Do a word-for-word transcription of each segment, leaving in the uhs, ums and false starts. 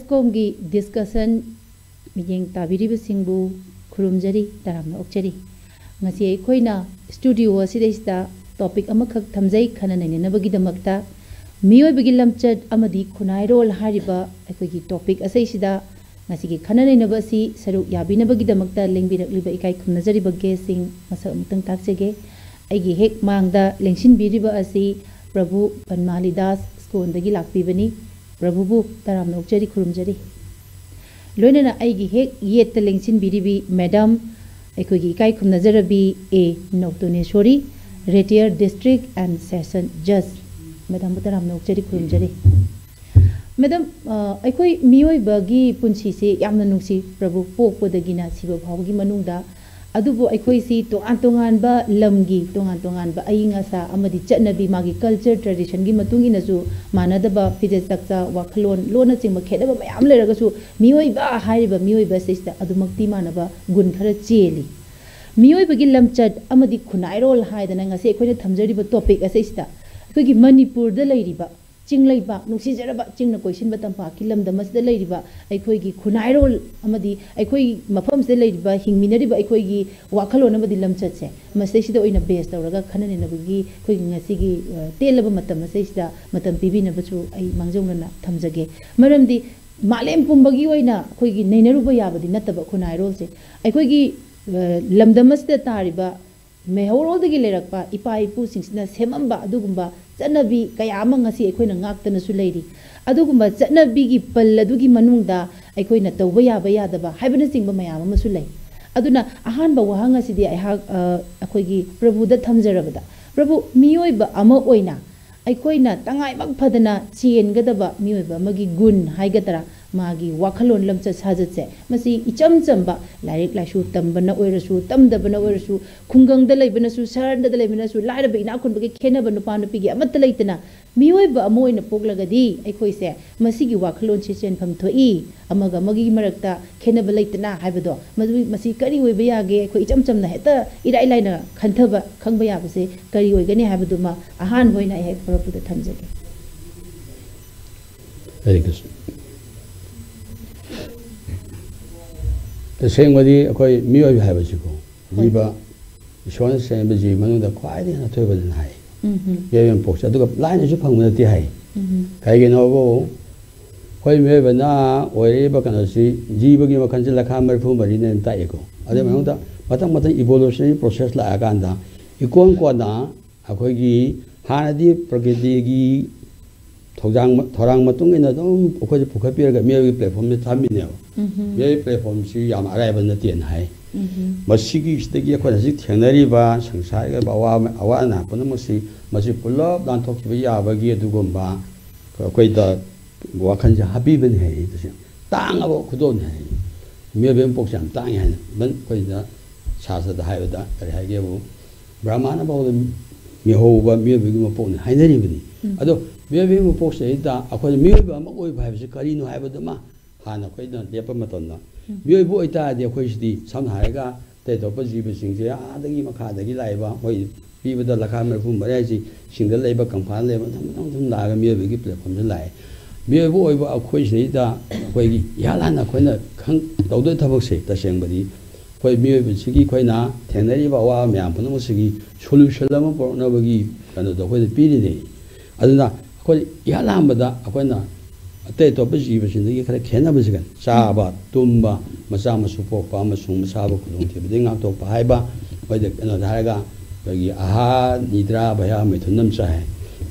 ꯀꯣꯝꯒꯤ discussion ꯃꯤꯠꯌꯦꯡ ꯇꯥꯕꯤꯔꯤꯕꯁꯤꯡꯕꯨ ꯈꯨꯔꯨꯝꯖꯔꯤ, ꯇꯔꯥꯝꯅ ꯑꯣꯛꯆꯔꯤ꯫ ꯉꯁꯤ ꯑꯩꯈꯣꯏꯅ ꯁ꯭ꯇꯨꯗꯤꯑꯣ ꯑꯁꯤꯗꯩꯁꯤꯗ ꯇꯣꯄꯤꯛ ꯑꯃꯈꯛ ꯊꯝꯖꯩ ꯈꯟꯅ ꯅꯩꯅꯅꯕꯒꯤꯗꯃꯛꯇ꯫ ꯃꯤꯑꯣꯏꯕꯒꯤ ꯂꯝꯆꯠ ꯑꯃꯗꯤ ꯈꯨꯟꯅꯥꯏꯔꯣꯜ ꯍꯥꯏꯔꯤꯕ ꯑꯩꯈꯣꯏꯒꯤ ꯇꯣꯄꯤꯛ ꯑꯁꯤꯁꯤꯗ ꯉꯁꯤꯒꯤ ꯈꯟꯅ ꯅꯩꯅꯕ ꯑꯁꯤ ꯁꯔꯨꯛ ꯌꯥꯕꯤꯅꯕꯒꯤꯗꯃꯛꯇ ꯂꯦꯡꯕꯤꯔꯛꯂꯤꯕ ꯏꯀꯥꯏ ꯈꯨꯝꯅꯖꯔꯤꯕ ꯒꯦꯁꯁꯤꯡ ꯃꯁꯛ ꯑꯃꯨꯛꯇꯪ ꯇꯥꯛꯆꯒꯦ꯫ ꯑꯩꯒꯤ ꯍꯦꯛ ꯃꯥꯡꯗ ꯂꯦꯡꯁꯤꯟꯕꯤꯔꯤꯕ ꯑꯁꯤ ꯄ꯭ꯔꯚꯨ ꯕꯟꯃꯥꯂꯤꯗꯥꯁ ꯁ꯭ꯀꯣꯟꯗꯒꯤ ꯂꯥꯛꯄꯤꯕꯅꯤ꯫ ꯄ꯭ꯔꯚꯨꯕꯨ ꯇꯔꯥꯝꯅ ꯑꯣꯛꯆꯔꯤ, ꯈꯨꯔꯨꯝꯖꯔꯤ꯫ ꯂꯣꯏꯅꯅ ꯑꯩꯒꯤ ꯍꯦꯛ ꯌꯦꯠꯇ ꯂꯦꯡꯁꯤꯟꯕꯤꯔꯤꯕꯤ ꯃꯦꯗꯥꯝ, ꯑꯩꯈꯣꯏꯒꯤ ꯏꯀꯥꯏ ꯈꯨꯝꯅꯖꯔꯕꯤ ꯑꯦ ꯅꯧꯇꯣꯅꯦꯁꯣꯔꯤ, retired district and session judge꯫ ꯃꯦꯗꯥꯝꯕꯨ ꯇꯔꯥꯝꯅ ꯑꯣꯛꯆꯔꯤ, ꯈꯨꯔꯨꯝꯖꯔꯤ꯫ ꯃꯦꯗꯥꯝ, ꯑ, ꯑꯩꯈꯣꯏ ꯃꯤꯑꯣꯏꯕꯒꯤ ꯄꯨꯟꯁꯤꯁꯦ ꯌꯥꯝꯅ ꯅꯨꯡꯁꯤ, ꯄ꯭ꯔꯚꯨ, ꯄꯣꯛꯄꯗꯒꯤꯅ ꯁꯤꯕ ꯐꯥꯎꯕꯒꯤ ꯃꯅꯨꯡꯗ꯫ ꯑꯗꯨꯕꯨ ꯑꯩꯈꯣꯏꯁꯤ ꯇꯣꯉꯥꯟ ꯇꯣꯉꯥꯟꯕ ꯂꯝꯒꯤ ꯇꯣꯉꯥꯟ ꯇꯣꯉꯥꯟꯕ ꯑꯏꯪ ꯑꯁꯥ ꯑꯃꯗꯤ ꯆꯠꯅꯕꯤ, ꯃꯥꯒꯤ culture traditionꯒꯤ ꯃꯇꯨꯡ ꯏꯟꯅꯁꯨ ꯃꯥꯟꯅꯗꯕ ꯐꯤꯖꯦꯠ ꯆꯥꯛꯆꯥ, ꯋꯥꯈꯜꯂꯣꯟ, ꯂꯣꯟꯅꯆꯤꯡꯕ ꯈꯦꯠꯅꯕ ꯃꯌꯥꯝ ꯂꯩꯔꯒꯁꯨ ꯃꯤꯑꯣꯏꯕ ꯍꯥꯏꯔꯤꯕ ꯃꯤꯑꯣꯏꯕ ꯑꯁꯤꯁꯤꯗ ꯑꯗꯨꯃꯛꯇꯤ ꯃꯥꯟꯅꯕ ꯒꯨꯟ ꯈꯔ ꯆꯦꯜꯂꯤ꯫ ꯃꯤꯑꯣꯏꯕꯒꯤ ꯂꯝꯆꯠ ꯑꯃꯗꯤ ꯈꯨꯟꯅꯥꯏꯔꯣꯜ ꯍꯥꯏꯗꯅ ꯉꯁꯤ ꯑꯩꯈꯣꯏꯅ ꯊꯝꯖꯔꯤꯕ ꯇꯣꯄꯤꯛ ꯑꯁꯤꯁꯤꯗ ꯑꯩꯈꯣꯏꯒꯤ ꯃꯅꯤꯄꯨꯔꯗ ꯂꯩꯔꯤꯕ ꯆꯤꯡ ꯂꯩꯕꯥꯛ, ꯅꯨꯡꯁꯤꯖꯔꯕ ꯆꯤꯡꯅ ꯀꯣꯏꯁꯤꯟꯕ ꯇꯝꯄꯥꯛꯀꯤ ꯂꯝꯗꯝ ꯑꯁꯤꯗ ꯂꯩꯔꯤꯕ ꯑꯩꯈꯣꯏꯒꯤ ꯈꯨꯟꯅꯥꯏꯔꯣꯜ ꯑꯃꯗꯤ ꯑꯩꯈꯣꯏ ꯃꯐꯝꯁꯤꯗ ꯂꯩꯔꯤꯕ, ꯍꯤꯡꯃꯤꯟꯅꯔꯤꯕ ꯑꯩꯈꯣꯏꯒꯤ ꯋꯥꯈꯜꯂꯣꯟ ꯑꯃꯗꯤ ꯂꯝꯆꯠꯁꯦ ꯃꯁꯤꯗꯩꯁꯤꯗ ꯑꯣꯏꯅ ꯕꯦꯁ ꯇꯧꯔꯒ ꯈꯟꯅ ꯅꯩꯅꯕꯒꯤ ꯑꯩꯈꯣꯏꯒꯤ ꯉꯁꯤꯒꯤ, ꯑ, ꯇꯦꯜꯂꯕ ꯃꯇꯝ ꯑꯁꯤꯗꯩꯁꯤꯗ ꯃꯇꯝ ꯄꯤꯕꯤꯅꯕꯁꯨ ꯑꯩ ꯃꯥꯡꯖꯧꯅꯅ ꯊꯝꯖꯒꯦ꯫ ꯃꯔꯝꯗꯤ ꯃꯥꯂꯦꯝ ꯄꯨꯝꯕꯒꯤ ꯑꯣꯏꯅ ꯑꯩꯈꯣꯏꯒꯤ ꯅꯩꯅꯔꯨꯕ ꯌꯥꯕꯗꯤ ꯅꯠꯇꯕ ꯈꯨꯟꯅꯥꯏꯔꯣꯜꯁꯦ ꯑꯩꯈꯣꯏꯒꯤ, ꯑ, ꯂꯝꯗꯝ ꯑꯁꯤꯗ ꯇꯥꯔꯤꯕ ꯃꯩꯍꯧꯔꯣꯜꯗꯒꯤ ꯂꯩꯔꯛꯄ ꯏꯄꯥ ꯏꯄꯨꯁꯤꯡꯁꯤꯅ ꯁꯦꯝꯃꯝꯕ ꯑꯗꯨꯒꯨꯝꯕ ꯆꯠꯅꯕꯤ ꯀꯌꯥ ꯑꯃ ꯉꯁꯤ ꯑꯩꯈꯣꯏꯅ ꯉꯥꯛꯇꯅꯁꯨ ꯂꯩꯔꯤ꯫ ꯑꯗꯨꯒꯨꯝꯕ ꯆꯠꯅꯕꯤꯒꯤ ꯄꯜ ꯑꯗꯨꯒꯤ ꯃꯅꯨꯡꯗ ꯑꯩꯈꯣꯏꯅ ꯇꯧꯕ ꯌꯥꯕ ꯌꯥꯗꯕ ꯍꯥꯏꯕꯅꯆꯤꯡꯕ ꯃꯌꯥꯝ ꯑꯃꯁꯨ ꯂꯩ꯫ ꯑꯗꯨꯅ ꯑꯍꯥꯟꯕ ꯋꯥꯍꯪ ꯑꯁꯤꯗꯤ ꯑꯩꯍꯥꯛ, ꯑ, ꯑꯩꯈꯣꯏꯒꯤ ꯄ꯭ꯔꯚꯨꯗ ꯊꯝꯖꯔꯕꯗ, ꯄ꯭ꯔꯚꯨ, ꯃꯤꯑꯣꯏꯕ ꯑꯃ ꯑꯣꯏꯅ ꯑꯩꯈꯣꯏꯅ ꯇꯉꯥꯏꯃꯛ ꯐꯗꯅ ꯆꯦꯟꯒꯗꯕ ꯃꯤꯑꯣꯏꯕ ꯑꯃꯒꯤ ꯒꯨꯟ ꯍꯥꯏꯒꯗ꯭ꯔꯥ, ꯃꯥꯒꯤ ꯋꯥꯈꯜꯂꯣꯟ ꯂꯝꯆꯠ ꯁꯥꯖꯠꯁꯦ, ꯃꯁꯤ ꯏꯆꯝ ꯆꯝꯕ ꯂꯥꯏꯔꯤꯛ ꯂꯥꯏꯁꯨ ꯇꯝꯕꯅ ꯑꯣꯏꯔꯁꯨ, ꯇꯝꯗꯕꯅ ꯑꯣꯏꯔꯁꯨ, ꯈꯨꯡꯒꯪꯗ ꯂꯩꯕꯅꯁꯨ, ꯁꯍꯔꯗ ꯂꯩꯕꯅꯁꯨ, ꯂꯥꯏꯔꯕ ꯏꯅꯥꯛ ꯈꯨꯟꯕꯒꯤ ꯈꯦꯠꯅꯕ ꯅꯨꯄꯥ ꯅꯨꯄꯤꯒꯤ ꯑꯃꯠꯇ ꯂꯩꯇꯅ ꯃꯤꯑꯣꯏꯕ ꯑꯃ ꯑꯣꯏꯅ ꯄꯣꯛꯂꯒꯗꯤ ꯑꯩꯈꯣꯏꯁꯦ ꯃꯁꯤꯒꯤ ꯋꯥꯈꯜꯂꯣꯟꯁꯤ ꯆꯦꯟꯐꯝ ꯊꯣꯛꯏ꯫ ꯑꯃꯒ ꯑꯃꯒꯤ ꯃꯔꯛꯇ ꯈꯦꯠꯅꯕ ꯂꯩꯇꯅ ꯍꯥꯏꯕꯗꯣ, ꯃꯗꯨ, ꯃꯁꯤ ꯀꯔꯤ ꯑꯣꯏꯕ ꯌꯥꯒꯦ? ꯑꯩꯈꯣꯏ ꯏꯆꯝ ꯆꯝꯅ ꯍꯦꯛꯇ ꯏꯔꯥꯏ ꯂꯥꯏꯅ ꯈꯟꯊꯕ, ꯈꯪꯕ ꯌꯥꯕꯁꯦ ꯀꯔꯤ ꯑꯣꯏꯒꯅꯤ ꯍꯥꯏꯕꯗꯨꯃ ꯑꯍꯥꯟꯕ ꯑꯣꯏꯅ ꯑꯩ ꯍꯦꯛ ꯄ꯭ꯔꯚꯨꯗ ꯊꯝꯖꯒꯦ꯫ ꯍꯔꯦ ꯀ꯭ꯔꯤꯁꯅ꯫ ꯇꯁꯦꯡꯕꯗꯤ ꯑꯩꯈꯣꯏ ꯃꯤꯑꯣꯏꯕ ꯍꯥꯏꯕꯁꯤꯀꯣ, ꯍꯣꯏ꯫ ꯖꯤꯕ, ꯏꯁꯣꯔꯅ ꯁꯦꯝꯕ ꯖꯤꯕ ꯃꯅꯨꯡꯗ ꯈ꯭ꯋꯥꯏꯗꯒꯤ ꯍꯦꯟꯅ ꯑꯊꯣꯏꯕꯅꯤ ꯍꯥꯏ꯫ ꯎꯝ ꯍꯝ꯫ ꯃꯤꯑꯣꯏꯕ ꯄꯣꯛꯁꯦ ꯑꯗꯨꯒ ꯂꯥꯏꯅꯁꯨ ꯐꯪꯕ ꯅꯠꯇꯦ ꯍꯥꯏ꯫ ꯎꯝ ꯍꯝ꯫ ꯀꯩꯒꯤꯅꯣꯕꯨ, ꯑꯩꯈꯣꯏ ꯃꯤꯑꯣꯏꯕꯅ ꯑꯣꯏꯔꯛꯏꯕ ꯀꯩꯅꯣꯁꯤ, ꯖꯤꯕꯒꯤ ꯃꯈꯜꯁꯤ ꯂꯈꯥ ꯃꯔꯤꯐꯨ ꯃꯔꯤꯅꯦꯅ ꯇꯥꯛꯑꯦꯀꯣ꯫ ꯑꯗꯨꯒꯤ ꯎꯝ꯫ ꯃꯅꯨꯡꯗ ꯃꯊꯪ ꯃꯊꯪ evolutionary process ꯂꯥꯛꯑꯀꯥꯟꯗ ꯏꯀꯣꯟ ꯀꯣꯟꯅ ꯑꯩꯈꯣꯏꯒꯤ ꯍꯥꯟꯅꯗꯤ ꯄ꯭ꯔꯀ꯭ꯔꯤꯇꯤꯒꯤ ꯊꯧꯗꯥꯡ, ꯊꯧꯔꯥꯡ ꯃꯇꯨꯡ ꯏꯟꯅ ꯑꯗꯨꯝ ꯑꯩꯈꯣꯏꯁꯦ ꯄꯨꯈꯠꯄꯤꯔꯒ ꯃꯤꯑꯣꯏꯕꯒꯤ platformꯗ ꯊꯝꯃꯤꯅꯦꯕ꯫ ꯎꯝ ꯍꯝ꯫ ꯃꯤꯑꯣꯏꯕꯒꯤ platformꯁꯤ ꯌꯥꯝ ꯑꯔꯥꯏꯕ ꯅꯠꯇꯦꯅ ꯍꯥꯏ꯫ ꯎꯝ ꯍꯝ꯫ ꯃꯁꯤꯒꯤꯁꯤꯗꯒꯤ ꯑꯩꯈꯣꯏꯅ ꯍꯧꯖꯤꯛ ꯊꯦꯡꯅꯔꯤꯕ ꯁꯪꯁꯥꯔꯒꯤ ꯑꯋꯥ-, ꯑꯋꯥ ꯑꯅꯥ ꯄꯨꯝꯅꯃꯛꯁꯤ, ꯃꯁꯤ ꯄꯨꯂꯞ ꯂꯥꯟꯊꯣꯛꯈꯤꯕ ꯌꯥꯕꯒꯤ ꯑꯗꯨꯒꯨꯝꯕ ꯑꯩꯈꯣꯏꯗ ꯋꯥꯈꯜꯁꯦ ꯍꯥꯞꯄꯤꯕꯅꯤ ꯍꯥꯏ꯫ ꯇꯁꯦꯡꯅ ꯇꯥꯡꯉꯕ ꯈꯨꯗꯣꯜꯅꯤ ꯍꯥꯏ꯫ ꯃꯤꯑꯣꯏꯕꯒꯤ ꯃꯄꯣꯛꯁꯦ ꯌꯥꯝ ꯇꯥꯡꯉꯤ ꯍꯥꯏꯅ ꯏꯚꯟ ꯑꯩꯈꯣꯏꯅ ꯁꯥꯁꯇ꯭ꯔꯗ ꯍꯥꯏꯕꯗ ꯀꯔꯤ ꯍꯥꯏꯒꯦꯕꯨ, ꯕ꯭ꯔꯍꯃꯥꯅ ꯐꯥꯎꯗ ꯃꯤꯍꯧꯕ ꯃꯤꯑꯣꯏꯕꯒꯤ ꯃꯄꯣꯛꯅꯤ ꯍꯥꯏꯅꯔꯤꯕꯅꯤ꯫ ꯎꯝ꯫ ꯑꯗꯣ ꯃꯤꯑꯣꯏꯕꯒꯤ ꯃꯄꯣꯛꯁꯤꯗꯩꯗ ꯑꯩꯈꯣꯏꯅ ꯃꯤꯑꯣꯏꯕ ꯑꯃ ꯑꯣꯏꯕ ꯍꯥꯏꯕꯁꯤ ꯀꯔꯤꯅꯣ ꯍꯥꯏꯕꯗꯨꯃ ꯍꯥꯟꯅ ꯑꯩꯈꯣꯏꯅ ꯂꯦꯞꯄ ꯃꯇꯝꯗ, ꯎꯝ꯫ ꯃꯤꯑꯣꯏꯕ ꯑꯣꯏꯇꯥꯔꯗꯤ ꯑꯩꯈꯣꯏꯁꯤꯗꯤ ꯁꯝꯅ ꯍꯥꯏꯔꯒ ꯑꯇꯩ ꯑꯇꯣꯞꯄ ꯖꯤꯕꯁꯤꯡꯁꯦ ꯑꯥꯗꯒꯤ ꯃꯈꯥꯗꯒꯤ ꯂꯥꯛꯏꯕ ꯃꯣꯏ ꯄꯤꯕꯗ ꯂꯈꯥ ꯃꯔꯤꯐꯨ ꯃꯔꯤ ꯍꯥꯏꯁꯤ ꯏꯁꯤꯡꯗ ꯂꯩꯕ, ꯀꯪꯐꯥꯟꯗ ꯂꯩꯕ, ꯃꯊꯪ ꯃꯊꯪ ꯃꯊꯪ ꯂꯥꯛꯑꯒ ꯃꯤꯑꯣꯏꯕꯒꯤ platformꯗ ꯂꯥꯛꯑꯦ꯫ ꯃꯤꯑꯣꯏꯕ ꯑꯣꯏꯕ ꯑꯩꯈꯣꯏꯁꯤꯗꯩꯗ ꯑꯩꯈꯣꯏꯒꯤ ꯏꯍꯥꯟ ꯍꯥꯟꯅ ꯑꯩꯈꯣꯏꯅ ꯈꯪ-, ꯇꯧꯗꯣꯏ ꯊꯕꯛꯁꯦ ꯇꯁꯦꯡꯕꯗꯤ ꯑꯩꯈꯣꯏ ꯃꯤꯑꯣꯏꯕꯁꯤꯒꯤ ꯑꯩꯈꯣꯏꯅ ꯊꯦꯡꯅꯔꯤꯕ ꯑꯋꯥꯕ ꯃꯌꯥꯝ ꯄꯨꯝꯅꯃꯛꯁꯤꯒꯤ solution ꯑꯃ ꯄꯨꯔꯛꯅꯕꯒꯤ ꯀꯩꯅꯣꯗꯣ ꯑꯩꯈꯣꯏꯗ ꯄꯤꯔꯤꯅꯦ꯫ ꯑꯗꯨꯅ ꯑꯩꯈꯣꯏ ꯏꯍꯥꯟ ꯍꯥꯟꯕꯗ ꯑꯩꯈꯣꯏꯅ ꯑꯇꯩ ꯑꯇꯣꯞꯄ ꯖꯤꯕꯁꯤꯡꯗꯒꯤ ꯈꯔ ꯈꯦꯠꯅꯕꯁꯤꯒ ꯆꯥꯕ, ꯎꯝ꯫ ꯇꯨꯝꯕ, ꯃꯆꯥ ꯃꯁꯨ ꯄꯣꯛꯄ ꯑꯃꯁꯨꯡ ꯃꯁꯥꯕꯨ ꯈꯨꯗꯣꯡꯊꯤꯕꯗꯒꯤ ꯉꯥꯛꯊꯣꯛꯄ ꯍꯥꯏꯕ, ꯑꯩꯈꯣꯏꯗ ꯀꯩꯅꯣꯗ ꯍꯥꯏꯔꯒ ꯑꯩꯈꯣꯏꯒꯤ ꯑꯍꯥ ꯅꯤꯗ꯭ꯔꯥ ꯚꯌꯥ ꯃꯩꯊꯨꯟꯗꯝ ꯆꯥꯏ꯫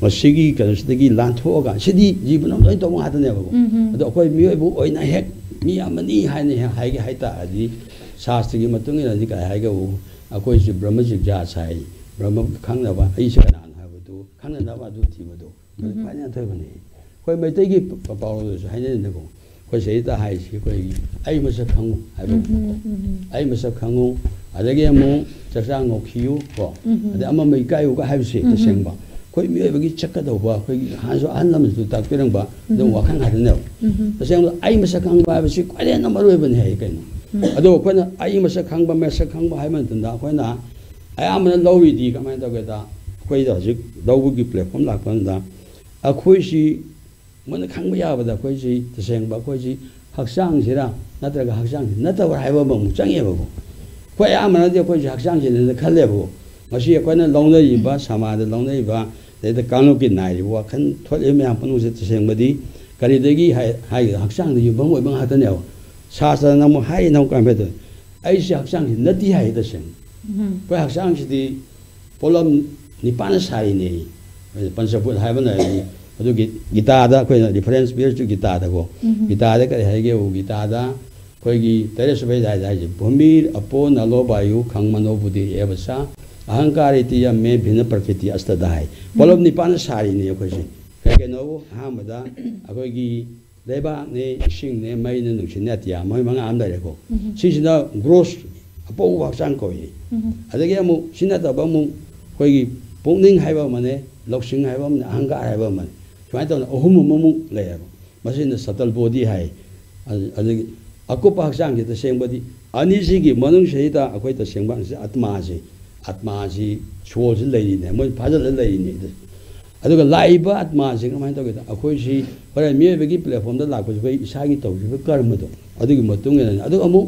ꯃꯁꯤꯒꯤ ꯀꯩꯅꯣꯁꯤꯗꯒꯤ ꯂꯥꯟꯊꯣꯛꯑꯒ ꯁꯤꯗꯤ ꯖꯤꯕꯅ ꯂꯣꯏ ꯇꯧꯕ ꯉꯥꯛꯇꯅꯦꯕꯀꯣ꯫ ꯎꯝ, ꯎꯝ꯫ ꯑꯗꯣ ꯑꯩꯈꯣꯏ ꯃꯤꯑꯣꯏꯕ ꯑꯣꯏꯅ ꯍꯦꯛ ꯃꯤ ꯑꯃꯅꯤ ꯍꯥꯏꯅ ꯍꯦꯛ ꯍꯥꯏꯒꯦ ꯍꯥꯏ ꯇꯥꯔꯗꯤ, ꯁꯥꯁꯇ꯭ꯔꯒꯤ ꯃꯇꯨꯡ ꯏꯟꯅꯗꯤ ꯀꯔꯤ ꯍꯥꯏꯒꯦꯕꯨ, ꯑꯩꯈꯣꯏꯁꯤ ꯕ꯭ꯔꯍ꯭ꯃ ꯖꯤꯒ꯭ꯌꯥꯁ ꯍꯥꯏ, ꯕ꯭ꯔꯍ꯭ꯃ ꯈꯪꯅꯕ, ꯑꯩꯁꯦ ꯀꯅꯥꯅꯣ ꯍꯥꯏꯕꯗꯨ ꯈꯪꯅꯅꯕ ꯑꯗꯨ ꯊꯤꯕꯗꯣ꯫ ꯎꯝ꯫ ꯈ꯭ꯋꯥꯏꯗꯒꯤ ꯑꯊꯣꯏꯕꯅꯤ꯫ ꯑꯩꯈꯣꯏ ꯃꯩꯇꯩꯒꯤ ꯄ-, ꯄꯥꯎꯔꯧꯗꯁꯨ ꯍꯥꯏꯅꯔꯤꯅꯀꯣ, ꯑꯩꯈꯣꯏ ꯁꯤꯗꯩꯗ ꯍꯥꯏꯔꯤꯁꯤ ꯑꯩꯈꯣꯏꯒꯤ "ꯑꯩ ꯃꯁꯛ ꯈꯪꯉꯨ" ꯍꯥꯏꯕ꯫ ꯎꯝ, ꯎꯝ, ꯎꯝ, ꯎꯝ꯫ "ꯑꯩ ꯃꯁꯛ ꯈꯪꯉꯨ", ꯑꯗꯒꯤ ꯑꯃꯨꯛ "ꯆꯥꯛꯆꯥ ꯉꯧꯈꯤꯌꯨ" ꯀꯣ, ꯎꯝ, ꯎꯝ꯫ ꯑꯗꯩ "ꯑꯃ ꯃꯩ ꯀꯥꯏꯌꯨꯒ" ꯍꯥꯏꯕꯁꯦ, ꯎꯝ, ꯎꯝ꯫ ꯇꯁꯦꯡꯕ ꯑꯩꯈꯣꯏ ꯃꯤꯑꯣꯏꯕꯒꯤ ꯆꯠꯀꯗꯧꯕ, ꯑꯩꯈꯣꯏꯒꯤ ꯍꯥꯟꯅꯁꯨ ꯑꯍꯜ ꯂꯃꯟꯁꯨ ꯇꯥꯛꯄꯤꯔꯝꯕ ꯑꯗꯨꯝ ꯎꯝ, ꯎꯝ꯫ ꯋꯥꯈꯜ ꯉꯥꯛꯇꯅꯦꯕ꯫ ꯎꯝ, ꯎꯝ꯫ ꯇꯁꯦꯡꯕ "ꯑꯩ ꯃꯁꯛ ꯈꯪꯕ" ꯍꯥꯏꯕꯁꯤ ꯈ꯭ꯋꯥꯏꯗꯒꯤ ꯍꯦꯟꯅ ꯃꯔꯨ ꯑꯣꯏꯕꯅꯤ ꯍꯥꯏ ꯀꯩꯅꯣ꯫ ꯎꯝ꯫ ꯑꯗꯣ ꯑꯩꯈꯣꯏꯅ "ꯑꯩ ꯃꯁꯛ ꯈꯪꯕ", "ꯃꯁꯛ ꯈꯪꯕ" ꯍꯥꯏꯕ ꯃꯇꯝꯗ ꯑꯩꯈꯣꯏꯅ ꯑꯌꯥꯝꯕꯅ ꯂꯧꯔꯤꯗꯤ ꯀꯃꯥꯏꯅ ꯇꯧꯒꯦꯗ, ꯑꯩꯈꯣꯏꯗ ꯍꯧꯖꯤꯛ ꯂꯧꯕꯒꯤ platform ꯂꯥꯛꯄ ꯀꯥꯟꯗ ꯑꯩꯈꯣꯏꯁꯤ ꯃꯣꯏꯅ ꯈꯪꯕ ꯌꯥꯕꯗ ꯑꯩꯈꯣꯏꯁꯤ ꯇꯁꯦꯡꯕ ꯑꯩꯈꯣꯏꯁꯤ ꯍꯛꯆꯥꯡꯁꯤꯔ ꯅꯠꯇ꯭ꯔꯒ ꯍꯛꯆꯥꯡꯁꯤ ꯅꯠꯇꯕ꯭ꯔꯥ ꯍꯥꯏꯕ ꯑꯃꯃꯨꯛ ꯆꯪꯉꯦꯕꯀꯣ꯫ ꯑꯩꯈꯣꯏ ꯑꯌꯥꯝꯕꯅꯗꯤ ꯑꯩꯈꯣꯏꯁꯦ ꯍꯛꯆꯥꯡꯁꯤꯅꯦꯅ ꯈꯜꯂꯦꯕꯀꯣ꯫ ꯉꯁꯤ ꯑꯩꯈꯣꯏꯅ ꯂꯧꯅꯔꯤꯕ, ꯁꯃꯥꯖꯗ ꯂꯧꯅꯔꯤꯕ, ꯑꯗꯩꯗ ꯀꯥꯡꯂꯨꯞꯀꯤ ꯅꯥꯏꯔꯤꯕ ꯋꯥꯈꯜ ꯊꯣꯛꯂꯤꯕ ꯃꯌꯥꯝ ꯄꯨꯝꯅꯃꯛꯁꯦ ꯇꯁꯦꯡꯕꯗꯤ ꯀꯔꯤꯗꯒꯤ ꯍꯥꯏ-, ꯍꯥꯏꯒꯦ? ꯍꯛꯆꯥꯡꯗ ꯌꯨꯝꯐꯝ ꯑꯣꯏꯕ ꯉꯥꯛꯇꯅꯦꯕ꯫ ꯁꯥꯁꯇ꯭ꯔꯅ ꯑꯃꯨꯛ ꯍꯥꯏꯔꯤꯅ ꯑꯃꯨꯛ ꯀꯔꯝ ꯍꯥꯏꯗꯣꯏꯅꯣ? ꯑꯩꯁꯦ ꯍꯛꯆꯥꯡꯁꯤ ꯅꯠꯇꯦ ꯍꯥꯏꯌꯦ ꯇꯁꯦꯡꯅ꯫ ꯑꯩꯈꯣꯏ ꯍꯛꯆꯥꯡꯁꯤꯗꯤ ꯄꯣꯠꯂꯝ ꯅꯤꯄꯥꯟꯅ ꯁꯥꯔꯤꯅꯦ꯫ ꯄꯟꯆꯚꯨꯠ ꯍꯥꯏꯕꯅ ꯍꯥꯏꯗꯤ ꯑꯗꯨꯒꯤ ꯒꯤꯇꯥꯗ ꯑꯩꯈꯣꯏꯅ reference ꯄꯤꯔꯁꯨ ꯒꯤꯇꯥꯗꯀꯣ꯫ ꯒꯤꯇꯥꯗ ꯀꯔꯤ ꯍꯥꯏꯒꯦꯕꯨ? ꯒꯤꯇꯥꯗ ꯑꯩꯈꯣꯏꯒꯤ ꯇꯔꯦꯠ ꯁꯨꯕꯩꯗ ꯍꯥꯏꯗ ꯍꯥꯏꯁꯦ, "ꯚꯨꯃꯤꯔ ꯑꯄꯣ ꯅꯂꯣ ꯚꯥꯌꯨ ꯈꯪ ꯃꯅꯣ ꯕꯨꯙꯤ ꯑꯦꯕ ꯁꯥ ꯑꯍꯪꯀꯥꯔ ꯏꯇꯤꯌ ꯃꯦ ꯚꯤꯟꯅ ꯄ꯭ꯔꯀ꯭ꯔꯤꯇꯤ ꯑꯁꯇꯗꯥ" ꯍꯥꯏ꯫ ꯄꯣꯠꯂꯝ ꯅꯤꯄꯥꯟꯅ ꯁꯥꯔꯤꯅꯦ ꯑꯩꯈꯣꯏꯁꯦ꯫ ꯀꯩ ꯀꯩꯅꯣꯕꯨ? ꯑꯍꯥꯟꯕꯗ ꯑꯩꯈꯣꯏꯒꯤ ꯂꯩꯕꯥꯛꯅꯦ, ꯏꯁꯤꯡꯅꯦ, ꯃꯩꯅꯦ, ꯅꯨꯡꯁꯤꯠꯅꯦ, ꯑꯇꯤꯌꯥ, ꯃꯣꯏ ꯃꯉꯥ ꯑꯃ ꯂꯩꯔꯦꯀꯣ꯫ ꯁꯤꯁꯤꯅ gross ꯑꯄꯧꯕ ꯍꯛꯆꯥꯡ ꯀꯧꯏ꯫ ꯑꯗꯒꯤ ꯑꯃꯨꯛ ꯁꯤ ꯅꯠꯇꯕ ꯑꯃꯨꯛ ꯑꯩꯈꯣꯏꯒꯤ ꯄꯨꯛꯅꯤꯡ ꯍꯥꯏꯕ ꯑꯃꯅꯦ, ꯂꯧꯁꯤꯡ ꯍꯥꯏꯕ ꯑꯃꯅꯦ, ꯑꯍꯪꯀꯥꯔ ꯍꯥꯏꯕ ꯑꯃꯅꯦ꯫ ꯁꯨꯃꯥꯏꯅ ꯇꯧꯗꯅ ꯑꯍꯨꯝ ꯑꯃꯃꯨꯛ ꯂꯩꯌꯦꯕ꯫ ꯃꯁꯤꯅ subtle body ꯍꯥꯏ꯫ ꯑꯗ-, ꯑꯗꯒꯤ ꯑꯀꯨꯞꯄ ꯍꯛꯆꯥꯡꯁꯤ ꯇꯁꯦꯡꯕꯗꯤ ꯑꯅꯤꯁꯤꯒꯤ ꯃꯅꯨꯡꯁꯤꯗꯩꯗ ꯑꯩꯈꯣꯏ ꯇꯁꯦꯡꯕ ꯍꯛꯆꯥꯡ ꯑꯥꯇꯃꯥꯁꯤ, ꯑꯥꯇꯃꯥꯁꯤ, soulꯁꯤ ꯂꯩꯔꯤꯅꯦ, ꯃꯣꯏ ꯐꯥꯖꯤꯜꯂ ꯂꯩꯔꯤꯅꯦ꯫ ꯑꯗꯨꯒ ꯂꯥꯛꯏꯕ ꯑꯥꯇꯃꯥꯁꯤ ꯀꯃꯥꯏꯅ ꯇꯧꯒꯦꯗ? ꯑꯩꯈꯣꯏꯁꯤ ꯍꯣꯔꯦꯟ ꯃꯤꯑꯣꯏꯕꯒꯤ platformꯗ ꯂꯥꯛꯄꯁꯤ ꯑꯩꯈꯣꯏ ꯏꯁꯥꯒꯤ ꯇꯧꯈꯤꯕ ꯀꯔꯃꯗꯣ ꯑꯗꯨꯒꯤ ꯃꯇꯨꯡ ꯏꯟꯅꯅꯤ꯫ ꯑꯗꯨꯒ ꯑꯃꯨꯛ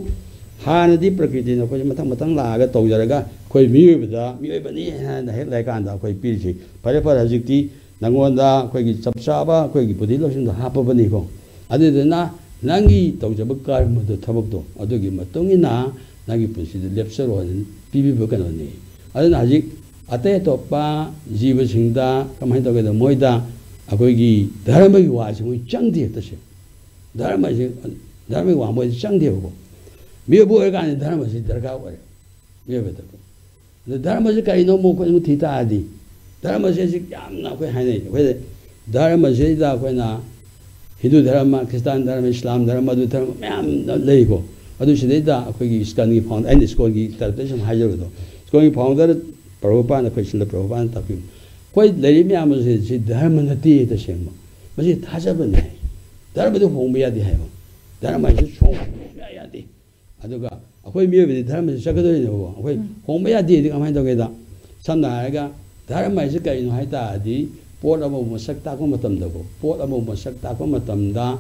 ꯍꯥꯟꯅꯗꯤ ꯄ꯭ꯔꯀ꯭ꯔꯤꯇꯤꯅ ꯑꯩꯈꯣꯏꯁꯦ ꯃꯊꯪ ꯃꯊꯪ ꯂꯥꯛꯑꯒ ꯇꯧꯖꯔꯒ ꯑꯩꯈꯣꯏ ꯃꯤꯑꯣꯏꯕꯗ, ꯃꯤꯑꯣꯏꯕꯅꯤ ꯍꯥꯏꯅ ꯍꯦꯛ ꯂꯩꯔꯀꯥꯟꯗ ꯑꯩꯈꯣꯏ ꯄꯤꯔꯤꯁꯤ꯫ ꯐꯔꯦ, ꯐꯔꯦ, ꯍꯧꯖꯤꯛꯇꯤ ꯅꯪꯉꯣꯟꯗ ꯑꯩꯈꯣꯏꯒꯤ ꯆꯞ ꯆꯥꯕ ꯑꯩꯈꯣꯏꯒꯤ ꯕꯨꯙꯤ ꯂꯧꯁꯤꯡꯗꯣ ꯍꯥꯞꯄꯕꯅꯤꯀꯣ꯫ ꯑꯗꯨꯗꯨꯅ ꯅꯪꯒꯤ ꯇꯧꯖꯕ ꯀꯔꯃꯗꯣ, ꯊꯕꯛꯇꯣ, ꯑꯗꯨꯒꯤ ꯃꯇꯨꯡ ꯏꯟꯅ ꯅꯪꯒꯤ ꯄꯨꯟꯁꯤꯗ ꯂꯦꯞꯆꯔꯣ ꯍꯥꯏꯅ ꯄꯤꯕꯤꯕ ꯀꯩꯅꯣꯅꯤ꯫ ꯑꯗꯨꯅ ꯍꯧꯖꯤꯛ ꯑꯇꯩ ꯑꯇꯣꯞꯄ ꯖꯤꯕꯁꯤꯡꯗ ꯀꯃꯥꯏꯅ ꯇꯧꯒꯦꯗ? ꯃꯣꯏꯗ ꯑꯩꯈꯣꯏꯒꯤ ꯙꯔꯃꯒꯤ ꯋꯥꯁꯤ ꯃꯣꯏ ꯆꯪꯗꯦ ꯇꯁꯦꯡꯅ꯫ ꯙꯔꯃꯁꯤ, ꯙꯔꯃꯒꯤ ꯋꯥ ꯃꯣꯏꯗ ꯆꯪꯗꯦꯕꯀꯣ꯫ ꯃꯤꯑꯣꯏꯕ ꯑꯣꯏꯔꯀꯥꯟꯗ ꯙꯔꯃꯁꯤ ꯗꯔꯀꯥꯔ ꯑꯣꯏꯔꯦ ꯃꯤꯑꯣꯏꯕꯗꯀꯣ꯫ ꯑꯗ ꯙꯔꯃꯁꯤ ꯀꯔꯤꯅꯣ ꯑꯃꯨꯛ ꯑꯩꯈꯣꯏ ꯑꯃꯨꯛ ꯊꯤ ꯇꯥꯔꯗꯤ, ꯙꯔꯃꯁꯦ ꯍꯧꯖꯤꯛ ꯌꯥꯝꯅ ꯑꯩꯈꯣꯏ ꯍꯥꯏꯅꯩ꯫ ꯑꯩꯈꯣꯏ ꯙꯔꯃꯁꯤꯗ ꯑꯩꯈꯣꯏꯅ ꯍꯤꯟꯗꯨ ꯙꯔꯃ, ꯈ꯭ꯔꯤꯁꯇꯥꯟ ꯙꯔꯃ, ꯏꯁꯂꯥꯝ ꯙꯔꯃ, ꯑꯗꯨ ꯙꯔꯃ ꯃꯌꯥꯝ ꯂꯩꯀꯣ꯫ ꯑꯗꯨ ꯁꯤꯗꯩꯗ ꯑꯩꯈꯣꯏꯒꯤ ꯏꯁꯀꯟꯒꯤ founder, ꯑꯩꯅ ꯏꯁꯀꯣꯟꯒꯤ ꯇꯔꯞꯇ ꯁꯨꯝ ꯍꯥꯏꯖꯕꯗꯣ, ꯏꯁꯀꯣꯟꯒꯤ founder ꯄ꯭ꯔꯚꯨꯄꯥꯗ, ꯑꯩꯈꯣꯏ ꯁꯤꯂ ꯄ꯭ꯔꯚꯨꯄꯥꯗꯅ ꯇꯥꯛꯄꯤꯕ, ꯑꯩꯈꯣꯏ ꯂꯩꯔꯤꯕ ꯃꯌꯥꯝ ꯑꯁꯤ, ꯁꯤ ꯙꯔꯃ ꯅꯠꯇꯦ ꯇꯁꯦꯡꯕ꯫ ꯃꯁꯤ ꯊꯥꯖꯕꯅꯤ ꯍꯥꯏ꯫ ꯙꯔꯃꯗꯤ ꯍꯣꯡꯕ ꯌꯥꯗꯦ ꯍꯥꯏꯕ꯫ ꯙꯔꯃ ꯍꯥꯏꯁꯤ ꯁꯨꯡꯍꯣꯡ ꯍꯣꯡꯕ ꯁꯨꯡꯌꯥ ꯌꯥꯗꯦ꯫ ꯑꯗꯨꯒ ꯑꯩꯈꯣꯏ ꯃꯤꯑꯣꯏꯕꯗꯤ ꯙꯔꯃꯁꯤ ꯆꯠꯀꯗꯣꯏꯅꯦꯕꯀꯣ꯫ ꯑꯩꯈꯣꯏ ꯍꯣꯡꯕ ꯌꯥꯗꯦꯗꯤ ꯀꯃꯥꯏꯅ ꯇꯧꯒꯦꯗ? ꯁꯝꯅ ꯍꯥꯏꯔꯒ, ꯙꯔꯃ ꯍꯥꯏꯁꯤ ꯀꯔꯤꯅꯣ ꯍꯥꯏ ꯇꯥꯔꯗꯤ, ꯄꯣꯠ ꯑꯃꯕꯨ ꯃꯁꯛ ꯇꯥꯛꯄ ꯃꯇꯝꯗꯀꯣ, ꯄꯣꯠ ꯑꯃꯕꯨ ꯃꯁꯛ ꯇꯥꯛꯄ ꯃꯇꯝꯗ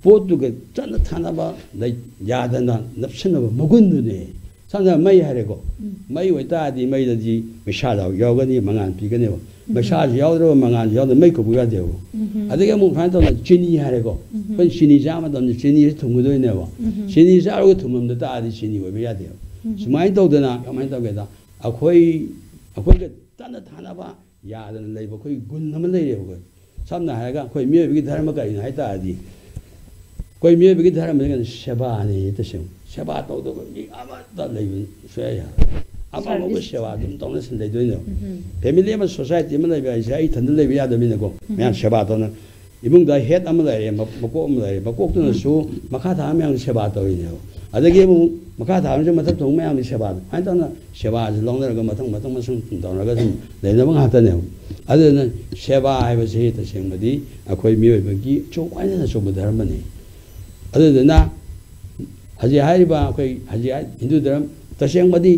ꯄꯣꯠꯇꯨꯒ ꯆꯠꯅ ꯊꯥꯅꯕ ꯂꯩ-, ꯌꯥꯗꯅ ꯅꯞꯁꯤꯟꯅꯕ ꯃꯒꯨꯟꯗꯨꯅꯦ꯫ ꯁꯝꯅ ꯍꯥꯏꯔꯕ ꯃꯩ ꯍꯥꯏꯔꯦꯀꯣ꯫ ꯎꯝ꯫ ꯃꯩ ꯑꯣꯏꯇꯥꯔꯗꯤ ꯃꯩꯗꯗꯤ ꯃꯩꯁꯥ ꯌꯥꯎ-, ꯌꯥꯎꯒꯅꯤ, ꯃꯉꯥꯜ ꯄꯤꯒꯅꯦꯕ꯫ ꯎꯝ꯫ ꯃꯩꯁꯥꯁꯨ ꯌꯥꯎꯗ꯭ꯔꯕ, ꯃꯉꯥꯜꯁꯨ ꯌꯥꯎꯗ꯭ꯔꯕ, ꯃꯩ ꯀꯧꯕ ꯌꯥꯗꯦꯕ꯫ ꯎꯝ꯫ ꯑꯗꯒꯤ ꯑꯃꯨꯛ ꯁꯨꯃꯥꯏꯅ ꯇꯧꯗꯅ ꯆꯤꯅꯤ ꯍꯥꯏꯔꯦꯀꯣ꯫ ꯎꯝ꯫ ꯑꯩꯈꯣꯏꯅ ꯆꯤꯅꯤ ꯆꯥꯕ ꯃꯇꯝꯗ ꯆꯤꯅꯤꯁꯦ ꯊꯨꯝꯒꯗꯣꯏꯅꯦꯕ꯫ ꯎꯝ꯫ ꯆꯤꯅꯤ ꯆꯥꯔꯒ ꯊꯨꯝꯃꯝꯗ ꯇꯥꯔꯗꯤ ꯆꯤꯅꯤ ꯑꯣꯏꯕ ꯌꯥꯗꯦꯕ꯫ ꯎꯝ꯫ ꯁꯨꯃꯥꯏꯅ ꯇꯧꯗꯅ ꯀꯃꯥꯏꯅ ꯇꯧꯒꯦꯗ, ꯑꯩꯈꯣꯏ, ꯑꯩꯈꯣꯏꯒ ꯇꯠꯅ ꯊꯥꯅꯕ ꯌꯥꯗꯅ ꯂꯩꯕ ꯑꯩꯈꯣꯏꯒꯤ ꯒꯨꯟ ꯑꯃ ꯂꯩꯔꯦꯕ ꯑꯩꯈꯣꯏ꯫ ꯁꯝꯅ ꯍꯥꯏꯔꯒ ꯑꯩꯈꯣꯏ ꯃꯤꯑꯣꯏꯕꯒꯤ ꯙꯔꯃ ꯀꯔꯤꯅꯣ ꯍꯥꯏ ꯇꯥꯔꯗꯤ, ꯑꯩꯈꯣꯏ ꯃꯤꯑꯣꯏꯕꯒꯤ ꯙꯔꯃꯁꯤ ꯀꯩꯅꯣ? ꯁꯦꯕꯥꯅꯤ꯫ ꯇꯁꯦꯡꯅ ꯁꯦꯕꯥ ꯇꯧꯗꯕ ꯃꯤ ꯑꯃꯠꯇ ꯂꯩꯕ ꯁꯨꯡꯌꯥ ꯌꯥꯔꯣꯏ꯫ ꯑꯃ ꯑꯃꯕꯨ service꯫ ꯁꯦꯕꯥ ꯑꯗꯨꯝ ꯇꯧꯅ ꯁꯨꯝ ꯂꯩꯗꯣꯏꯅꯦꯕ꯫ ꯎꯝ꯫ Family ꯑꯃ, society ꯑꯃ ꯂꯩꯕ ꯍꯥꯏꯁꯦ ꯑꯩ ꯏꯊꯟꯗ ꯂꯩꯕ ꯌꯥꯗꯕꯅꯤꯅꯀꯣ꯫ ꯎꯝ꯫ ꯃꯌꯥꯝ ꯁꯦꯕꯥ ꯇꯧꯅ, ꯏꯃꯨꯡꯗ head ꯑꯃ ꯂꯩꯔꯦ, ꯃ-, ꯃꯀꯣꯛ ꯑꯃ ꯂꯩꯔꯦ, ꯃꯀꯣꯛꯇꯨꯅꯁꯨ ꯃꯈꯥ ꯊꯥꯕ ꯃꯌꯥꯝꯒꯤ ꯁꯦꯕꯥ ꯇꯧꯔꯤꯅꯦꯕ꯫ ꯑꯗꯒꯤ ꯑꯃꯨꯛ ꯃꯈꯥ ꯊꯥꯕꯁꯨ ꯃꯊꯛ ꯊꯣꯡꯕ ꯃꯌꯥꯝꯒꯤ ꯁꯦꯕꯥ, ꯑꯗꯨꯃꯥꯏꯅ ꯇꯧꯅ ꯁꯦꯕꯥꯁꯤ ꯂꯧꯅꯔꯒ ꯃꯊꯪ, ꯃꯊꯪ, ꯃꯊꯪ ꯇꯧꯔꯒ ꯁꯨꯝ ꯂꯩꯅꯕ ꯉꯥꯛꯇꯅꯦꯕ꯫ ꯑꯗꯨꯅ ꯁꯦꯕꯥ ꯍꯥꯏꯕꯁꯤ ꯇꯁꯦꯡꯕꯗꯤ ꯑꯩꯈꯣꯏ ꯃꯤꯑꯣꯏꯕꯒꯤ ꯑꯆꯧ-, ꯈ꯭ꯋꯥꯏꯗꯒꯤ ꯑꯆꯧꯕ ꯙꯔꯃꯅꯤ꯫ ꯑꯗꯨꯗꯨꯅ ꯍꯧꯖꯤꯛ ꯍꯥꯏꯔꯤꯕ ꯑꯩꯈꯣꯏ ꯍꯧꯖꯤꯛ ꯍꯥꯏ-, ꯍꯤꯟꯗꯨ ꯙꯔꯃ, ꯇꯁꯦꯡꯕꯗꯤ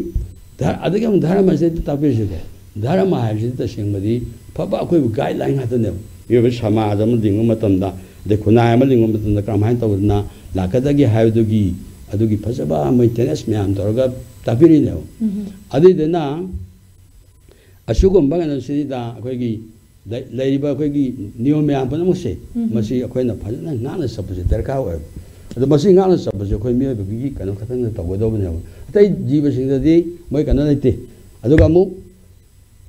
ꯙ-, ꯑꯗꯒꯤ ꯑꯃꯨꯛ ꯙꯔꯃꯁꯤꯗ ꯇꯥꯛꯄꯤꯔꯤꯁꯤꯀꯣ, ꯙꯔꯃ ꯍꯥꯏꯕꯁꯤꯗꯤ ꯇꯁꯦꯡꯕꯗꯤ ꯐꯕ ꯑꯩꯈꯣꯏꯕꯨ guideline ꯉꯥꯛꯇꯅꯦꯕ꯫ ꯃꯤꯑꯣꯏꯕ ꯁꯃꯥꯖ ꯑꯃ ꯂꯤꯡꯕ ꯃꯇꯝꯗ, ꯑꯗꯩ ꯈꯨꯟꯅꯥꯏ ꯑꯃ ꯂꯤꯡꯕ ꯃꯇꯝꯗ ꯀꯔꯝꯍꯥꯏꯅ ꯇꯧꯗꯅ ꯂꯥꯛꯀꯗꯒꯦ ꯍꯥꯏꯕꯗꯨꯒꯤ, ꯑꯗꯨꯒꯤ ꯐꯖꯕ maintenance ꯃꯌꯥꯝ ꯇꯧꯔꯒ ꯇꯥꯛꯄꯤꯔꯤꯅꯦꯕ꯫ ꯎꯝ꯫ ꯑꯗꯨꯏꯗꯨꯅ ꯑꯁꯤꯒꯨꯝꯕ ꯀꯩꯅꯣꯁꯤꯗ ꯑꯩꯈꯣꯏꯒꯤ ꯂꯩ-, ꯂꯩꯔꯤꯕ ꯑꯩꯈꯣꯏꯒꯤ ꯅꯤꯌꯣꯝ ꯃꯌꯥꯝ ꯄꯨꯝꯅꯃꯛꯁꯦ, ꯎꯝ꯫ ꯃꯁꯤ ꯑꯩꯈꯣꯏꯅ ꯐꯖꯅ ꯉꯥꯛꯅ ꯆꯠꯄꯁꯦ ꯗꯔꯀꯥꯔ ꯑꯣꯏꯕ꯫ ꯑꯗꯣ ꯃꯁꯤ ꯉꯥꯛꯅ ꯆꯠꯄꯁꯦ ꯑꯩꯈꯣꯏ ꯃꯤꯑꯣꯏꯕꯒꯤ ꯀꯩꯅꯣ ꯈꯛꯇꯪꯅ ꯇꯧꯒꯗꯧꯕꯅꯦꯕ꯫ ꯑꯇꯩ ꯖꯤꯕꯁꯤꯡꯗꯗꯤ ꯃꯣꯏ ꯀꯩꯅꯣ ꯂꯩꯇꯦ꯫ ꯑꯗꯨꯒ ꯑꯃꯨꯛ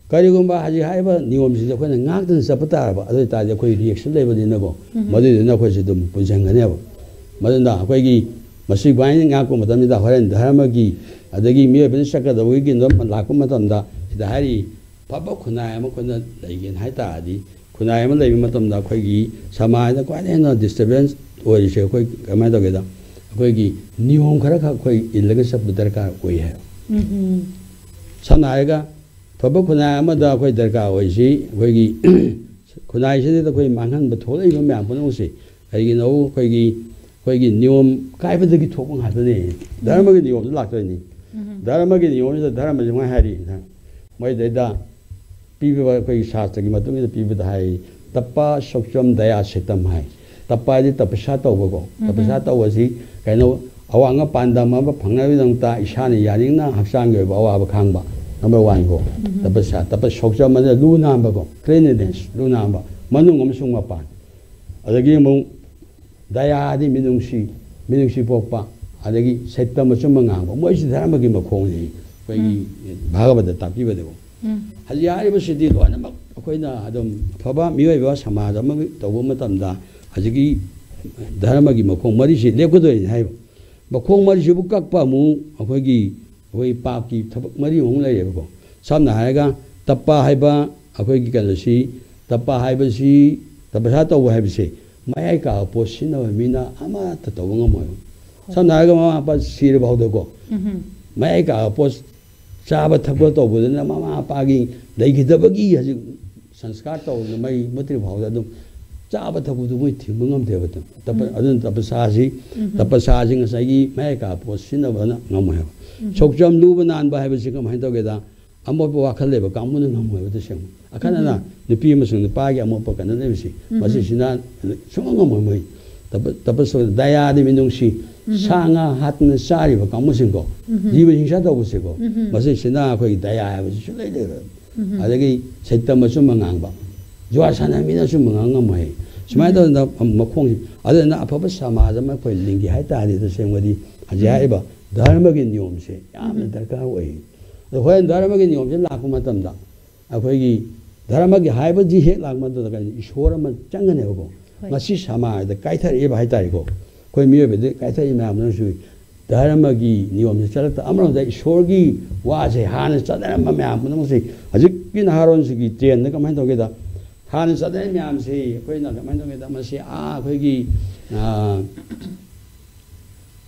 ꯀꯔꯤꯒꯨꯝꯕ ꯍꯧꯖꯤꯛ ꯍꯥꯏꯔꯤꯕ ꯅꯤꯌꯣꯝꯁꯤꯡꯁꯦ ꯑꯩꯈꯣꯏꯅ ꯉꯥꯛꯇꯅ ꯆꯠꯄ ꯇꯥꯔꯕ, ꯑꯗꯨ ꯑꯣꯏ ꯇꯥꯔꯗꯤ ꯑꯩꯈꯣꯏ reaction ꯂꯩꯕꯅꯤꯅꯀꯣ, ꯎꯝ꯫ ꯃꯗꯨꯏꯗꯨꯅ ꯑꯩꯈꯣꯏꯁꯦ ꯑꯗꯨꯝ ꯄꯨꯟꯁꯤꯟꯒꯅꯦꯕ꯫ ꯃꯗꯨꯅ ꯑꯩꯈꯣꯏꯒꯤ ꯃꯁꯤ ꯋꯥꯏꯅ ꯉꯥꯛꯄ ꯃꯇꯝꯁꯤꯗ ꯍꯣꯔꯦꯟ ꯙꯔꯃꯒꯤ, ꯑꯗꯒꯤ ꯃꯤꯑꯣꯏꯕꯅ ꯆꯠꯀꯗꯕꯒꯤ ꯀꯩꯅꯣ ꯂꯥꯛꯄ ꯃꯇꯝꯗ, ꯁꯤꯗ ꯍꯥꯏꯔꯤ, ꯐꯕ ꯈꯨꯟꯅꯥꯏ ꯑꯃ ꯑꯩꯈꯣꯏꯅ ꯂꯩꯒꯦꯅ ꯍꯥꯏ ꯇꯥꯔꯗꯤ, ꯈꯨꯟꯅꯥꯏ ꯑꯃ ꯂꯩꯕ ꯃꯇꯝꯗ ꯑꯩꯈꯣꯏꯒꯤ ꯁꯃꯥꯖꯗ ꯈ꯭ꯋꯥꯏꯗꯒꯤ ꯍꯦꯟꯅ disturbance ꯑꯣꯏꯔꯤꯁꯦ ꯑꯩꯈꯣꯏ ꯀꯃꯥꯏꯅ ꯇꯧꯒꯦꯗ, ꯑꯩꯈꯣꯏꯒꯤ ꯅꯤꯌꯣꯝ ꯈꯔꯈꯛ ꯑꯩꯈꯣꯏ ꯏꯜꯂꯒ ꯆꯠꯄ ꯗꯔꯀꯥꯔ ꯑꯣꯏ ꯍꯥꯏꯕ꯫ ꯎꯝ꯫ ꯁꯝꯅ ꯍꯥꯏꯔꯒ, ꯐꯕ ꯈꯨꯟꯅꯥꯏ ꯑꯃꯗ ꯑꯩꯈꯣꯏ ꯗꯔꯀꯥꯔ ꯑꯣꯏꯔꯤꯁꯤ ꯑꯩꯈꯣꯏꯒꯤ ꯈꯨꯟꯅꯥꯏꯁꯤꯗ ꯑꯩꯈꯣꯏ ꯃꯥꯡꯍꯟꯕ ꯊꯣꯛꯂꯛꯏꯕ ꯃꯌꯥꯝ ꯄꯨꯝꯅꯃꯛꯁꯦ ꯀꯔꯤꯒꯤꯅꯣ? ꯑꯩꯈꯣꯏꯒꯤ, ꯑꯩꯈꯣꯏꯒꯤ ꯅꯤꯌꯣꯝ ꯀꯥꯏꯕꯗꯒꯤ ꯊꯣꯛꯄ ꯉꯥꯛꯇꯅꯦ꯫ ꯙꯔꯃꯒꯤ ꯅꯤꯌꯣꯝꯗ ꯂꯥꯛꯇꯣꯏꯅꯤ꯫ ꯎꯝ꯫ ꯙꯔꯃꯒꯤ ꯅꯤꯌꯣꯝꯁꯤꯗ ꯙꯔꯃꯁꯤ ꯃꯣꯏ ꯍꯥꯏꯔꯤ, ꯃꯣꯏꯗꯩꯗ ꯄꯤꯕꯤꯕ ꯑꯩꯈꯣꯏꯒꯤ ꯁꯥꯁꯇ꯭ꯔꯒꯤ ꯃꯇꯨꯡ ꯏꯟꯅ ꯄꯤꯕꯗ ꯍꯥꯏ, ꯇꯞꯄ ꯁꯣꯛꯆꯝ ꯗꯌꯥ ꯁꯦꯇꯝ ꯍꯥꯏ꯫ ꯇꯞꯄ ꯍꯥꯏꯗꯤ ꯇꯄꯁꯥ ꯇꯧꯕꯀꯣ꯫ ꯎꯝ꯫ ꯇꯄꯁꯥ ꯇꯧꯕꯁꯤ ꯀꯩꯅꯣ, ꯑꯋꯥꯡꯕ ꯄꯥꯟꯗꯝ ꯑꯃ ꯐꯪꯅꯕꯒꯤꯗꯃꯛꯇ ꯏꯁꯥꯅ ꯌꯥꯅꯤꯡꯅ ꯍꯛꯆꯥꯡꯒꯤ ꯑꯣꯏꯕ ꯑꯋꯥꯕ ꯈꯥꯡꯕ꯫ ꯅꯝꯕꯔ ꯋꯥꯟ ꯀꯣ꯫ ꯎꯝ꯫ ꯇꯄꯁꯥ, ꯇꯄ ꯁꯣꯛꯆꯝ ꯑꯃꯗ ꯂꯨ ꯅꯥꯟꯕꯀꯣ, cleanliness, ꯂꯨ ꯅꯥꯟꯕ, ꯃꯅꯨꯡ ꯑꯃꯁꯨꯡ ꯃꯄꯥꯟ꯫ ꯑꯗꯒꯤ ꯑꯃꯨꯛ ꯗꯌꯥꯗꯤ ꯃꯤꯅꯨꯡꯁꯤ, ꯃꯤꯅꯨꯡꯁꯤ ꯄꯣꯛꯄ, ꯑꯗꯒꯤ ꯁꯩꯇꯝ ꯑꯆꯨꯝꯕ ꯉꯥꯡꯕ꯫ ꯃꯣꯏꯁꯤ ꯙꯔꯃꯒꯤ ꯃꯈꯣꯡꯅꯤ꯫ ꯑꯩꯈꯣꯏꯒꯤ ꯎꯝ꯫ ꯚꯥꯒꯕꯇ ꯇꯥꯛꯄꯤꯕꯗꯀꯣ꯫ ꯎꯝ꯫ ꯍꯧꯖꯤꯛ ꯍꯥꯏꯔꯤꯕꯁꯤꯗꯤ ꯂꯣꯏꯅꯃꯛ ꯑꯩꯈꯣꯏꯅ ꯑꯗꯨꯝ ꯑꯐꯕ ꯃꯤꯑꯣꯏꯕ ꯁꯃꯥꯖ ꯑꯃ ꯇꯧꯕ ꯃꯇꯝꯗ ꯍꯧꯖꯤꯛꯀꯤ ꯙꯔꯃꯒꯤ ꯃꯈꯣꯡ ꯃꯔꯤꯁꯤ ꯂꯦꯞꯀꯗꯣꯏꯅꯤ ꯍꯥꯏꯕ꯫ ꯃꯈꯣꯡ ꯃꯔꯤꯁꯤꯕꯨ ꯀꯛꯄ ꯑꯃꯨꯛ ꯑꯩꯈꯣꯏꯒꯤ, ꯑꯩꯈꯣꯏ ꯄꯥꯞꯀꯤ ꯊꯕꯛ ꯃꯔꯤ ꯑꯃꯨꯛ ꯂꯩꯔꯦꯕꯀꯣ꯫ ꯁꯝꯅ ꯍꯥꯏꯔꯒ ꯇꯞꯄ ꯍꯥꯏꯕ ꯑꯩꯈꯣꯏꯒꯤ ꯀꯩꯅꯣꯁꯤ, ꯇꯞꯄ ꯍꯥꯏꯕꯁꯤ, ꯇꯄꯁꯥ ꯇꯧꯕ ꯍꯥꯏꯕꯁꯦ ꯃꯌꯥꯏ ꯀꯥꯕ ꯄꯣꯠ ꯁꯤꯖꯤꯟꯅꯕ ꯃꯤꯅ ꯑꯃꯠꯇ ꯇꯧꯕ ꯉꯝꯃꯣꯏꯕ꯫ ꯁꯝꯅ ꯍꯥꯏꯔꯒ ꯃꯃꯥ ꯃꯄꯥ ꯁꯤꯔ ꯐꯥꯎꯗꯀꯣ, ꯎꯝ꯫ ꯃꯌꯥꯏ ꯀꯥꯕ ꯄꯣꯠ ꯆꯥꯕ ꯊꯛꯄ ꯇꯧꯕꯗꯨꯅ ꯃꯃꯥ ꯃꯄꯥꯒꯤ ꯂꯩꯈꯤꯗꯕꯒꯤ ꯍꯧꯖꯤꯛ ꯁꯪꯁꯀꯥꯔ ꯇꯧꯗꯅ ꯃꯩ ꯃꯨꯠꯇ꯭ꯔꯤ ꯐꯥꯎꯗ ꯑꯗꯨꯝ ꯆꯥꯕ ꯊꯛꯄꯗꯨ ꯃꯣꯏ ꯊꯤꯡꯕ ꯉꯝꯗꯦꯕ꯫ ꯇꯞ-, ꯎꯝ꯫ ꯑꯗꯨꯅ ꯇꯄꯁꯥꯁꯤ, ꯎꯝ꯫ ꯇꯄꯁꯥꯁꯤ ꯉꯁꯥꯏꯒꯤ ꯃꯌꯥꯏ ꯀꯥꯕ ꯄꯣꯠ ꯁꯤꯖꯤꯟꯅꯕꯅ ꯉꯝꯃꯣꯏ ꯍꯥꯏꯕ꯫ ꯎꯝ꯫ ꯁꯣꯛꯆꯝ ꯂꯨꯕ ꯅꯥꯟꯕ ꯍꯥꯏꯕꯁꯤ ꯀꯃꯥꯏꯅ ꯇꯧꯒꯦꯗ? ꯑꯃꯣꯠꯄ ꯋꯥꯈꯜ ꯂꯩꯕ ꯀꯥꯡꯕꯨꯅ ꯉꯝꯃꯣꯏꯕ ꯇꯁꯦꯡꯅ꯫ ꯑꯈꯟꯅꯅ ꯎꯝ꯫ ꯅꯨꯄꯤ ꯑꯃꯁꯨꯡ ꯅꯨꯄꯥꯒꯤ ꯑꯃꯣꯠꯄ ꯀꯩꯅꯣ ꯂꯩꯕꯁꯤ, ꯎꯝ꯫ ꯃꯁꯤꯁꯤꯅ ꯁꯨꯡꯉꯝ ꯉꯝꯃꯣꯏ ꯃꯣꯏ꯫ ꯇꯄ-, ꯇꯄꯁ ꯗꯌꯥꯗꯤ ꯃꯤꯅꯨꯡꯁꯤ, ꯎꯝ꯫ ꯁꯥ ꯉꯥ ꯍꯥꯠꯇꯅ ꯆꯥꯔꯤꯕ ꯀꯥꯡꯕꯨꯁꯤꯡꯀꯣ, ꯎꯝ꯫ ꯖꯤꯕ ꯍꯤꯡꯁꯥ ꯇꯧꯕꯁꯦꯀꯣ, ꯎꯝ꯫ ꯃꯁꯤꯁꯤꯅ ꯑꯩꯈꯣꯏꯒꯤ ꯗꯌꯥ ꯍꯥꯏꯕꯁꯤ ꯁꯨꯡꯂꯩ ꯂꯩꯔꯣꯏ꯫ ꯎꯝ꯫ ꯑꯗꯒꯤ ꯁꯩꯇꯝ ꯑꯆꯨꯝꯕ ꯉꯥꯡꯕ, ꯖꯨꯋꯥꯔ ꯁꯥꯟꯅꯕ ꯃꯤꯅ ꯑꯆꯨꯝꯕ ꯉꯥꯡ ꯉꯝꯃꯣꯏ꯫ ꯁꯨꯃꯥꯏꯅ ꯎꯝ꯫ ꯇꯧꯗꯅ ꯃꯈꯣꯡꯁꯤ, ꯑꯗꯨꯅ ꯑꯐꯕ ꯁꯃꯥꯖ ꯑꯃ ꯑꯩꯈꯣꯏ ꯂꯤꯡꯒꯦ ꯍꯥꯏ ꯇꯥꯔꯗꯤ ꯇꯁꯦꯡꯕꯗꯤ ꯍꯧꯖꯤꯛ ꯎꯝ꯫ ꯍꯥꯏꯔꯤꯕ ꯙꯔꯃꯒꯤ ꯅꯤꯌꯣꯝꯁꯦ ꯌꯥꯝꯅ ꯎꯝ꯫ ꯗꯔꯀꯥꯔ ꯑꯣꯏ꯫ ꯑꯗꯣ ꯍꯣꯔꯦꯟ ꯙꯔꯃꯒꯤ ꯅꯤꯌꯣꯝꯁꯦ ꯂꯥꯛꯄ ꯃꯇꯝꯗ ꯑꯩꯈꯣꯏꯒꯤ ꯙꯔꯃꯒꯤ ꯍꯥꯏꯕꯗꯤ ꯍꯦꯛ ꯂꯥꯛꯄ ꯃꯇꯝꯗ ꯀꯩꯅꯣ, ꯏꯁꯣꯔ ꯑꯃ ꯆꯪꯒꯅꯦꯕꯀꯣ꯫ ꯍꯣꯏ꯫ ꯃꯁꯤ ꯁꯃꯥꯖꯗ ꯀꯥꯏꯊꯔꯛꯏꯕ ꯍꯥꯏꯇꯥꯔꯦꯀꯣ꯫ ꯑꯩꯈꯣꯏ ꯃꯤꯑꯣꯏꯕꯗ ꯀꯥꯏꯊꯔꯛꯏ ꯃꯌꯥꯝꯗꯨꯅꯁꯨ ꯙꯔꯃꯒꯤ ꯅꯤꯌꯣꯝꯁꯦ ꯆꯠꯂꯛꯇ, ꯑꯃꯔꯣꯝꯗ ꯏꯁꯣꯔꯒꯤ ꯋꯥꯁꯦ ꯍꯥꯟꯅ ꯆꯠꯅꯔꯝꯕ ꯃꯌꯥꯝ ꯄꯨꯝꯅꯃꯛꯁꯦ ꯍꯧꯖꯤꯛꯀꯤ ꯅꯍꯥꯔꯣꯟꯁꯤꯒꯤ ꯇ꯭ꯔꯦꯟꯗ ꯀꯃꯥꯏꯅ ꯇꯧꯒꯦꯗ, ꯍꯥꯟꯅ ꯆꯠꯅꯔꯤꯕ ꯃꯌꯥꯝꯁꯤ ꯑꯩꯈꯣꯏꯅ ꯀꯃꯥꯏꯅ ꯇꯧꯒꯦꯗ, ꯃꯁꯤ ꯑꯥ ꯑꯩꯈꯣꯏꯒꯤ, ꯑꯥ,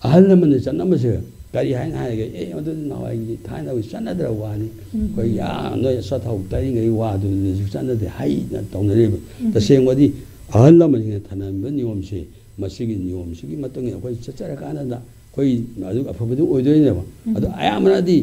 ꯑꯍꯜ ꯂꯃꯟꯅ ꯆꯠꯅꯕꯁꯦ ꯀꯔꯤ ꯍꯥꯏꯅ ꯍꯥꯏꯒꯦ? "ꯑꯦ, ꯑꯗꯨꯗꯤ ꯅꯍꯥꯟꯋꯥꯏꯒꯤ ꯊꯥꯏꯅꯒꯤ ꯆꯠꯅꯗ꯭ꯔꯕ ꯋꯥꯅꯤ꯫ ꯎꯝ꯫ ꯑꯩꯈꯣꯏꯒꯤ, ꯑꯥ, ꯅꯣꯏ ꯑꯆꯥꯊꯥꯎ ꯇꯩꯔꯤꯉꯩ ꯋꯥꯗꯨꯗꯁꯨ ꯆꯠꯅꯗꯦ" ꯍꯥꯏꯅ ꯇꯧꯅꯔꯤꯕ꯫ ꯎꯝ꯫ ꯇꯁꯦꯡꯕꯗꯤ ꯑꯍꯜ ꯂꯃꯟꯁꯤꯡꯅ ꯊꯝꯂꯝꯃꯤꯕ ꯅꯤꯌꯣꯝꯁꯦ, ꯃꯁꯤꯒꯤ ꯅꯤꯌꯣꯝꯁꯤꯒꯤ ꯃꯇꯨꯡ ꯏꯟꯅ ꯑꯩꯈꯣꯏ ꯆꯠꯆꯔꯀꯥꯟꯗ ꯑꯩꯈꯣꯏ ꯑꯗꯨ ꯑꯐꯕꯗꯨ ꯑꯣꯏꯗꯣꯏꯅꯦꯕ꯫ ꯎꯝ꯫ ꯑꯗꯣ ꯑꯌꯥꯝꯕꯅꯗꯤ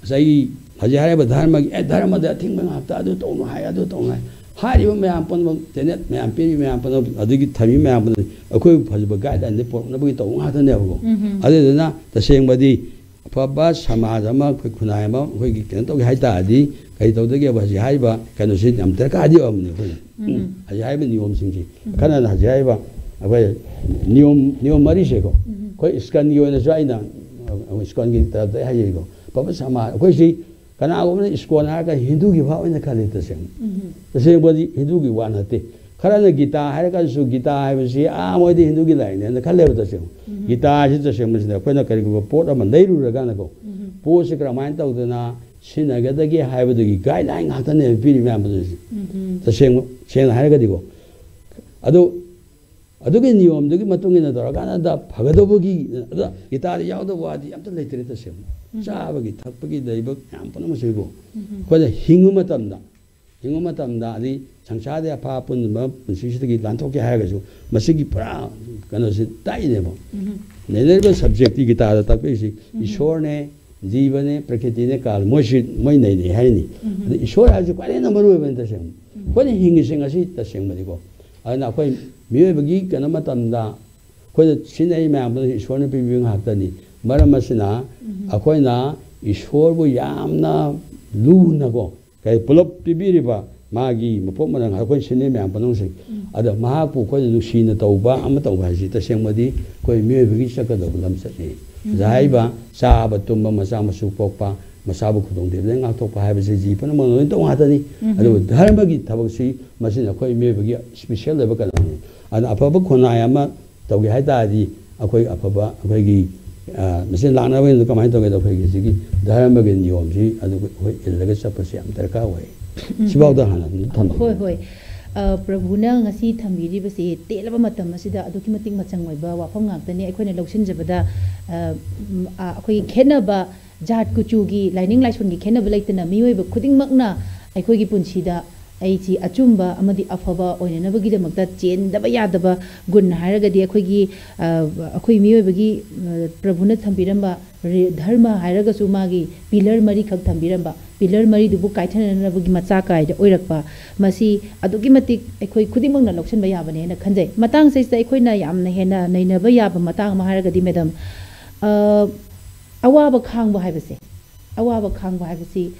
ꯉꯁꯥꯏꯒꯤ ꯍꯧꯖꯤꯛ ꯍꯥꯏꯔꯤꯕ ꯙꯔꯃꯒꯤ, "ꯑꯦ, ꯙꯔꯃꯗ ꯑꯊꯤꯡꯕ ꯉꯥꯛꯇ, ꯑꯗꯨ ꯇꯧꯅꯨ ꯍꯥꯏ, ꯑꯗꯨ ꯇꯧꯅꯨ ꯍꯥꯏ", ꯍꯥꯏꯔꯤꯕ ꯃꯌꯥꯝ ꯄꯨꯝꯅꯃꯛ, ꯇꯦꯅꯦꯠ ꯃꯌꯥꯝ ꯄꯤꯔꯤꯕ ꯃꯌꯥꯝ ꯄꯨꯝꯅꯃꯛ, ꯑꯗꯨꯒꯤ ꯊꯝꯃꯤꯕ ꯃꯌꯥꯝ ꯄꯨꯝꯅꯃꯛ ꯑꯩꯈꯣꯏꯕꯨ ꯐꯖꯕ ꯒꯥꯏꯗꯂꯥꯏꯟꯗ ꯄꯨꯔꯛꯅꯕꯒꯤ ꯇꯧꯕ ꯉꯥꯛꯇꯅꯦꯕꯀꯣ꯫ ꯎꯝ꯫ ꯑꯗꯨꯗꯨꯅ ꯇꯁꯦꯡꯕꯗꯤ ꯑꯐꯕ ꯁꯃꯥꯖ ꯑꯃ, ꯑꯩꯈꯣꯏ ꯈꯨꯟꯅꯥꯏ ꯑꯃ ꯑꯩꯈꯣꯏꯒꯤ ꯀꯩꯅꯣ ꯇꯧꯒꯦ ꯍꯥꯏ ꯇꯥꯔꯗꯤ ꯀꯔꯤ ꯇꯧꯗꯒꯦꯕ? ꯍꯧꯖꯤꯛ ꯍꯥꯏꯔꯤꯕ ꯀꯩꯅꯣꯁꯤ ꯌꯥꯝ ꯗꯔꯀꯥꯔꯗꯤ ꯑꯣꯏꯔꯝꯕꯅꯤ ꯑꯩꯈꯣꯏꯅ꯫ ꯎꯝ꯫ ꯎꯝ꯫ ꯍꯧꯖꯤꯛ ꯍꯥꯏꯔꯤꯕ ꯅꯤꯌꯣꯝꯁꯤꯡꯁꯤ, ꯎꯝ꯫ ꯈꯔꯅ ꯍꯧꯖꯤꯛ ꯍꯥꯏꯔꯤꯕ ꯑꯩꯈꯣꯏ ꯅꯤꯌꯣꯝ, ꯅꯤꯌꯣꯝ ꯃꯔꯤꯁꯦꯀꯣ, ꯎꯝ꯫ ꯑꯩꯈꯣꯏ ꯏꯁꯀꯟꯒꯤ ꯑꯣꯏꯅꯁꯨ ꯑꯩꯅ, ꯑꯩꯈꯣꯏ ꯏꯁꯀꯟꯒꯤ ꯇꯔꯞꯇ ꯑꯩ ꯍꯥꯏꯖꯔꯤꯀꯣ, ꯑꯐꯕ ꯁꯃꯥꯖ, ꯑꯩꯈꯣꯏꯁꯤ ꯀꯅꯥꯒꯨꯝꯕꯅ ꯏꯁꯀꯣꯟ ꯍꯥꯏꯔꯒ ꯍꯤꯟꯗꯨꯒꯤ ꯚꯥꯕ ꯑꯣꯏꯅ ꯈꯜꯂꯤ ꯇꯁꯦꯡꯅ꯫ ꯎꯝ꯫ ꯇꯁꯦꯡꯕꯗꯤ ꯍꯤꯟꯗꯨꯒꯤ ꯋꯥ ꯅꯠꯇꯦ꯫ ꯈꯔꯅ ꯒꯤꯇꯥ ꯍꯥꯏꯔꯒꯁꯨ ꯒꯤꯇꯥ ꯍꯥꯏꯕꯁꯤ, ꯑꯥ, ꯃꯣꯏꯗꯤ ꯍꯤꯟꯗꯨꯒꯤ ꯂꯥꯏꯔꯤꯛꯅꯦꯅ ꯈꯜꯂꯦꯕ ꯇꯁꯦꯡꯅ꯫ ꯎꯝ꯫ ꯒꯤꯇꯥ ꯍꯥꯏꯁꯤ ꯇꯁꯦꯡꯕꯁꯤꯗ ꯑꯩꯈꯣꯏꯅ ꯀꯔꯤꯒꯨꯝꯕ ꯄꯣꯠ ꯑꯃ ꯂꯩꯔꯨꯔꯀꯥꯟꯗꯀꯣ, ꯎꯝ꯫ ꯄꯣꯠꯁꯤ ꯀꯔꯝꯍꯥꯏꯅ ꯇꯧꯗꯅ ꯁꯤꯖꯤꯟꯅꯒꯗꯒꯦ ꯍꯥꯏꯕꯗꯨꯒꯤ ꯒꯥꯏꯗꯂꯥꯏꯟ ꯉꯥꯛꯇꯅꯦꯕ ꯄꯤꯔꯤ ꯃꯌꯥꯝꯗꯨꯗꯤ꯫ ꯎꯝ꯫ ꯇꯁꯦꯡꯕ, ꯁꯦꯡꯅ ꯍꯥꯏꯔꯒꯗꯤꯀꯣ꯫ ꯑꯗꯨ ꯑꯗꯨꯒꯤ ꯅꯤꯌꯣꯝꯗꯨꯒꯤ ꯃꯇꯨꯡ ꯏꯟꯅ ꯇꯧꯔꯀꯥꯟꯗ ꯐꯒꯗꯧꯕꯒꯤ, ꯑꯗ ꯒꯤꯇꯥꯗ ꯌꯥꯎꯗꯕ ꯋꯥꯗꯤ ꯑꯝꯇ ꯂꯩꯇ꯭ꯔꯦ ꯇꯁꯦꯡꯅ꯫ ꯎꯝ꯫ ꯆꯥꯕꯒꯤ ꯊꯛꯄꯒꯤ ꯂꯩꯕ ꯃꯌꯥꯝ ꯄꯨꯝꯅꯃꯛꯁꯤꯀꯣ, ꯎꯝ꯫ ꯑꯩꯈꯣꯏꯅ ꯍꯤꯡꯕ ꯃꯇꯝꯗ, ꯍꯤꯡꯕ ꯃꯇꯝꯗ ꯑꯗꯩ ꯁꯪꯁꯥꯔꯗ ꯑꯐ ꯄꯨꯟꯕ ꯄꯨꯟꯁꯤꯁꯤꯗꯒꯤ ꯂꯥꯟꯊꯣꯛꯀꯦ ꯍꯥꯏꯔꯒꯁꯨ ꯃꯁꯤꯒꯤ ꯄꯨꯔꯥ ꯀꯩꯅꯣꯁꯤ ꯇꯥꯛꯏꯅꯦꯕ꯫ ꯎꯝ꯫ ꯂꯩꯅꯔꯤꯕ ꯁꯕꯖꯦꯛꯇꯤ ꯒꯤꯇꯥꯗ ꯇꯥꯛꯄꯤꯔꯤꯁꯤ ꯎꯝ꯫ ꯏꯁꯣꯔꯅꯦ, ꯖꯤꯕꯅꯦ, ꯄ꯭ꯔꯀ꯭ꯔꯤꯇꯤꯅꯦ, ꯀꯥꯜ, ꯃꯣꯏꯁꯤ, ꯃꯣꯏ ꯅꯩꯅꯩ ꯍꯥꯏꯔꯤꯅꯤ꯫ ꯎꯝ꯫ ꯑꯗ ꯏꯁꯣꯔ ꯍꯥꯏꯕꯁꯤ ꯈ꯭ꯋꯥꯏꯗꯒꯤ ꯍꯦꯟꯅ ꯃꯔꯨ ꯑꯣꯏꯕꯅꯤ ꯇꯁꯦꯡꯅ꯫ ꯎꯝ꯫ ꯑꯩꯈꯣꯏꯅ ꯍꯤꯡꯉꯤꯁꯤ ꯉꯁꯤ ꯇꯁꯦꯡꯕꯗꯤꯀꯣ꯫ ꯑꯗꯨꯅ ꯑꯩꯈꯣꯏ ꯃꯤꯑꯣꯏꯕꯒꯤ ꯀꯩꯅꯣ ꯃꯇꯝꯗ ꯑꯩꯈꯣꯏꯅ ꯁꯤꯖꯤꯟꯅꯔꯤ ꯃꯌꯥꯝꯗꯨ ꯏꯁꯣꯔꯅ ꯄꯤꯕꯤꯕ ꯉꯥꯛꯇꯅꯤ꯫ ꯃꯔꯝ ꯑꯁꯤꯅ ꯎꯝ꯫ ꯑꯩꯈꯣꯏꯅ ꯏꯁꯣꯔꯕꯨ ꯌꯥꯝꯅ ꯂꯨꯅꯀꯣ, ꯀꯩ ꯄꯨꯂꯞ ꯄꯤꯕꯤꯔꯤꯕ ꯃꯥꯒꯤ ꯃꯄꯣꯛ ꯃꯔꯝ ꯑꯩꯈꯣꯏ ꯁꯤꯖꯤꯟꯅꯔꯤ ꯃꯌꯥꯝ ꯄꯨꯝꯅꯃꯛꯁꯦ꯫ ꯎꯝ꯫ ꯑꯗ ꯃꯍꯥꯛꯄꯨ ꯑꯩꯈꯣꯏꯅ ꯅꯨꯡꯁꯤꯅ ꯇꯧꯕ ꯑꯃ ꯇꯧꯕ ꯍꯥꯏꯁꯤ ꯇꯁꯦꯡꯕꯗꯤ ꯑꯩꯈꯣꯏ ꯃꯤꯑꯣꯏꯕꯒꯤ ꯆꯠꯀꯗꯧꯕ ꯂꯝꯆꯠꯅꯤ꯫ ꯎꯝ꯫ ꯑꯣꯖꯥ ꯍꯥꯏꯔꯤꯕ ꯆꯥꯕ ꯇꯨꯝꯕ ꯃꯆꯥ ꯃꯁꯨ ꯄꯣꯛꯄ, ꯃꯆꯥꯕꯨ ꯈꯨꯗꯣꯡꯊꯤꯕꯗꯒꯤ ꯉꯥꯛꯊꯣꯛꯄ ꯍꯥꯏꯕꯁꯤ ꯖꯤ ꯄꯨꯝꯅꯃꯛ ꯂꯣꯏꯅ ꯇꯧ ꯉꯥꯛꯇꯅꯤ꯫ ꯎꯝ꯫ ꯑꯗꯨꯕꯨ ꯙꯔꯃꯒꯤ ꯊꯕꯛꯁꯤ ꯃꯁꯤꯅ ꯑꯩꯈꯣꯏ ꯃꯤꯑꯣꯏꯕꯒꯤ ꯏꯁꯄꯤꯁꯦꯜ ꯑꯣꯏꯕ ꯀꯩꯅꯣꯅꯤ꯫ ꯑꯗꯨꯅ ꯑꯐꯕ ꯈꯨꯟꯅꯥꯏ ꯑꯃ ꯇꯧꯒꯦ ꯍꯥꯏ ꯇꯥꯔꯗꯤ ꯑꯩꯈꯣꯏ ꯑꯐꯕ ꯑꯩꯈꯣꯏꯒꯤ, ꯑ, ꯃꯁꯤ ꯂꯥꯛꯅꯕꯒꯤꯗꯃꯛꯇ ꯀꯃꯥꯏꯅ ꯇꯧꯒꯦꯗ ꯑꯩꯈꯣꯏꯒꯤ ꯁꯤꯒꯤ ꯙꯔꯃꯒꯤ ꯅꯤꯌꯣꯝꯁꯤ ꯑꯗꯨ ꯑꯩꯈꯣꯏ ꯏꯜꯂꯒ ꯆꯠꯄꯁꯤ ꯌꯥꯝ ꯗꯔꯀꯥꯔ ꯑꯣꯏ꯫ ꯎꯝ꯫ ꯁꯤꯐꯥꯎꯗ ꯍꯥꯟꯅ ꯑꯗꯨꯝ ꯊꯝꯖꯒꯦ꯫ ꯍꯣꯏ, ꯍꯣꯏ꯫ ꯑ, ꯄ꯭ꯔꯚꯨꯅ ꯉꯁꯤ ꯊꯝꯕꯤꯔꯤꯕꯁꯤ ꯇꯦꯜꯂꯕ ꯃꯇꯝ ꯑꯁꯤꯗ ꯑꯗꯨꯛꯀꯤ ꯃꯇꯤꯛ ꯃꯆꯪ ꯑꯣꯏꯕ ꯋꯥꯐꯝ ꯉꯥꯛꯇꯅꯤ꯫ ꯑꯩꯈꯣꯏꯅ ꯂꯧꯁꯤꯟꯖꯕꯗ, ꯑ, ꯎꯝ, ꯑ, ꯑꯩꯈꯣꯏꯒꯤ ꯈꯦꯠꯅꯕ ꯖꯥꯠ ꯀꯨꯆꯨꯒꯤ, ꯂꯥꯏꯅꯤꯡ ꯂꯥꯏꯁꯣꯟꯒꯤ ꯈꯦꯠꯅꯕ ꯂꯩꯇꯅ ꯃꯤꯑꯣꯏꯕ ꯈꯨꯗꯤꯡꯃꯛꯅ ꯑꯩꯈꯣꯏꯒꯤ ꯄꯨꯟꯁꯤꯗ ꯑꯩꯁꯤ ꯑꯆꯨꯝꯕ ꯑꯃꯗꯤ ꯑꯐꯕ ꯑꯣꯏꯅꯅꯕꯒꯤꯗꯃꯛꯇ ꯆꯦꯟꯗꯕ ꯌꯥꯗꯕ ꯒꯨꯟ ꯍꯥꯏꯔꯒꯗꯤ ꯑꯩꯈꯣꯏꯒꯤ, ꯑ, ꯑꯩꯈꯣꯏ ꯃꯤꯑꯣꯏꯕꯒꯤ, ꯑ, ꯄ꯭ꯔꯚꯨꯅ ꯊꯝꯕꯤꯔꯝꯕ ꯔꯤ-, ꯙꯔꯃ ꯍꯥꯏꯔꯒꯁꯨ ꯃꯥꯒꯤ ꯄꯤꯂꯔ ꯃꯔꯤꯈꯛ ꯊꯝꯕꯤꯔꯝꯕ, ꯄꯤꯂꯔ ꯃꯔꯤꯗꯨꯕꯨ ꯀꯥꯏꯊꯅꯅꯕꯒꯤ ꯃꯆꯥꯛ ꯀꯥꯏꯗ ꯑꯣꯏꯔꯛꯄ, ꯃꯁꯤ ꯑꯗꯨꯛꯀꯤ ꯃꯇꯤꯛ ꯑꯩꯈꯣꯏ ꯈꯨꯗꯤꯡꯃꯛꯅ ꯂꯧꯁꯤꯟꯕ ꯌꯥꯕꯅꯦꯅ ꯈꯟꯖꯩ꯫ ꯃꯇꯥꯡꯁꯤꯗꯩꯁꯤꯗ ꯑꯩꯈꯣꯏꯅ ꯌꯥꯝꯅ ꯍꯦꯟꯅ ꯅꯩꯅꯕ ꯌꯥꯕ ꯃꯇꯥꯡ ꯑꯃ ꯍꯥꯏꯔꯒꯗꯤ, ꯃꯦꯗꯥꯝ, ꯑ, ꯑꯋꯥꯕ ꯈꯥꯡꯕ ꯍꯥꯏꯕꯁꯦ, ꯑꯋꯥꯕ ꯈꯥꯡꯕ ꯍꯥꯏꯕꯁꯤ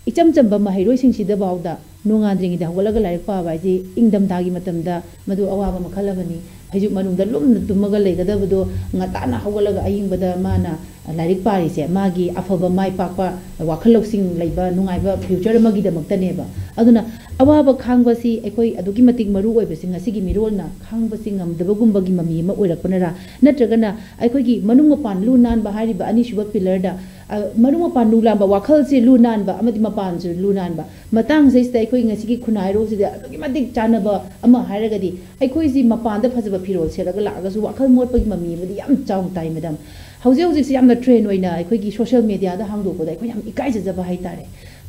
ꯏꯆꯝ ꯆꯝꯕ ꯃꯍꯩꯔꯣꯏꯁꯤꯡꯁꯤꯗꯐꯥꯎꯗ ꯅꯣꯡꯉꯥꯟꯗ꯭ꯔꯤꯉꯩꯗ ꯍꯧꯒꯠꯂꯒ ꯂꯥꯏꯔꯤꯛ ꯄꯥꯕ ꯍꯥꯏꯁꯤ ꯏꯪꯊꯝꯊꯥꯒꯤ ꯃꯇꯝꯗ ꯃꯗꯨ ꯑꯋꯥꯕ ꯃꯈꯜ ꯑꯃꯅꯤ꯫ ꯐꯩꯖꯨꯞ ꯃꯅꯨꯡꯗ ꯂꯨꯝꯅ ꯇꯨꯝꯃꯒ ꯂꯩꯒꯗꯕꯗꯣ ꯉꯟꯇꯥꯅ ꯍꯧꯒꯠꯂꯒ ꯑꯌꯤꯡꯕꯗ ꯃꯥꯅ ꯂꯥꯏꯔꯤꯛ ꯄꯥꯔꯤꯁꯦ, ꯃꯥꯒꯤ ꯑꯐꯕ ꯃꯥꯏ ꯄꯥꯛꯄ, ꯋꯥꯈꯜ ꯂꯧꯁꯤꯡ ꯂꯩꯕ ꯅꯨꯡꯉꯥꯏꯕ ꯐ꯭ꯌꯨꯆꯔ ꯑꯃꯒꯤꯗꯃꯛꯇꯅꯦꯕ꯫ ꯑꯗꯨꯅ ꯑꯋꯥꯕ ꯈꯥꯡꯕꯁꯤ ꯑꯩꯈꯣꯏ ꯑꯗꯨꯛꯀꯤ ꯃꯇꯤꯛ ꯃꯔꯨ ꯑꯣꯏꯕꯁꯤ ꯉꯁꯤꯒꯤ ꯃꯤꯔꯣꯜꯅ ꯈꯥꯡꯕꯁꯤ ꯉꯝꯗꯕꯒꯨꯝꯕꯒꯤ ꯃꯃꯤ ꯑꯃ ꯑꯣꯏꯔꯛꯄꯅꯔꯥ, ꯅꯠꯇ꯭ꯔꯒꯅ ꯑꯩꯈꯣꯏꯒꯤ ꯃꯅꯨꯡ ꯃꯄꯥꯟ ꯂꯨ ꯅꯥꯟꯕ ꯍꯥꯏꯔꯤꯕ ꯑꯅꯤꯁꯨꯕ ꯄꯤꯂꯔꯗ, ꯑ, ꯃꯅꯨꯡ ꯃꯄꯥꯟ ꯂꯨ ꯅꯥꯟꯕ, ꯋꯥꯈꯜꯁꯤ ꯂꯨ ꯅꯥꯟꯕ ꯑꯃꯗꯤ ꯃꯄꯥꯟꯁꯨ ꯂꯨ ꯅꯥꯟꯕ ꯃꯇꯥꯡꯁꯤꯗꯩꯁꯤꯗ ꯑꯩꯈꯣꯏ ꯉꯁꯤꯒꯤ ꯈꯨꯟꯅꯥꯏꯔꯣꯜꯁꯤꯗ ꯑꯗꯨꯛꯀꯤ ꯃꯇꯤꯛ ꯆꯥꯟꯅꯕ ꯑꯃ ꯍꯥꯏꯔꯒꯗꯤ, ꯑꯩꯈꯣꯏꯁꯤ ꯃꯄꯥꯟꯗ ꯐꯖꯕ ꯐꯤꯔꯣꯜ ꯁꯦꯠꯂꯒ ꯂꯥꯛꯑꯒꯁꯨ ꯋꯥꯈꯜ ꯃꯣꯠꯄꯒꯤ ꯃꯃꯤ ꯑꯃꯗꯤ ꯌꯥꯝ ꯆꯥꯎꯅ ꯇꯥꯏ, ꯃꯦꯗꯥꯝ꯫ ꯍꯧꯖꯤꯛ ꯍꯧꯖꯤꯛꯁꯤ ꯌꯥꯝꯅ ꯇ꯭ꯔꯦꯟ ꯑꯣꯏꯅ ꯑꯩꯈꯣꯏꯒꯤ ꯁꯣꯁꯤꯌꯦꯜ ꯃꯦꯗꯤꯌꯥꯗ ꯍꯥꯡꯗꯣꯛꯄꯗ ꯑꯩꯈꯣꯏ ꯌꯥꯝ ꯏꯀꯥꯏꯖꯖꯕ ꯍꯥꯏꯇꯥꯔꯦ꯫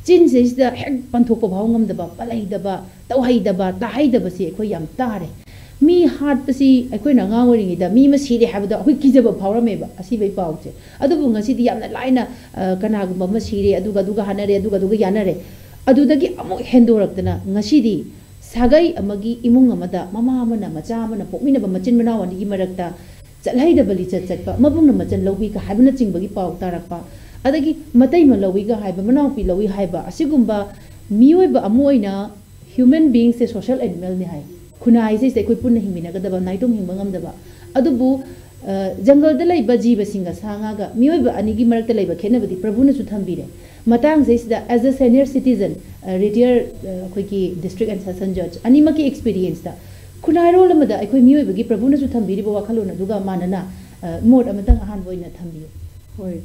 ꯆꯤꯟꯁꯤꯗꯩꯁꯤꯗ ꯍꯦꯛ ꯄꯟꯊꯣꯛꯄ ꯐꯥꯎ ꯉꯝꯗꯕ, ꯄꯜꯍꯩꯗꯕ, ꯇꯧꯍꯩꯗꯕ, ꯇꯥꯍꯩꯗꯕꯁꯤ ꯑꯩꯈꯣꯏ ꯌꯥꯝ ꯇꯥꯔꯦ꯫ ꯃꯤ ꯍꯥꯠꯄꯁꯤ ꯑꯩꯈꯣꯏꯅ ꯑꯉꯥꯡ ꯑꯣꯏꯔꯤꯉꯩꯗ ꯃꯤ ꯑꯃ ꯁꯤꯔꯦ ꯍꯥꯏꯕꯗ ꯑꯩꯈꯣꯏ ꯀꯤꯖꯕ ꯐꯥꯎꯔꯝꯃꯦꯕ, ꯑꯁꯤꯕꯒꯤ ꯄꯥꯎꯁꯦ꯫ ꯑꯗꯨꯕꯨ ꯉꯁꯤꯗꯤ ꯌꯥꯝꯅ ꯂꯥꯏꯅ, ꯑ, ꯀꯅꯥꯒꯨꯝꯕ ꯑꯃ ꯁꯤꯔꯦ, ꯑꯗꯨꯒ ꯑꯗꯨꯒ ꯍꯥꯠꯅꯔꯦ, ꯑꯗꯨꯒ ꯑꯗꯨꯒ ꯌꯥꯅꯔꯦ꯫ ꯑꯗꯨꯗꯒꯤ ꯑꯃꯨꯛ ꯍꯦꯟꯗꯣꯔꯛꯇꯅ ꯉꯁꯤꯗꯤ ꯁꯥꯒꯩ ꯑꯃꯒꯤ ꯏꯃꯨꯡ ꯑꯃꯗ ꯃꯃꯥ ꯑꯃꯅ ꯃꯆꯥ ꯑꯃꯅ ꯄꯣꯛꯃꯤꯟꯅꯕ ꯃꯆꯤꯟ ꯃꯅꯥꯎ ꯑꯅꯤꯒꯤ ꯃꯔꯛꯇ ꯆꯠꯍꯩꯗꯕ ꯂꯤꯆꯠ ꯆꯠꯄ, ꯃꯕꯨꯡꯅ ꯃꯆꯟ ꯂꯧꯕꯤꯒ ꯍꯥꯏꯕꯅꯆꯤꯡꯕꯒꯤ ꯄꯥꯎ ꯇꯥꯔꯛꯄ, ꯑꯗꯒꯤ ꯃꯇꯩꯃ ꯂꯧꯏꯒ ꯍꯥꯏꯕ, ꯃꯅꯥꯎꯄꯤ ꯂꯧꯏ ꯍꯥꯏꯕ, ꯑꯁꯤꯒꯨꯝꯕ ꯃꯤꯑꯣꯏꯕ ꯑꯃ ꯑꯣꯏꯅ human beingꯁꯦ social animalꯅꯤ ꯍꯥꯏ꯫ ꯈꯨꯟꯅꯥꯏꯁꯤꯗ ꯑꯩꯈꯣꯏ ꯄꯨꯟꯅ ꯍꯤꯡꯃꯤꯟꯅꯒꯗꯕ, ꯅꯥꯏꯇꯣꯝ ꯍꯤꯡꯕ ꯉꯝꯗꯕ꯫ ꯑꯗꯨꯕꯨ, ꯑ, ꯖꯪꯒꯜꯗ ꯂꯩꯕ ꯖꯤꯕꯁꯤꯡꯒ ꯁꯥ ꯉꯥꯒ ꯃꯤꯑꯣꯏꯕ ꯑꯅꯤꯒꯤ ꯃꯔꯛꯇ ꯂꯩꯕ ꯈꯦꯠꯅꯕꯗꯤ ꯄ꯭ꯔꯚꯨꯅꯁꯨ ꯊꯝꯕꯤꯔꯦ꯫ ꯃꯇꯥꯡꯁꯤꯗꯩꯁꯤꯗ, as a senior citizen, ꯑ, retired, ꯑ, ꯑꯩꯈꯣꯏꯒꯤ district and session judge ꯑꯅꯤꯃꯛꯀꯤ experienceꯇ, ꯈꯨꯟꯅꯥꯏꯔꯣꯜ ꯑꯃꯗ ꯑꯩꯈꯣꯏ ꯃꯤꯑꯣꯏꯕꯒꯤ ꯄ꯭ꯔꯚꯨꯅꯁꯨ ꯊꯝꯕꯤꯔꯤꯕ ꯋꯥꯈꯜꯂꯣꯟ ꯑꯗꯨꯒ ꯃꯥꯟꯅꯅ, ꯑ, ꯃꯣꯠ ꯑꯃꯇꯪ ꯑꯍꯥꯟꯕ ꯑꯣꯏꯅ ꯊꯝꯕꯤꯌꯨ꯫ ꯍꯣꯏ,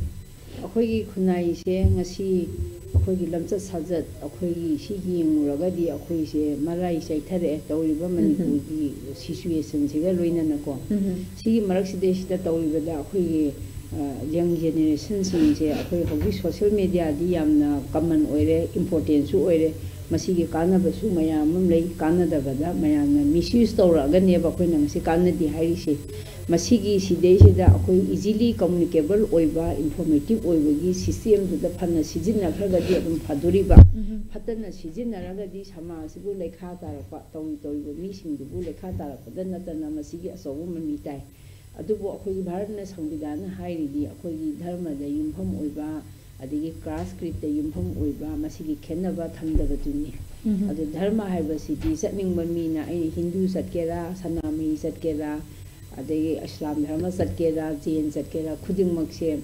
ꯑꯩꯈꯣꯏꯒꯤ ꯈꯨꯟꯅꯥꯏꯁꯦ ꯉꯁꯤ ꯑꯩꯈꯣꯏꯒꯤ ꯂꯝꯆꯠ ꯁꯥꯖꯠ, ꯑꯩꯈꯣꯏꯒꯤ ꯁꯤ ꯌꯦꯡꯉꯨꯔꯒꯗꯤ ꯑꯩꯈꯣꯏꯁꯦ ꯃꯔꯥꯏ ꯆꯥꯏꯊꯔꯛꯑꯦ ꯇꯧꯔꯤꯕ ꯎꯝ꯫ ꯃꯅꯤꯄꯨꯔꯒꯤ situationꯁꯤꯒ ꯂꯣꯏꯅꯅꯀꯣ꯫ ꯎꯝ꯫ ꯁꯤꯒꯤ ꯃꯔꯛꯁꯤꯗꯩꯁꯤꯗ ꯇꯧꯔꯤꯕꯗ ꯑꯩꯈꯣꯏꯒꯤ, ꯑ, young generationꯁꯤꯡꯁꯦ ꯑꯩꯈꯣꯏ ꯍꯧꯖꯤꯛ social mediaꯗꯤ ꯌꯥꯝꯅ common ꯑꯣꯏꯔꯦ, importantꯁꯨ ꯑꯣꯏꯔꯦ꯫ ꯃꯁꯤꯒꯤ ꯀꯥꯟꯅꯕꯁꯨ ꯃꯌꯥꯝ ꯑꯃ ꯂꯩ꯫ ꯀꯥꯟꯅꯗꯕꯗ ꯃꯌꯥꯝꯅ ꯃꯤꯁꯌꯨꯁ ꯇꯧꯔꯛꯑꯒꯅꯦꯕ ꯑꯩꯈꯣꯏꯅ ꯉꯁꯤ ꯀꯥꯟꯅꯗꯦ ꯍꯥꯏꯔꯤꯁꯦ꯫ ꯃꯁꯤꯒꯤ ꯁꯤꯗꯩꯁꯤꯗ ꯑꯩꯈꯣꯏ ꯏꯖꯤꯂꯤ ꯀꯝꯃꯨꯅꯤꯀꯦꯕꯜ ꯑꯣꯏꯕ, ꯏꯟꯐꯣꯔꯃꯦꯇꯤꯞ ꯑꯣꯏꯕꯒꯤ ꯁꯤꯁꯇꯦꯝꯗꯨꯗ ꯐꯅ ꯁꯤꯖꯤꯟꯅꯈ꯭ꯔꯒꯗꯤ ꯑꯗꯨꯝ ꯐꯗꯣꯔꯤꯕ꯫ ꯎꯝ꯫ ꯐꯠꯇꯅ ꯁꯤꯖꯤꯟꯅꯔꯒꯗꯤ ꯁꯃꯥꯖꯁꯤꯕꯨ ꯂꯩꯈꯥ ꯇꯥꯔꯛꯄ, ꯇꯧꯔꯤ ꯇꯧꯔꯤꯕ ꯃꯤꯁꯤꯡꯗꯨꯕꯨ ꯂꯩꯈꯥ ꯇꯥꯔꯛꯄꯗ ꯅꯠꯇꯅ ꯃꯁꯤꯒꯤ ꯑꯆꯧꯕ ꯃꯃꯤ ꯇꯥꯏ꯫ ꯑꯗꯨꯕꯨ ꯑꯩꯈꯣꯏꯒꯤ ꯚꯥꯔꯠꯅ ꯁꯪꯕꯤꯙꯥꯟꯅ ꯍꯥꯏꯔꯤꯗꯤ ꯑꯩꯈꯣꯏꯒꯤ ꯙꯔꯃꯗ ꯌꯨꯝꯐꯝ ꯑꯣꯏꯕ, ꯑꯗꯒꯤ ꯀ꯭ꯔꯥꯁ ꯀ꯭ꯔꯤꯠꯇ ꯌꯨꯝꯐꯝ ꯑꯣꯏꯕ, ꯃꯁꯤꯒꯤ ꯈꯦꯠꯅꯕ ꯊꯝꯗꯕꯗꯨꯅꯤ꯫ ꯎꯝ꯫ ꯑꯗꯨ ꯙꯔꯃ ꯍꯥꯏꯕꯁꯤꯗꯤ ꯆꯠꯅꯤꯡꯕ ꯃꯤꯅ, ꯑꯩꯅ ꯍꯤꯟꯗꯨ ꯆꯠꯀꯦꯔꯥ, ꯁꯅꯥꯃꯍꯤ ꯆꯠꯀꯦꯔꯥ, ꯑꯗꯒꯤ ꯏꯁꯂꯥꯝ ꯙꯔꯃ ꯆꯠꯀꯦꯔꯥ, ꯖꯦꯟ ꯆꯠꯀꯦꯔꯥ, ꯈꯨꯗꯤꯡꯃꯛꯁꯦ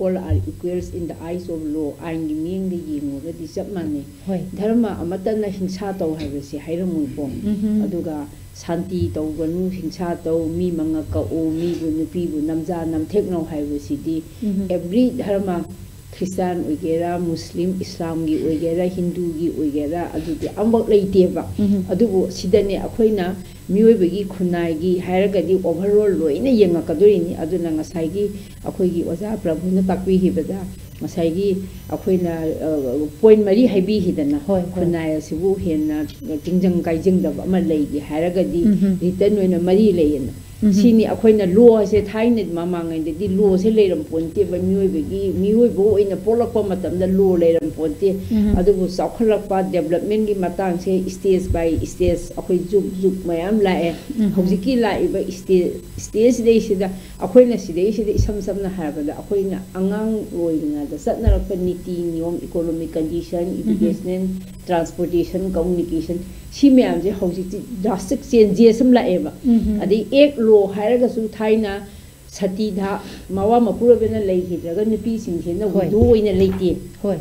all are equals in the eyes of law, ꯑꯥꯏꯟꯒꯤ ꯃꯤꯠꯌꯦꯡꯗ ꯌꯦꯡꯉꯨꯔꯒꯗꯤ ꯆꯞ ꯃꯥꯟꯅꯩ꯫ ꯍꯣꯏ꯫ ꯙꯔꯃ ꯑꯃꯠꯇꯅ ꯍꯤꯡꯁꯥ ꯇꯧ ꯍꯥꯏꯕꯁꯦ ꯍꯥꯏꯔꯝꯃꯣꯏꯀꯣ꯫ ꯎꯝ꯫ ꯑꯗꯨꯒ ꯁꯥꯟꯇꯤ ꯇꯧꯒꯅꯨ, ꯍꯤꯡꯁꯥ ꯇꯧ, ꯃꯤ ꯃꯉꯛ ꯀꯛꯎ, ꯃꯤꯕꯨ, ꯅꯨꯄꯤꯕꯨ ꯅꯝꯖꯥ ꯅꯝꯊꯦꯛꯅꯧ ꯍꯥꯏꯕꯁꯤꯗꯤ ꯎꯝ꯫ ꯑꯦꯕ꯭ꯔꯤ ꯙꯔꯃ, ꯈ꯭ꯔꯤꯁꯇꯥꯟ ꯑꯣꯏꯒꯦꯔꯥ, ꯃꯨꯁꯂꯤꯝ, ꯏꯁꯂꯥꯝꯒꯤ ꯑꯣꯏꯒꯦꯔꯥ, ꯍꯤꯟꯗꯨꯒꯤ ꯑꯣꯏꯒꯦꯔꯥ, ꯑꯗꯨꯗꯤ ꯑꯃꯐꯥꯎ ꯂꯩꯇꯦꯕ꯫ ꯎꯝ꯫ ꯑꯗꯨꯕꯨ ꯁꯤꯗꯅꯦ ꯑꯩꯈꯣꯏꯅ ꯃꯤꯑꯣꯏꯕꯒꯤ ꯈꯨꯟꯅꯥꯏꯒꯤ ꯍꯥꯏꯔꯒꯗꯤ ꯑꯣꯚꯔꯑꯣꯜ ꯂꯣꯏꯅ ꯌꯦꯡꯉꯛꯀꯗꯣꯏꯅꯤ꯫ ꯑꯗꯨꯅ ꯉꯁꯥꯏꯒꯤ ꯑꯩꯈꯣꯏꯒꯤ ꯑꯣꯖꯥ ꯄ꯭ꯔꯚꯨꯅ ꯇꯥꯛꯄꯤꯈꯤꯕꯗ ꯉꯁꯥꯏꯒꯤ ꯑꯩꯈꯣꯏꯅ, ꯑ, ꯄꯣꯏꯟ ꯃꯔꯤ ꯍꯥꯏꯕꯤꯈꯤꯗꯅ, ꯍꯣꯏ, ꯍꯣꯏ꯫ ꯈꯨꯟꯅꯥꯏ ꯑꯁꯤꯕꯨ ꯍꯦꯟꯅ ꯇꯤꯡꯖꯪ ꯀꯥꯏꯖꯪꯗꯕ ꯑꯃ ꯂꯩꯒꯦ ꯍꯥꯏꯔꯒꯗꯤ ꯎꯝ꯫ ꯔꯤꯇꯟ ꯑꯣꯏꯅ ꯃꯔꯤ ꯂꯩꯌꯦꯅ꯫ ꯎꯝ꯫ ꯁꯤꯅꯤ ꯑꯩꯈꯣꯏꯅ ꯂꯣ ꯍꯥꯏꯁꯦ, ꯊꯥꯏꯅ ꯃꯃꯥꯡꯉꯩꯗꯗꯤ ꯂꯣꯁꯦ ꯂꯩꯔꯝ ꯄꯣꯟꯇꯦꯕ꯫ ꯃꯤꯑꯣꯏꯕꯒꯤ, ꯃꯤꯑꯣꯏꯕ ꯑꯣꯏꯅ ꯄꯣꯛꯂꯛꯄ ꯃꯇꯝꯗ ꯂꯣ ꯂꯩꯔꯝ ꯄꯣꯟꯇꯦ꯫ ꯎꯝ꯫ ꯑꯗꯨꯕꯨ ꯆꯥꯎꯈꯠꯂꯛꯄ, ꯗꯦꯕꯂꯞꯃꯦꯟꯒꯤ ꯃꯇꯥꯡꯁꯦ stage by stage ꯑꯩꯈꯣꯏ ꯖꯨꯛ ꯖꯨꯛ ꯃꯌꯥꯝ ꯂꯥꯛꯑꯦ꯫ ꯎꯝ꯫ ꯍꯧꯖꯤꯛꯀꯤ ꯂꯥꯛꯏꯕ stage, stage ꯁꯤꯗꯩꯁꯤꯗ ꯑꯩꯈꯣꯏꯅ ꯁꯤꯗꯩꯁꯤꯗ ꯏꯁꯝ ꯁꯝꯅ ꯍꯥꯏꯔꯕꯗ ꯑꯩꯈꯣꯏꯅ ꯑꯉꯥꯡ ꯑꯣꯏꯔꯤꯉꯩꯗ ꯆꯠꯅꯔꯛꯄ ꯅꯤꯇꯤ ꯅꯤꯌꯣꯝ, economic condition, ꯎꯝ꯫ Educational, transportation, communication, ꯁꯤ ꯃꯌꯥꯝꯁꯦ ꯍꯧꯖꯤꯛꯇꯤ drastic changes ꯑꯃ ꯂꯥꯛꯑꯦꯕ꯫ ꯎꯝ꯫ ꯑꯗꯩ ꯑꯦꯛ ꯂꯣ ꯍꯥꯏꯔꯒꯁꯨ ꯊꯥꯏꯅ ꯁꯇꯤꯗꯥ, ꯃꯋꯥ ꯃꯄꯨꯔꯣꯏꯕꯅ ꯂꯩꯈꯤꯗ꯭ꯔꯒ ꯅꯨꯄꯤꯁꯤꯡꯁꯤꯅ ꯍꯣꯏ꯫ ꯋꯤꯗꯣ ꯑꯣꯏꯅ ꯂꯩꯇꯦ꯫ ꯍꯣꯏ꯫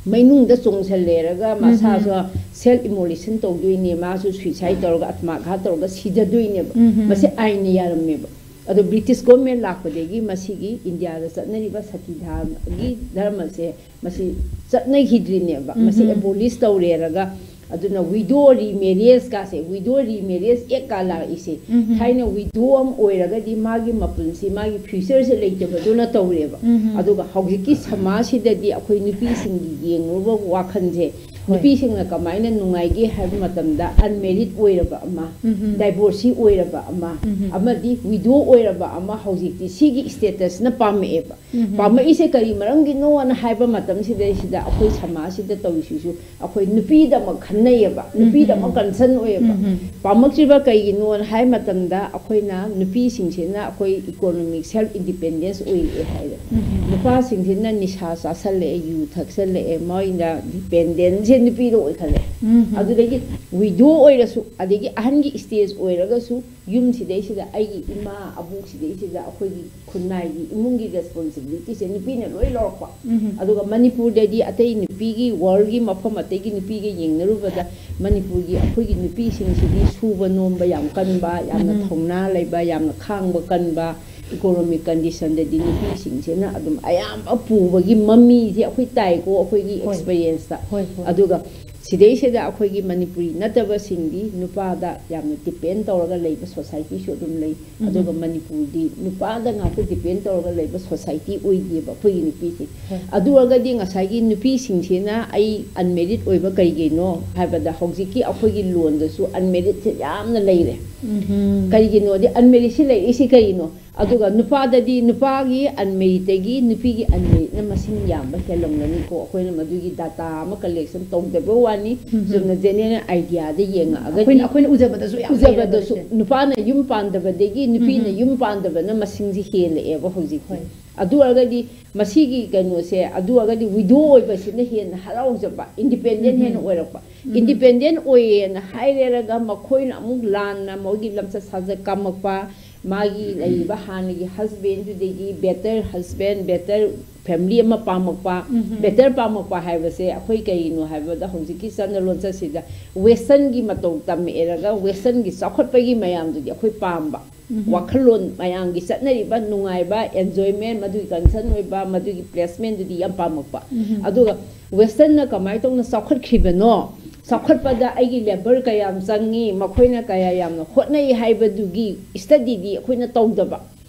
ꯃꯩꯅꯨꯡꯗ ꯆꯣꯡꯁꯤꯜꯂꯦꯔꯒ ꯎꯝ꯫ ꯃꯁꯥꯁꯨ ꯁꯦꯜꯐ ꯏꯃꯣꯂꯦꯁꯟ ꯇꯧꯗꯣꯏꯅꯦ, ꯃꯥꯁꯨ ꯁꯨꯏꯁꯥꯏꯠ ꯇꯧꯔꯒ, ꯑꯥꯇꯃꯥꯘꯥꯠ ꯇꯧꯔꯒ ꯁꯤꯖꯗꯣꯏꯅꯦꯕ꯫ ꯎꯝ꯫ ꯃꯁꯤ ꯑꯥꯏꯟꯅ ꯌꯥꯔꯝꯃꯦꯕ꯫ ꯑꯗꯣ ꯕ꯭ꯔꯤꯇꯤꯁ ꯒꯣꯔꯃꯦꯟ ꯂꯥꯛꯄꯗꯒꯤ ꯃꯁꯤꯒꯤ ꯏꯟꯗꯤꯌꯥꯗ ꯆꯠꯅꯔꯤꯕ ꯁꯇꯤꯗꯥꯒꯤ ꯙꯔꯃꯁꯦ ꯃꯁꯤ ꯆꯠꯅꯈꯤꯗ꯭ꯔꯤꯅꯦꯕ꯫ ꯃꯁꯤ ꯎꯝ꯫ ꯑꯦꯕꯣꯂꯤꯁ ꯇꯧꯔꯦꯔꯒ, ꯑꯗꯨꯅ ꯋꯤꯗꯣ ꯔꯤꯃꯦꯔꯤꯌꯦꯖꯀꯥꯁꯦ, ꯋꯤꯗꯣ ꯔꯤꯃꯦꯔꯤꯌꯦꯖ ꯑꯦꯛꯀ ꯂꯥꯛꯏꯁꯦ, ꯎꯝ꯫ ꯊꯥꯏꯅ ꯋꯤꯗꯣ ꯑꯃ ꯑꯣꯏꯔꯒꯗꯤ ꯃꯥꯒꯤ ꯃꯄꯨꯟꯁꯤ, ꯃꯥꯒꯤ ꯐ꯭ꯌꯨꯆꯔꯁꯦ ꯂꯩꯇꯕꯗꯨꯅ ꯇꯧꯔꯦꯕ꯫ ꯎꯝ꯫ ꯑꯗꯨꯒ ꯍꯧꯖꯤꯛꯀꯤ ꯁꯃꯥꯖꯁꯤꯗꯗꯤ ꯑꯩꯈꯣꯏ ꯅꯨꯄꯤꯁꯤꯡꯒꯤ ꯌꯦꯡꯉꯨꯕ ꯋꯥꯈꯜꯁꯦ ꯅꯨꯄꯤꯁꯤꯡꯅ ꯀꯃꯥꯏꯅ ꯅꯨꯡꯉꯥꯏꯒꯦ ꯍꯥꯏꯕ ꯃꯇꯝꯗ, unmarried ꯑꯣꯏꯔꯕ ꯑꯃ, ꯎꯝꯍꯨꯝ꯫ divorcee ꯑꯣꯏꯔꯕ ꯑꯃ, ꯎꯝꯍꯨꯝ꯫ ꯑꯃꯗꯤ widow ꯑꯣꯏꯔꯕ ꯑꯃ ꯍꯧꯖꯤꯛꯇꯤ ꯁꯤꯒꯤ statusꯅ ꯄꯥꯝꯃꯛꯑꯦꯕ꯫ ꯎꯝꯍꯨꯝ꯫ ꯄꯥꯝꯃꯛꯏꯁꯦ ꯀꯔꯤ ꯃꯔꯝꯒꯤꯅꯣꯅ ꯍꯥꯏꯕ ꯃꯇꯝꯁꯤꯗꯩꯁꯤꯗ, ꯑꯩꯈꯣꯏ ꯁꯃꯥꯖꯁꯤꯗ ꯇꯧꯔꯤꯁꯤꯁꯨ ꯑꯩꯈꯣꯏ ꯅꯨꯄꯤꯗꯃꯛ ꯈꯟꯅꯩꯌꯦꯕ, ꯅꯨꯄꯤꯗꯃꯛ ꯎꯝꯍꯨꯝ꯫ concern ꯑꯣꯏꯌꯦꯕ꯫ ꯎꯝꯍꯨꯝ꯫ ꯄꯥꯝꯃꯛꯇ꯭ꯔꯤꯕ ꯀꯩꯒꯤꯅꯣꯅ ꯍꯥꯏ ꯃꯇꯝꯗ, ꯑꯩꯈꯣꯏꯅ ꯅꯨꯄꯤꯁꯤꯡꯁꯤꯅ ꯑꯩꯈꯣꯏ economic self independence ꯑꯣꯏꯔꯛꯑꯦ ꯍꯥꯏꯔꯦ꯫ ꯎꯝꯍꯨꯝ꯫ ꯅꯨꯄꯥꯁꯤꯡꯁꯤꯅ ꯅꯤꯁꯥ ꯆꯥꯁꯜꯂꯛꯑꯦ, ꯌꯨ ꯊꯛꯆꯜꯂꯛꯑꯦ, ꯃꯣꯏꯅ dependentꯁꯦ ꯅꯨꯄꯤꯗ ꯑꯣꯏꯈꯜꯂꯦ꯫ ꯎꯝꯍꯨꯝ꯫ ꯑꯗꯨꯗꯒꯤ widow ꯑꯣꯏꯔꯁꯨ, ꯑꯗꯒꯤ ꯑꯍꯟꯒꯤ stage ꯑꯣꯏꯔꯒꯁꯨ, ꯌꯨꯝꯁꯤꯗꯩꯁꯤꯗ ꯑꯩꯒꯤ ꯏꯃꯥ ꯑꯕꯣꯛꯁꯤꯗꯩꯁꯤꯗ ꯑꯩꯈꯣꯏꯒꯤ ꯈꯨꯟꯅꯥꯏꯒꯤ ꯏꯃꯨꯡꯒꯤ responsibilityꯁꯦ ꯅꯨꯄꯤꯅ ꯂꯣꯏ ꯂꯧꯔꯛꯄ꯫ ꯎꯝꯍꯨꯝ꯫ ꯑꯗꯨꯒ ꯃꯅꯤꯄꯨꯔꯗꯗꯤ ꯑꯇꯩ ꯅꯨꯄꯤꯒꯤ, worldꯒꯤ ꯃꯐꯝ ꯑꯇꯩꯒꯤ ꯅꯨꯄꯤꯒ ꯌꯦꯡꯅꯔꯨꯕꯗ, ꯃꯅꯤꯄꯨꯔꯒꯤ ꯑꯩꯈꯣꯏꯒꯤ ꯅꯨꯄꯤꯁꯤꯡꯁꯤꯗꯤ ꯁꯨꯕ ꯅꯣꯝꯕ ꯌꯥꯝ ꯀꯟꯕ, ꯌꯥꯝꯅ ꯎꯝꯍꯨꯝ꯫ ꯊꯧꯅꯥ ꯂꯩꯕ, ꯌꯥꯝꯅ ꯈꯥꯡꯕ ꯀꯟꯕ, economic conditionꯗꯗꯤ ꯅꯨꯄꯤꯁꯤꯡꯁꯤꯅ ꯑꯗꯨꯝ ꯑꯌꯥꯝꯕ ꯄꯨꯕꯒꯤ ꯃꯃꯤꯁꯦ ꯑꯩꯈꯣꯏ ꯇꯥꯏꯀꯣ, ꯑꯩꯈꯣꯏꯒꯤ ꯍꯣꯏ꯫ experienceꯇ꯫ ꯍꯣꯏ, ꯍꯣꯏ꯫ ꯑꯗꯨꯒ ꯁꯤꯗꯩꯁꯤꯗ ꯑꯩꯈꯣꯏꯒꯤ ꯃꯅꯤꯄꯨꯔꯤ ꯅꯠꯇꯕꯁꯤꯡꯗꯤ ꯅꯨꯄꯥꯗ ꯌꯥꯝꯅ depend ꯇꯧꯔꯒ ꯂꯩꯕ societyꯁꯨ ꯑꯗꯨꯝ ꯂꯩ꯫ ꯎꯝ꯫ ꯑꯗꯨꯒ ꯃꯅꯤꯄꯨꯔꯗꯤ ꯅꯨꯄꯥꯗ ꯉꯥꯛꯇ depend ꯇꯧꯔꯒ ꯂꯩꯕ society ꯑꯣꯏꯗꯦꯕ ꯑꯩꯈꯣꯏꯒꯤ ꯅꯨꯄꯤꯁꯦ꯫ ꯍꯣꯏ꯫ ꯑꯗꯨ ꯑꯣꯏꯔꯒꯗꯤ ꯉꯁꯥꯏꯒꯤ ꯅꯨꯄꯤꯁꯤꯡꯁꯤꯅ ꯑꯩ unmarried ꯑꯣꯏꯕ ꯀꯩꯒꯤꯅꯣ ꯍꯥꯏꯕꯗ, ꯍꯧꯖꯤꯛꯀꯤ ꯑꯩꯈꯣꯏꯒꯤ ꯂꯣꯟꯗꯁꯨ unmarriedꯁꯦ ꯌꯥꯝꯅ ꯂꯩꯔꯦ꯫ ꯎꯝꯍꯨꯝ꯫ ꯀꯩꯒꯤꯅꯣꯗꯤ, unmarriedꯁꯤ ꯂꯩꯔꯛꯏꯁꯤ ꯀꯩꯒꯤꯅꯣ? ꯑꯗꯨꯒ ꯅꯨꯄꯥꯗꯗꯤ, ꯅꯨꯄꯥꯒꯤ unmarriedꯇꯒꯤ ꯅꯨꯄꯤꯒꯤ unmarriedꯅ ꯃꯁꯤꯡ ꯌꯥꯝꯕ ꯍꯦꯜꯂꯝꯒꯅꯤꯀꯣ꯫ ꯑꯩꯈꯣꯏꯅ ꯃꯗꯨꯒꯤ data ꯑꯃ collection ꯇꯧꯗꯕ ꯋꯥꯅꯤ꯫ ꯎꯝ꯫ ꯆꯨꯝꯅ general ideaꯗ ꯌꯦꯡꯉꯛꯑꯒꯗꯤ, ꯑꯩꯈꯣꯏꯅ, ꯑꯩꯈꯣꯏꯅ ꯎꯖꯕꯗꯁꯨ ꯌꯥꯝ ꯎꯖꯕꯗꯁꯨ ꯂꯩꯔꯕꯅꯦ꯫ ꯅꯨꯄꯥꯅ ꯌꯨꯝ ꯄꯥꯟꯗꯕꯗꯒꯤ ꯅꯨꯄꯤꯅ ꯎꯝ꯫ ꯌꯨꯝ ꯄꯥꯟꯗꯕꯅ ꯃꯁꯤꯡꯁꯤ ꯍꯦꯜꯂꯛꯑꯦꯕ ꯍꯧꯖꯤꯛꯇꯤ꯫ ꯍꯣꯏ꯫ ꯑꯗꯨ ꯑꯣꯏꯔꯒꯗꯤ ꯃꯁꯤꯒꯤ ꯀꯩꯅꯣꯁꯦ, ꯑꯗꯨ ꯑꯣꯏꯔꯒꯗꯤ widow ꯑꯣꯏꯕꯁꯤꯅ ꯍꯦꯟꯅ ꯍꯔꯥꯎꯖꯕ, independent ꯎꯝ꯫ ꯍꯦꯟꯅ ꯑꯣꯏꯔꯛꯄ꯫ ꯎꯝ꯫ Independent ꯑꯣꯏꯌꯦꯅ ꯍꯥꯏꯔꯦꯔꯒ ꯃꯈꯣꯏꯅ ꯑꯃꯨꯛ ꯂꯥꯟꯅ ꯃꯣꯏꯒꯤ ꯂꯝꯆꯠ ꯁꯥꯖꯠ ꯀꯥꯝꯃꯛꯄ, ꯃꯥꯒꯤ ꯂꯩꯔꯤꯕ ꯍꯥꯟꯅꯒꯤ husbandꯗꯨꯗꯒꯤ better husband, better family ꯑꯃ ꯄꯥꯝꯃꯛꯄ, ꯎꯝ꯫ better ꯄꯥꯝꯃꯛꯄ ꯍꯥꯏꯕꯁꯦ ꯑꯩꯈꯣꯏ ꯀꯩꯒꯤꯅꯣ ꯍꯥꯏꯕꯗ, ꯍꯧꯖꯤꯛꯀꯤ ꯆꯠꯅ ꯂꯣꯟꯆꯠꯁꯤꯗ westernꯒꯤ ꯃꯇꯧ ꯇꯝꯃꯛꯑꯦꯔꯒ westernꯒꯤ ꯆꯥꯎꯈꯠꯄꯒꯤ ꯃꯌꯥꯝꯗꯨꯗꯤ ꯑꯩꯈꯣꯏ ꯄꯥꯝꯕ꯫ ꯎꯝ꯫ ꯋꯥꯈꯜꯂꯣꯟ ꯃꯌꯥꯝꯒꯤ ꯆꯠꯅꯔꯤꯕ ꯅꯨꯡꯉꯥꯏꯕ, enjoyment, ꯃꯗꯨꯒꯤ concern ꯑꯣꯏꯕ, ꯃꯗꯨꯒꯤ placement ꯗꯨꯗꯤ ꯌꯥꯝ ꯄꯥꯝꯃꯛꯄ꯫ ꯎꯝ꯫ ꯑꯗꯨꯒ westernꯅ ꯀꯃꯥꯏꯅ ꯇꯧꯅ ꯆꯥꯎꯈꯠꯈ꯭ꯔꯤꯕꯅꯣ, ꯆꯥꯎꯈꯠꯄꯗ ꯑꯩꯒꯤ labour ꯀꯌꯥꯝ ꯆꯪꯉꯤ, ꯃꯈꯣꯏꯅ ꯀꯌꯥ ꯌꯥꯝꯅ ꯍꯣꯠꯅꯩ ꯍꯥꯏꯕꯗꯨꯒꯤ studyꯗꯤ ꯑꯩꯈꯣꯏꯅ ꯇꯧꯗꯕ꯫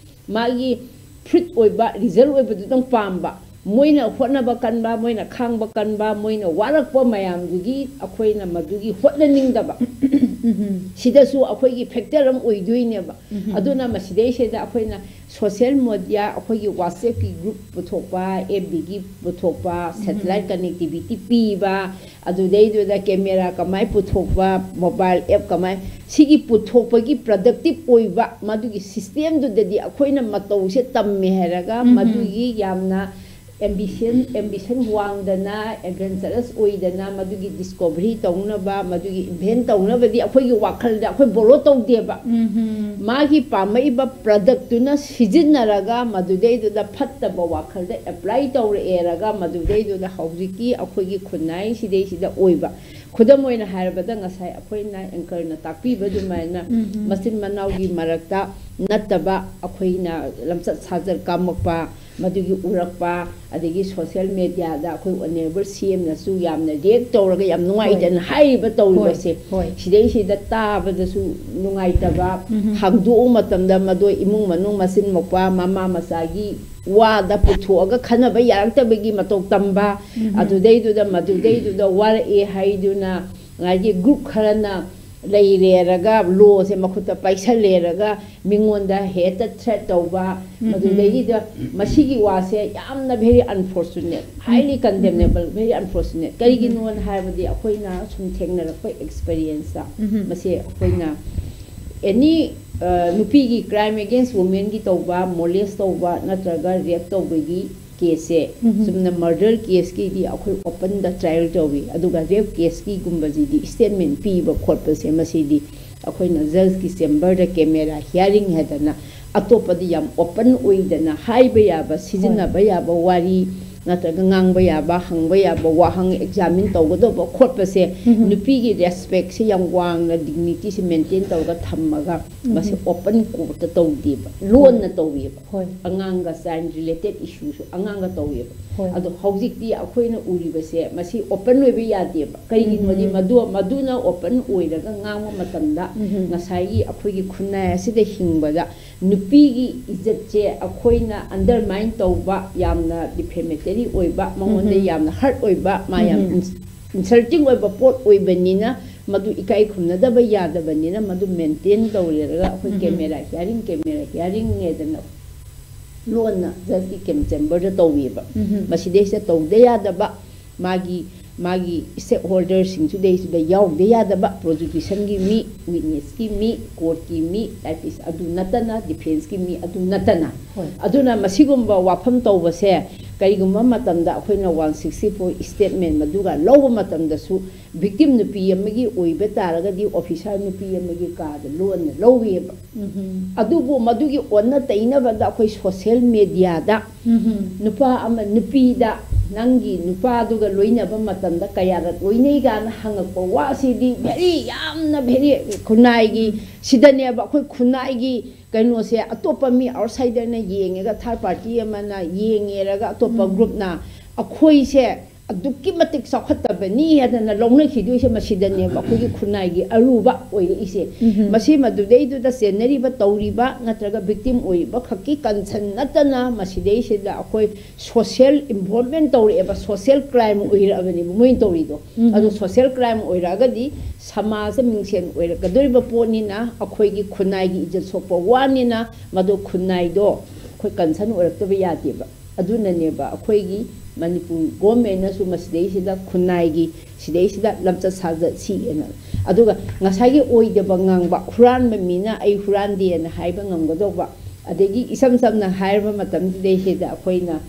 ꯃꯥꯒꯤ fruit ꯑꯣꯏꯕ, result ꯑꯣꯏꯕꯗꯨꯗꯪ ꯄꯥꯝꯕ꯫ ꯃꯣꯏꯅ ꯍꯣꯠꯅꯕ ꯀꯟꯕ, ꯃꯣꯏꯅ ꯈꯥꯡꯕ ꯀꯟꯕ, ꯃꯣꯏꯅ ꯋꯥꯔꯛꯄ ꯃꯌꯥꯝꯗꯨꯒꯤ ꯑꯩꯈꯣꯏꯅ ꯃꯗꯨꯒꯤ ꯍꯣꯠꯅꯅꯤꯡꯗꯕ, ꯎꯝ ꯁꯤꯗꯁꯨ ꯑꯩꯈꯣꯏꯒꯤ ꯐꯦꯛꯇꯔ ꯑꯃ ꯑꯣꯏꯗꯣꯏꯅꯦꯕ꯫ ꯎꯝ ꯑꯗꯨꯅ ꯃꯁꯤꯗꯩꯁꯤꯗ ꯑꯩꯈꯣꯏꯅ ꯁꯣꯁꯦꯜ ꯃꯦꯗꯤꯌꯥ, ꯑꯩꯈꯣꯏꯒꯤ ꯋꯥꯆꯦꯞꯀꯤ ꯒ꯭ꯔꯨꯞ ꯄꯨꯊꯣꯛꯄ, ꯑꯦꯐ ꯕꯤꯒꯤ ꯄꯨꯊꯣꯛꯄ, ꯁꯦꯇꯦꯂꯥꯏꯠ ꯀꯅꯦꯛꯇꯤꯚꯤꯇꯤ ꯄꯤꯕ, ꯑꯗꯨꯗꯩꯗꯨꯗ ꯀꯦꯃꯦꯔꯥ ꯀꯃꯥꯏ ꯄꯨꯊꯣꯛꯄ, ꯃꯣꯕꯥꯏꯜ ꯑꯦꯞ ꯀꯃꯥꯏ, ꯁꯤꯒꯤ ꯄꯨꯊꯣꯛꯄꯒꯤ ꯄ꯭ꯔꯗꯛꯇꯤꯞ ꯑꯣꯏꯕ ꯃꯗꯨꯒꯤ ꯁꯤꯁꯇꯦꯝꯗꯨꯗꯗꯤ ꯑꯩꯈꯣꯏꯅ ꯃꯇꯧꯁꯦ ꯇꯝꯃꯦ ꯍꯥꯏꯔꯒ ꯎꯝ꯫ ꯃꯗꯨꯒꯤ ꯌꯥꯝꯅ ꯑꯦꯝꯕꯤꯁꯟ ꯑꯦꯝꯕꯤꯁꯟ ꯋꯥꯡꯗꯅ, ꯑꯦꯗꯚꯦꯟꯆꯔꯁ ꯑꯣꯏꯗꯅ, ꯃꯗꯨꯒꯤ ꯗꯤꯁꯀꯣꯚꯔꯤ ꯇꯧꯅꯕ, ꯃꯗꯨꯒꯤ ꯏꯟꯚꯦꯟ ꯇꯧꯅꯕꯗꯤ ꯑꯩꯈꯣꯏꯒꯤ ꯋꯥꯈꯜꯗ ꯑꯩꯈꯣꯏ ꯕꯣꯔꯣ ꯇꯧꯗꯦꯕ꯫ ꯎꯝ ꯃꯥꯒꯤ ꯄꯥꯝꯃꯛꯏꯕ ꯄ꯭ꯔꯗꯛꯇꯨꯅ ꯁꯤꯖꯤꯟꯅꯔꯒ ꯃꯗꯨꯗꯩꯗꯨꯗ ꯐꯠꯇꯕ ꯋꯥꯈꯜꯗ ꯑꯦꯄ꯭ꯂꯥꯏ ꯇꯧꯔꯛꯑꯦꯔꯒ ꯃꯗꯨꯗꯩꯗꯨꯗ ꯍꯧꯖꯤꯛꯀꯤ ꯑꯩꯈꯣꯏꯒꯤ ꯈꯨꯟꯅꯥꯏ ꯁꯤꯗꯩꯁꯤꯗ ꯑꯣꯏꯕ, ꯈꯨꯗꯝ ꯑꯣꯏꯅ ꯍꯥꯏꯔꯕꯗ ꯉꯁꯥꯏ ꯑꯩꯈꯣꯏꯅ ꯑꯦꯡꯀꯔꯅ ꯇꯥꯛꯄꯤꯕ ꯑꯗꯨꯃꯥꯏꯅ ꯎꯝ꯫ ꯃꯆꯤꯟ ꯃꯅꯥꯎꯒꯤ ꯃꯔꯛꯇ ꯅꯠꯇꯕ ꯑꯩꯈꯣꯏꯅ ꯂꯝꯆꯠ ꯁꯥꯖꯠ ꯀꯥꯝꯃꯛꯄ, ꯃꯗꯨꯒꯤ ꯎꯔꯛꯄ, ꯑꯗꯒꯤ ꯁꯣꯁꯦꯜ ꯃꯦꯗꯤꯌꯥꯗ ꯑꯩꯈꯣꯏ ꯑꯣꯅꯔꯦꯕꯜ ꯁꯤ ꯑꯦꯝꯅꯁꯨ ꯌꯥꯝꯅ ꯔꯤꯌꯦꯛ ꯇꯧꯔꯒ ꯌꯥꯝ ꯅꯨꯡꯉꯥꯏꯇꯅ ꯍꯥꯏꯔꯤꯕ ꯇꯧꯔꯤꯕꯁꯦ, ꯍꯣꯏ꯫ ꯁꯤꯗꯩꯁꯤꯗ ꯇꯥꯕꯗꯁꯨ ꯅꯨꯡꯉꯥꯏꯇꯕ, ꯎꯝ꯫ ꯍꯥꯡꯗꯣꯛꯎ ꯃꯇꯝꯗ ꯃꯗꯣ ꯏꯃꯨꯡ ꯃꯅꯨꯡ ꯃꯆꯤꯟ ꯃꯧꯄ꯭ꯋꯥ ꯃꯃꯥ ꯃꯆꯥꯒꯤ ꯋꯥꯗ ꯄꯨꯊꯣꯛꯑꯒ ꯈꯟꯅꯕ ꯌꯥꯔꯛꯇꯕꯒꯤ ꯃꯇꯧ ꯇꯝꯕ, ꯎꯝ꯫ ꯑꯗꯨꯗꯩꯗꯨꯗ ꯃꯗꯨꯗꯩꯗꯨꯗ ꯋꯥꯔꯛꯑꯦ ꯍꯥꯏꯗꯨꯅ ꯉꯁꯥꯏꯒꯤ ꯒ꯭ꯔꯨꯞ ꯈꯔꯅ ꯂꯩꯔꯦꯔꯒ ꯂꯣꯁꯦ ꯃꯈꯨꯠꯇ ꯄꯥꯏꯁꯜꯂꯦꯔꯒ ꯃꯤꯉꯣꯟꯗ ꯍꯦꯛꯇ ꯊ꯭ꯔꯦꯠ ꯇꯧꯕ, ꯎꯝ꯫ ꯃꯗꯨꯗꯩꯗꯨꯗ ꯃꯁꯤꯒꯤ ꯋꯥꯁꯦ ꯌꯥꯝꯅ very unfortunate, highly condemnable, very unfortunate꯫ ꯀꯔꯤꯒꯤꯅꯣꯅ ꯍꯥꯏꯔꯕꯗꯤ ꯑꯩꯈꯣꯏꯅ ꯁꯨꯝ ꯊꯦꯡꯅꯔꯛꯄ ꯑꯦꯛꯁꯄꯤꯔꯤꯌꯦꯟꯁꯇ ꯎꯝ꯫ ꯃꯁꯤ ꯑꯩꯈꯣꯏꯅ ꯑꯦꯅꯤ ꯅꯨꯄꯤꯒꯤ ꯀ꯭ꯔꯥꯏꯝ ꯑꯦꯒꯦꯟꯁ ꯋꯨꯃꯦꯟꯒꯤ ꯇꯧꯕ, ꯃꯣꯂꯦꯁ ꯇꯧꯕ ꯅꯠꯇ꯭ꯔꯒ ꯔꯦꯞ ꯇꯧꯕꯒꯤ ꯀꯦꯁꯁꯦ ꯎꯝ꯫ ꯆꯨꯝꯅ ꯃꯔꯗꯔ ꯀꯦꯁꯀꯤꯗꯤ ꯑꯩꯈꯣꯏ ꯑꯣꯄꯟꯗ ꯇ꯭ꯔꯥꯏꯌꯦꯜ ꯇꯧꯏ, ꯑꯗꯨꯒ ꯔꯦꯞ ꯀꯦꯁꯀꯤꯒꯨꯝꯕꯁꯤꯗꯤ ꯁ꯭ꯇꯦꯠꯃꯦꯟ ꯄꯤꯕ ꯈꯣꯠꯄꯁꯦ ꯃꯁꯤꯗꯤ ꯑꯩꯈꯣꯏꯅ ꯖꯖꯀꯤ ꯆꯦꯝꯕꯔꯗ ꯀꯦꯃꯦꯔꯥ ꯍꯤꯌꯥꯔꯤꯡ ꯍꯥꯏꯗꯅ ꯑꯇꯣꯞꯄꯗꯤ ꯌꯥꯝ ꯑꯣꯄꯟ ꯑꯣꯏꯗꯅ ꯍꯥꯏꯕ ꯌꯥꯕ, ꯁꯤꯖꯤꯟꯅꯕ ꯌꯥꯕ ꯋꯥꯔꯤ ꯅꯠꯇ꯭ꯔꯒ ꯉꯥꯡꯕ ꯌꯥꯕ, ꯍꯪꯕ ꯌꯥꯕ ꯋꯥꯍꯪ ꯑꯦꯛꯖꯥꯃꯤꯟ ꯇꯧꯒꯗꯧꯕ ꯈꯣꯠꯄꯁꯦ ꯎꯝ꯫ ꯅꯨꯄꯤꯒꯤ ꯔꯦꯁꯄꯦꯛꯁꯦ ꯌꯥꯝ ꯋꯥꯡꯅ, ꯗꯤꯒꯅꯤꯇꯤꯁꯦ ꯃꯦꯟꯇꯦꯟ ꯇꯧꯔꯒ ꯊꯝꯃꯒ ꯃꯁꯤ ꯎꯝ꯫ ꯑꯣꯄꯟ ꯀꯣꯔꯠꯇ ꯇꯧꯗꯦꯕ, ꯂꯣꯟꯅ ꯇꯧꯋꯦꯕ꯫ ꯍꯣꯏ꯫ ꯑꯉꯥꯡꯒ ꯆꯥꯏꯜ ꯔꯤꯂꯦꯇꯦꯠ ꯏꯁꯨꯁꯨ ꯑꯉꯥꯡꯒ ꯇꯧꯋꯦꯕ꯫ ꯑꯗꯣ ꯍꯧꯖꯤꯛꯇꯤ ꯑꯩꯈꯣꯏꯅ ꯎꯔꯤꯕꯁꯦ ꯃꯁꯤ ꯑꯣꯄꯟ ꯑꯣꯏꯕ ꯌꯥꯗꯦꯕ꯫ ꯀꯔꯤꯒꯤꯅꯣꯗꯤ ꯃꯗꯨ ꯃꯗꯨꯅ ꯑꯣꯄꯟ ꯑꯣꯏꯔꯒ ꯉꯥꯡꯕ ꯃꯇꯝꯗ ꯉꯁꯥꯏꯒꯤ ꯑꯩꯈꯣꯏꯒꯤ ꯈꯨꯟꯅꯥꯏ ꯑꯁꯤꯗ ꯍꯤꯡꯕꯗ ꯅꯨꯄꯤꯒꯤ ꯏꯖꯠꯁꯦ ꯑꯩꯈꯣꯏꯅ ꯑꯟꯗꯔꯃꯥꯏꯟ ꯇꯧꯕ, ꯌꯥꯝꯅ ꯗꯤꯐꯦꯃꯦꯇꯔꯤ ꯑꯣꯏꯕ, ꯃꯉꯣꯟꯗ ꯌꯥꯝꯅ ꯍꯔꯠ ꯑꯣꯏꯕ, ꯃꯥ ꯌꯥꯝ ꯏꯟꯁꯜꯇꯤꯡ ꯑꯣꯏꯕ ꯄꯣꯠ ꯑꯣꯏꯕꯅꯤꯅ ꯃꯗꯨ ꯏꯀꯥꯏ ꯈꯨꯝꯅꯗꯕ ꯌꯥꯗꯕꯅꯤꯅ ꯃꯗꯨ ꯃꯦꯟꯇꯦꯟ ꯇꯧꯔꯦꯔꯒ ꯑꯩꯈꯣꯏ ꯀꯦꯃꯦꯔꯥ ꯍꯤꯌꯥꯔꯤꯡ, ꯀꯦꯃꯦꯔꯥ ꯍꯤꯌꯥꯔꯤꯡ ꯍꯥꯏꯗꯅ ꯂꯣꯟꯅ ꯖꯁꯀꯤ ꯀꯦꯝ ꯆꯦꯝꯕꯔꯗ ꯇꯧꯋꯦꯕ꯫ ꯃꯁꯤꯗꯩꯁꯤꯗ ꯇꯧꯗ ꯌꯥꯗꯕ ꯃꯥꯒꯤ ꯃꯥꯒꯤ ꯁ꯭ꯇꯦꯛ ꯍꯣꯜꯗꯔꯁꯤꯡꯁꯤꯗꯩꯁꯤꯗ ꯌꯥꯎꯗ ꯌꯥꯗꯕ ꯄ꯭ꯔꯣꯁꯤꯀ꯭ꯌꯨꯁꯟꯒꯤ ꯃꯤ, ꯋꯤꯠꯅꯦꯁꯀꯤ ꯃꯤ, ꯀꯣꯔꯠꯀꯤ ꯃꯤ, ꯂꯥꯏꯄꯤꯁ ꯑꯗꯨ ꯅꯠꯇꯅ, ꯗꯤꯐꯦꯟꯁꯀꯤ ꯃꯤ ꯑꯗꯨ ꯅꯠꯇꯅ꯫ ꯑꯗꯨꯅ ꯃꯁꯤꯒꯨꯝꯕ ꯋꯥꯐꯝ ꯇꯧꯕꯁꯦ ꯀꯔꯤꯒꯨꯝꯕ ꯃꯇꯝꯗ ꯑꯩꯈꯣꯏꯅ ꯋꯥꯟ ꯁꯤꯛꯁꯇꯤ ꯐꯣꯔ ꯁ꯭ꯇꯦꯠꯃꯦꯟ ꯃꯗꯨꯒ ꯂꯧꯕ ꯃꯇꯝꯗꯁꯨ ꯚꯤꯛꯇꯤꯝ ꯅꯨꯄꯤ ꯑꯃꯒꯤ ꯑꯣꯏꯕ ꯇꯥꯔꯒꯗꯤ ꯑꯣꯐꯤꯁꯥꯔ ꯅꯨꯄꯤ ꯑꯃꯒꯤ ꯀꯥꯗ ꯂꯣꯟꯅ ꯂꯧꯋꯦꯕ꯫ ꯑꯗꯨꯕꯨ ꯃꯗꯨꯒꯤ ꯑꯣꯟꯅ ꯇꯩꯅꯕꯗ ꯑꯩꯈꯣꯏ ꯁꯣꯁꯦꯜ ꯃꯦꯗꯤꯌꯥꯗ ꯅꯨꯄꯥ ꯑꯃ ꯅꯨꯄꯤꯗ ꯅꯪꯒꯤ ꯅꯨꯄꯥꯗꯨꯒ ꯂꯣꯏꯅꯕ ꯃꯇꯝꯗ ꯀꯌꯥꯔꯛ ꯂꯣꯏꯅꯩ ꯀꯥꯏꯅ ꯍꯪꯉꯛꯄ ꯋꯥꯁꯤꯗꯤ ꯚꯦꯔꯤ ꯌꯥꯝꯅ ꯚꯦꯔꯤ ꯈꯨꯟꯅꯥꯏꯒꯤ ꯁꯤꯗꯅꯦꯕ ꯑꯩꯈꯣꯏ ꯈꯨꯟꯅꯥꯏꯒꯤ ꯀꯩꯅꯣꯁꯦ ꯑꯇꯣꯞꯄ ꯃꯤ ꯑꯥꯎꯠꯁꯥꯏꯗꯔꯅ ꯌꯦꯡꯉꯒ ꯊꯥꯔꯠ ꯄꯥꯔꯇꯤ ꯑꯃꯅ ꯌꯦꯡꯉꯦꯔꯒ ꯑꯇꯣꯞꯄ ꯒ꯭ꯔꯨꯞꯅ ꯑꯩꯈꯣꯏꯁꯦ ꯑꯗꯨꯛꯀꯤ ꯃꯇꯤꯛ ꯆꯥꯎꯈꯠꯇꯕꯅꯤ ꯍꯥꯏꯗꯅ ꯂꯧꯅꯈꯤꯗꯣꯏꯁꯦ ꯃꯁꯤꯗꯅꯦꯕ ꯑꯩꯈꯣꯏꯒꯤ ꯈꯨꯟꯅꯥꯏꯒꯤ ꯑꯔꯨꯕ ꯑꯣꯏꯔꯛꯏꯁꯦ꯫ ꯃꯁꯤ ꯃꯗꯨꯗꯩꯗꯨꯗ ꯆꯦꯟꯅꯔꯤꯕ ꯇꯧꯔꯤꯕ ꯅꯠꯇ꯭ꯔꯒ ꯚꯤꯛꯇꯤꯝ ꯑꯣꯏꯔꯤꯕ ꯈꯛꯀꯤ ꯀꯟꯁꯟ ꯅꯠꯇꯅ ꯃꯁꯤꯗꯩꯁꯤꯗ ꯑꯩꯈꯣꯏ ꯁꯣꯁꯦꯜ ꯏꯟꯚꯣꯜꯚꯃꯦꯟ ꯇꯧꯔꯛꯑꯦꯕ, ꯁꯣꯁꯦꯜ ꯀ꯭ꯔꯥꯏꯝ ꯑꯣꯏꯔꯛꯑꯕꯅꯦꯕ ꯃꯣꯏꯅ ꯇꯧꯔꯤꯗꯣ꯫ ꯑꯗꯣ ꯁꯣꯁꯦꯜ ꯀ꯭ꯔꯥꯏꯝ ꯑꯣꯏꯔꯛꯑꯒꯗꯤ ꯁꯃꯥꯖꯇ ꯃꯤꯡꯁꯦꯟ ꯑꯣꯏꯔꯛꯀꯗꯣꯔꯤꯕ ꯄꯣꯠꯅꯤꯅ ꯑꯩꯈꯣꯏꯒꯤ ꯈꯨꯟꯅꯥꯏꯒꯤ ꯏꯖꯠ ꯁꯣꯛꯄ ꯋꯥꯅꯤꯅ ꯃꯗꯨ ꯈꯨꯟꯅꯥꯏꯗꯣ ꯑꯩꯈꯣꯏ ꯀꯟꯁꯟ ꯑꯣꯏꯔꯛꯇꯕ ꯌꯥꯗꯦꯕ꯫ ꯑꯗꯨꯅꯅꯦꯕ ꯑꯩꯈꯣꯏꯒꯤ ꯃꯅꯤꯄꯨꯔ ꯒꯣꯔꯃꯦꯟꯅꯁꯨ ꯃꯁꯤꯗꯩꯁꯤꯗ ꯈꯨꯟꯅꯥꯏꯒꯤ ꯁꯤꯗꯩꯁꯤꯗ ꯂꯝꯆꯠ ꯁꯥꯖꯠ ꯁꯤꯑꯅ꯫ ꯑꯗꯨꯒ ꯉꯁꯥꯏꯒꯤ ꯑꯣꯏꯗꯕ ꯉꯥꯡꯕ, ꯍꯨꯔꯥꯟꯕ ꯃꯤꯅ ꯑꯩ ꯍꯨꯔꯥꯟꯗꯦꯅ ꯍꯥꯏꯕ ꯉꯝꯒꯗꯧꯕ, ꯑꯗꯒꯤ ꯏꯁꯝ ꯁꯝꯅ ꯍꯥꯏꯔꯕ ꯃꯇꯝꯁꯤꯗꯩꯁꯤꯗ ꯑꯩꯈꯣꯏꯅ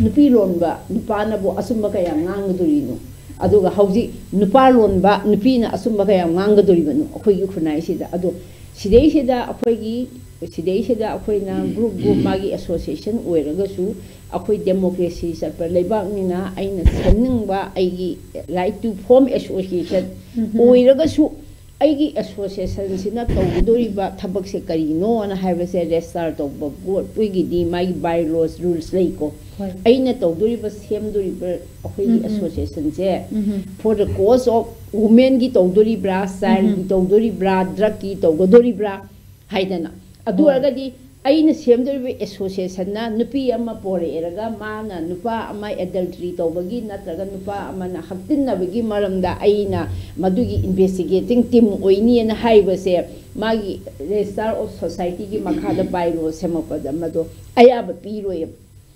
ꯅꯨꯄꯤ ꯂꯣꯟꯕ ꯅꯨꯄꯥꯅꯕꯨ ꯑꯆꯨꯝꯕ ꯀꯌꯥ ꯉꯥꯡꯒꯗꯣꯔꯤꯅꯣ? ꯑꯗꯨꯒ ꯍꯧꯖꯤꯛ ꯅꯨꯄꯥ ꯂꯣꯟꯕ ꯅꯨꯄꯤꯅ ꯑꯆꯨꯝꯕ ꯀꯌꯥ ꯉꯥꯡꯒꯗꯣꯔꯤꯕꯅꯣ ꯑꯩꯈꯣꯏꯒꯤ ꯈꯨꯟꯅꯥꯏꯁꯤꯗ? ꯑꯗꯣ ꯁꯤꯗꯩꯁꯤꯗ ꯑꯩꯈꯣꯏꯒꯤ ꯁꯤꯗꯩꯁꯤꯗ ꯑꯩꯈꯣꯏꯅ ꯒ꯭ꯔꯨꯞ ꯒ꯭ꯔꯨꯞ ꯃꯥꯒꯤ ꯑꯦꯁꯣꯁꯤꯌꯦꯁꯟ ꯑꯣꯏꯔꯒꯁꯨ ꯑꯩꯈꯣꯏ ꯗꯦꯃꯣꯀ꯭ꯔꯦꯁꯤ ꯆꯠꯄ ꯂꯩꯕꯥꯛꯅꯤꯅ ꯑꯩꯅ ꯁꯦꯝꯅꯤꯡꯕ ꯑꯩꯒꯤ ꯔꯥꯏꯠ ꯇꯨ ꯐꯣꯔꯝ ꯑꯦꯁꯣꯁꯤꯌꯦꯁꯟ ꯑꯣꯏꯔꯒꯁꯨ ꯑꯩꯒꯤ ꯑꯦꯁꯣꯁꯤꯌꯦꯁꯟꯁꯤꯅ ꯇꯧꯒꯗꯧꯔꯤꯕ ꯊꯕꯛꯁꯦ ꯀꯔꯤꯅꯣꯅ ꯍꯥꯏꯕꯁꯦ ꯔꯦꯖꯤꯁꯇꯥꯔ ꯇꯧꯕ ꯕꯣꯔꯗ, ꯑꯩꯈꯣꯏꯒꯤꯗꯤ ꯃꯥꯒꯤ ꯕꯥꯏ ꯂꯣꯁ, ꯔꯨꯜꯁ ꯂꯩꯀꯣ꯫ ꯍꯣꯏ꯫ ꯑꯩꯅ ꯇꯧꯗꯣꯔꯤꯕ, ꯁꯦꯝꯗꯣꯔꯤꯕ ꯑꯩꯈꯣꯏꯒꯤ ꯎꯝ, ꯎꯝ꯫ ꯑꯦꯁꯣꯁꯤꯌꯦꯁꯟꯁꯦ ꯎꯝ, ꯎꯝ꯫ for the cause of womenꯒꯤ ꯇꯧꯗꯣꯔꯤꯕ꯭ꯔꯥ, childꯒꯤ ꯎꯝ꯫ ꯇꯧꯗꯣꯔꯤꯕ꯭ꯔꯥ, drugꯀꯤ ꯇꯧꯒꯗꯣꯔꯤꯕ꯭ꯔꯥ ꯍꯥꯏꯗꯅ꯫ ꯑꯗꯨ ꯍꯣꯏ꯫ ꯑꯣꯏꯔꯒꯗꯤ ꯑꯩꯅ ꯁꯦꯝꯗꯣꯔꯤꯕ ꯑꯦꯁꯣꯁꯤꯌꯦꯁꯟꯅ ꯅꯨꯄꯤ ꯑꯃ ꯄꯣꯔꯛꯑꯦꯔꯒ ꯃꯥꯅ ꯅꯨꯄꯥ ꯑꯃ ꯑꯦꯗꯜꯇ꯭ꯔꯤ ꯇꯧꯕꯒꯤ ꯅꯠꯇ꯭ꯔꯒ ꯅꯨꯄꯥ ꯑꯃꯅ ꯍꯛꯇꯤꯟꯅꯕꯒꯤ ꯃꯔꯝꯗ ꯑꯩꯅ ꯃꯗꯨꯒꯤ ꯏꯟꯚꯦꯁꯇꯤꯒꯦꯇꯤꯡ ꯇꯤꯝ ꯑꯣꯏꯅꯤꯅ ꯍꯥꯏꯕꯁꯦ ꯃꯥꯒꯤ ꯔꯦꯖꯤꯁꯇꯥꯔ ꯑꯣꯐ ꯁꯣꯁꯥꯏꯇꯤꯒꯤ ꯃꯈꯥꯗ ꯕꯥꯏ ꯂꯣ ꯁꯦꯝꯃꯛꯄꯗ ꯃꯗꯣ ꯑꯌꯥꯕ ꯄꯤꯔꯣꯏꯕ꯫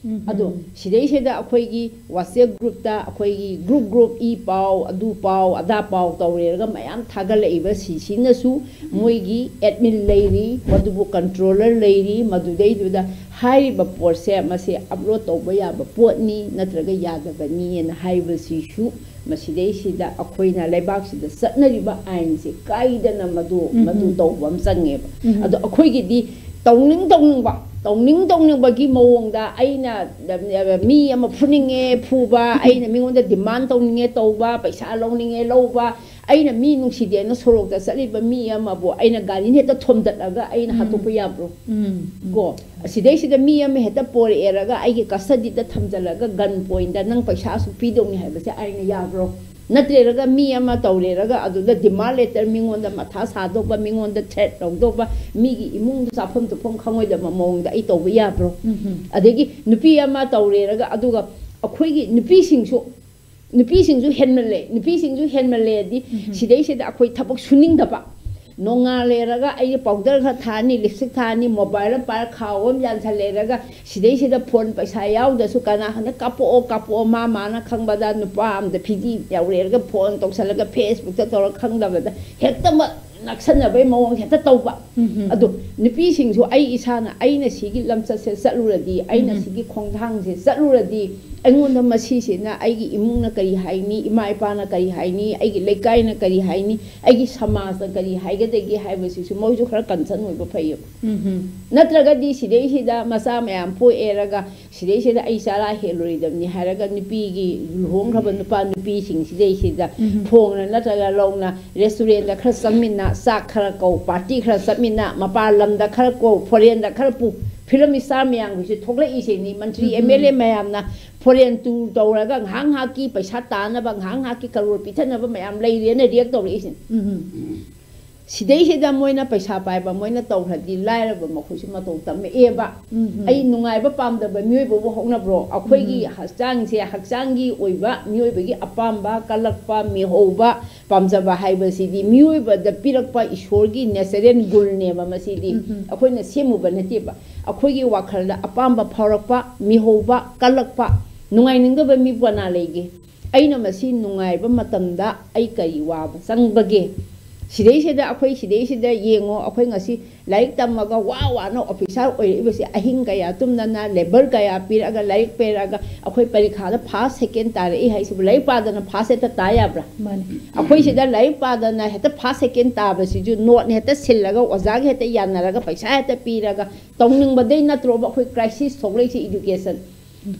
ꯎꯝ, ꯑꯗꯣ ꯎꯝ꯫ ꯁꯤꯗꯩꯁꯤꯗ ꯑꯩꯈꯣꯏꯒꯤ ꯋꯥꯆꯦꯞ ꯒ꯭ꯔꯨꯞꯇ ꯑꯩꯈꯣꯏꯒꯤ ꯒ꯭ꯔꯨꯞ ꯒ꯭ꯔꯨꯞ ꯏ ꯄꯥꯎ, ꯑꯗꯨ ꯄꯥꯎ, ꯑꯗꯥ ꯄꯥꯎ ꯇꯧꯔꯦꯔꯒ ꯃꯌꯥꯝ ꯊꯥꯒꯠꯂꯛꯏꯕ ꯁꯤꯁꯤꯅꯁꯨ ꯃꯣꯏꯒꯤ ꯑꯦꯗꯃꯤꯟ ꯂꯩꯔꯤ, ꯃꯗꯨꯕꯨ ꯀꯟꯇ꯭ꯔꯣꯂꯔ ꯂꯩꯔꯤ, ꯃꯗꯨꯗꯩꯗꯨꯗ ꯍꯥꯏꯔꯤꯕ ꯄꯣꯠꯁꯦ ꯃꯁꯤ ꯑꯞꯂꯣꯗ ꯇꯧꯕ ꯌꯥꯕ ꯄꯣꯠꯅꯤ ꯅꯠꯇ꯭ꯔꯒ ꯌꯥꯗꯕꯅꯤꯅ ꯍꯥꯏꯕꯁꯤꯁꯨ ꯃꯁꯤꯗꯩꯁꯤꯗ ꯑꯩꯈꯣꯏꯅ ꯂꯩꯕꯥꯛꯁꯤꯗ ꯆꯠꯅꯔꯤꯕ ꯑꯥꯏꯟꯁꯦ ꯀꯥꯏꯗꯅ ꯃꯗꯨ, ꯎꯝ, ꯃꯗꯨ ꯎꯝ꯫ ꯇꯧꯕ ꯑꯃ ꯆꯪꯉꯦꯕ꯫ ꯎꯝ꯫ ꯑꯗꯣ ꯑꯩꯈꯣꯏꯒꯤꯗꯤ ꯇꯧꯅꯤꯡ ꯇꯧꯅꯤꯡꯕ, ꯇꯧꯅꯤꯡ ꯇꯧꯅꯤꯡꯕꯒꯤ ꯃꯑꯣꯡꯗ ꯑꯩꯅ ꯃꯤ ꯑꯃ ꯐꯨꯅꯤꯡꯉꯦ ꯐꯨꯕ, ꯑꯩꯅ ꯃꯤꯉꯣꯟꯗ ꯗꯤꯃꯥꯟ ꯇꯧꯅꯤꯡꯉꯦ ꯇꯧꯕ, ꯄꯩꯁꯥ ꯂꯧꯅꯤꯡꯉꯦ ꯂꯧꯕ, ꯑꯩꯅ ꯃꯤ ꯅꯨꯡꯁꯤꯗꯦꯅ ꯁꯣꯔꯣꯛꯇ ꯆꯠꯂꯤꯕ ꯃꯤ ꯑꯃꯕꯨ ꯑꯩꯅ ꯒꯥꯔꯤꯅ ꯍꯦꯛꯇ ꯊꯣꯝꯗꯠꯂꯒ ꯑꯩꯅ ꯎꯝ꯫ ꯍꯥꯠꯇꯣꯛꯄ ꯌꯥꯕ꯭ꯔꯣ? ꯎꯝ, ꯎꯝ꯫ ꯀꯣ, ꯑꯁꯤꯗꯩꯁꯤꯗ ꯃꯤ ꯑꯃ ꯍꯦꯛꯇ ꯄꯣꯔꯛꯑꯦꯔꯒ ꯑꯩꯒꯤ ꯀꯁꯇꯗꯤꯗ ꯊꯝꯖꯤꯜꯂꯒ ꯒꯟ ꯄꯣꯏꯟꯗ ꯅꯪ ꯄꯩꯁꯥ ꯑꯁꯨꯛ ꯄꯤꯗꯧꯅꯤ ꯍꯥꯏꯕꯁꯦ ꯑꯩꯅ ꯌꯥꯕ꯭ꯔꯣ? ꯅꯠꯇ꯭ꯔꯦꯔꯒ ꯃꯤ ꯑꯃ ꯇꯧꯔꯦꯔꯒ ꯑꯗꯨꯗ ꯗꯤꯃꯥꯟ ꯂꯦꯇꯔ ꯃꯤꯉꯣꯟꯗ ꯃꯊꯥ ꯁꯥꯗꯧꯕ, ꯃꯤꯉꯣꯟꯗ ꯊ꯭ꯔꯦꯠ ꯇꯧꯗꯧꯕ, ꯃꯤꯒꯤ ꯏꯃꯨꯡꯗ ꯆꯥꯐꯝ ꯇꯨꯐꯝ ꯈꯪꯉꯣꯏꯗꯕ ꯃꯑꯣꯡꯗ ꯑꯩ ꯇꯧꯕ ꯌꯥꯕ꯭ꯔꯣ? ꯎꯝ, ꯎꯝ꯫ ꯑꯗꯒꯤ ꯅꯨꯄꯤ ꯑꯃ ꯇꯧꯔꯦꯔꯒ ꯑꯗꯨꯒ ꯑꯩꯈꯣꯏꯒꯤ ꯅꯨꯄꯤꯁꯤꯡꯁꯨ, ꯅꯨꯄꯤꯁꯤꯡꯁꯨ ꯍꯦꯟꯃꯜꯂꯦ, ꯅꯨꯄꯤꯁꯤꯡꯁꯨ ꯍꯦꯟꯃꯜꯂꯦꯗꯤ ꯎꯝ꯫ ꯁꯤꯗꯩꯁꯤꯗ ꯑꯩꯈꯣꯏ ꯊꯕꯛ ꯁꯨꯅꯤꯡꯗꯕ, ꯅꯣꯡꯉꯥꯜꯂꯦꯔꯒ ꯑꯩꯒꯤ ꯄꯥꯎꯗꯔ ꯈꯔ ꯊꯥꯔꯅꯤ, ꯂꯤꯞꯁꯇꯤꯛ ꯊꯥꯔꯅꯤ, ꯃꯣꯕꯥꯏꯜ ꯑꯃ ꯄꯥꯏꯔ ꯈꯥꯎ ꯑꯃ ꯌꯥꯟꯁꯜꯂꯦꯔꯒ ꯁꯤꯗꯩꯁꯤꯗ ꯐꯣꯟ ꯄꯩꯁꯥ ꯌꯥꯎꯗ꯭ꯔꯁꯨ ꯀꯅꯥ ꯈꯪꯗꯦ ꯀꯥꯞꯄꯛꯑꯣ ꯀꯥꯞꯄꯛꯑꯣ, ꯃꯥ ꯃꯥꯅ ꯈꯪꯕꯗ ꯅꯨꯄꯥ ꯑꯝꯗ ꯐꯤꯗꯤ ꯌꯥꯎꯔꯦꯔꯒ ꯐꯣꯟ ꯇꯧꯁꯜꯂꯒ ꯐꯦꯁꯕꯨꯛꯇ ꯇꯧꯔ ꯈꯪꯗꯕꯗ ꯍꯦꯛꯇꯃꯛ ꯅꯛꯁꯟꯅꯕꯩ ꯃꯑꯣꯡ ꯍꯦꯛꯇ ꯇꯧꯕ꯫ ꯎꯝ, ꯎꯝ꯫ ꯑꯗꯣ ꯅꯨꯄꯤꯁꯤꯡꯁꯨ ꯑꯩ ꯏꯁꯥꯅ ꯑꯩꯅ ꯁꯤꯒꯤ ꯂꯝꯆꯠꯁꯦ ꯆꯠꯂꯨꯔꯗꯤ, ꯑꯩꯅ ꯎꯝ꯫ ꯁꯤꯒꯤ ꯈꯣꯡꯊꯥꯡꯁꯦ ꯆꯠꯂꯨꯔꯗꯤ ꯑꯩꯉꯣꯟꯗ ꯃꯁꯤꯁꯤꯅ ꯑꯩꯒꯤ ꯏꯃꯨꯡꯅ ꯀꯔꯤ ꯍꯥꯏꯅꯤ, ꯏꯃꯥ ꯏꯄꯥꯅ ꯀꯔꯤ ꯍꯥꯏꯅꯤ, ꯑꯩꯒꯤ ꯂꯩꯀꯥꯏꯅ ꯀꯔꯤ ꯍꯥꯏꯅꯤ, ꯑꯩꯒꯤ ꯁꯃꯥꯖꯅ ꯀꯔꯤ ꯍꯥꯏꯒꯗꯒꯦ ꯍꯥꯏꯕꯁꯤꯁꯨ ꯃꯣꯏꯁꯨ ꯈꯔ ꯀꯟꯁꯔꯟ ꯑꯣꯏꯕ ꯐꯩꯌꯦꯕ꯫ ꯅꯠꯇ꯭ꯔꯒꯗꯤ ꯁꯤꯗꯩꯁꯤꯗ ꯃꯆꯥ ꯃꯌꯥꯝ ꯄꯣꯛꯑꯦꯔꯒ ꯁꯤꯗꯩꯁꯤꯗ ꯑꯩ ꯆꯥꯔꯥ ꯍꯦꯜꯂꯣꯏꯗꯕꯅꯤ ꯍꯥꯏꯔꯒ ꯅꯨꯄꯤꯒꯤ, ꯂꯨꯍꯣꯡꯈ꯭ꯔꯕ ꯅꯨꯄꯥ ꯅꯨꯄꯤꯁꯤꯡꯁꯤꯗꯩꯁꯤꯗ ꯐꯣꯡꯅ ꯅꯠꯇ꯭ꯔꯒ ꯂꯧꯅ ꯔꯦꯁꯇꯨꯔꯦꯟꯗ ꯈꯔ ꯆꯪꯃꯤꯟꯅ, ꯆꯥꯛ ꯈꯔ ꯀꯧ, ꯄꯥꯔꯇꯤ ꯈꯔ ꯆꯠꯃꯤꯟꯅ, ꯃꯄꯥꯟ ꯂꯝꯗ ꯈꯔ ꯀꯧ, ꯐꯣꯔꯦꯟꯗ ꯈꯔ ꯄꯨ, film star ꯃꯌꯥꯝꯒꯤꯁꯨ ꯊꯣꯛꯂꯛꯏꯁꯤꯅꯤ꯫ Mantri M L A ꯃꯌꯥꯝꯅ ꯐꯣꯔꯦꯟ ꯇꯨꯔ ꯇꯧꯔꯒ ꯉꯥꯏꯍꯥꯛ ꯉꯥꯏꯍꯥꯛꯀꯤ ꯄꯩꯁꯥ ꯇꯥꯅꯕ, ꯉꯥꯏꯍꯥꯛ ꯉꯥꯏꯍꯥꯛꯀꯤ ꯀꯔꯣꯔ ꯄꯤꯊꯅꯕ ꯃꯌꯥꯝ ꯂꯩꯔꯦꯅ ꯔꯤꯌꯦꯛ ꯇꯧꯔꯛꯏꯁꯤꯅꯤ꯫ ꯁꯤꯗꯩꯁꯤꯗ ꯃꯣꯏꯅ ꯄꯩꯁꯥ ꯄꯥꯏꯕ ꯃꯣꯏꯅ ꯇꯧꯈ꯭ꯔꯗꯤ ꯂꯥꯏꯔꯕ ꯃꯈꯣꯏꯁꯨ ꯃꯇꯧ ꯇꯝꯃꯛꯑꯦꯕ꯫ ꯑꯩ ꯅꯨꯡꯉꯥꯏꯕ ꯄꯥꯝꯗꯕ ꯃꯤꯑꯣꯏꯕꯕꯨ ꯍꯧꯅꯕ꯭ꯔꯣ? ꯑꯩꯈꯣꯏꯒꯤ ꯍꯛꯆꯥꯡꯁꯦ, ꯍꯛꯆꯥꯡꯒꯤ ꯑꯣꯏꯕ ꯃꯤꯑꯣꯏꯕꯒꯤ ꯑꯄꯥꯝꯕ ꯀꯜꯂꯛꯄ, ꯃꯤꯍꯧꯕ, ꯄꯥꯝꯖꯕ ꯍꯥꯏꯕꯁꯤꯗꯤ ꯃꯤꯑꯣꯏꯕꯗ ꯄꯤꯔꯛꯄ ꯏꯁꯣꯔꯒꯤ ꯅꯦꯆꯔꯦꯜ ꯒꯨꯜꯅꯦꯕ꯫ ꯃꯁꯤꯗꯤ ꯑꯩꯈꯣꯏꯅ ꯁꯦꯝꯃꯨꯕ ꯅꯠꯇꯦꯕ꯫ ꯑꯩꯈꯣꯏꯒꯤ ꯋꯥꯈꯜꯗ ꯑꯄꯥꯝꯕ ꯐꯥꯎꯔꯛꯄ, ꯃꯤꯍꯧꯕ, ꯀꯜꯂꯛꯄ, ꯅꯨꯡꯉꯥꯏꯅꯤꯡꯗꯕ ꯃꯤꯕꯨ ꯀꯅꯥ ꯂꯩꯒꯦ? ꯑꯩꯅ ꯃꯁꯤ ꯅꯨꯡꯉꯥꯏꯕ ꯃꯇꯝꯗ ꯑꯩ ꯀꯔꯤ ꯋꯥꯕ ꯆꯪꯕꯒꯦ? ꯁꯤꯗꯩꯁꯤꯗ ꯑꯩꯈꯣꯏ ꯁꯤꯗꯩꯁꯤꯗ ꯌꯦꯡꯉꯣ, ꯑꯩꯈꯣꯏ ꯉꯁꯤ ꯂꯥꯏꯔꯤꯛ ꯇꯝꯃꯒ ꯋꯥ ꯋꯥꯅ ꯑꯣꯐꯤꯁꯥꯔ ꯑꯣꯏꯔꯛꯏꯕꯁꯦ, ꯑꯍꯤꯡ ꯀꯌꯥ ꯇꯨꯝꯗꯅ, ꯂꯦꯕꯔ ꯀꯌꯥ ꯄꯤꯔꯛꯑꯒ, ꯂꯥꯏꯔꯤꯛ ꯄꯤꯔꯛꯑꯒ, ꯑꯩꯈꯣꯏ ꯄꯔꯤꯈꯥꯗ ꯐꯥꯔꯁ ꯁꯦꯀꯦꯟ ꯇꯥꯔꯛꯏ ꯍꯥꯏꯁꯤꯕꯨ ꯂꯥꯏꯔꯤꯛ ꯄꯥꯗꯅ ꯐꯥꯔꯁ ꯍꯦꯛꯇ ꯇꯥ ꯌꯥꯕ꯭ꯔꯥ? ꯃꯥꯅꯤ꯫ ꯑꯩꯈꯣꯏ ꯁꯤꯗ ꯂꯥꯏꯔꯤꯛ ꯄꯥꯗꯅ ꯍꯦꯛꯇ ꯐꯥꯔꯁ ꯁꯦꯀꯦꯟ ꯇꯥꯕꯁꯤꯁꯨ ꯅꯣꯠꯅ ꯍꯦꯛꯇ ꯁꯤꯜꯂꯒ, ꯑꯣꯖꯥꯒꯤ ꯍꯦꯛꯇ ꯌꯥꯅꯔꯒ, ꯄꯩꯁꯥ ꯍꯦꯛꯇ ꯄꯤꯔꯒ ꯇꯧꯅꯤꯡꯕꯗꯩ ꯅꯠꯇ꯭ꯔꯣꯕ ꯑꯩꯈꯣꯏ ꯀ꯭ꯔꯥꯏꯁꯤꯁ ꯊꯣꯛꯂꯛꯏꯁꯦ? ꯏꯗꯨꯀꯦꯁꯟ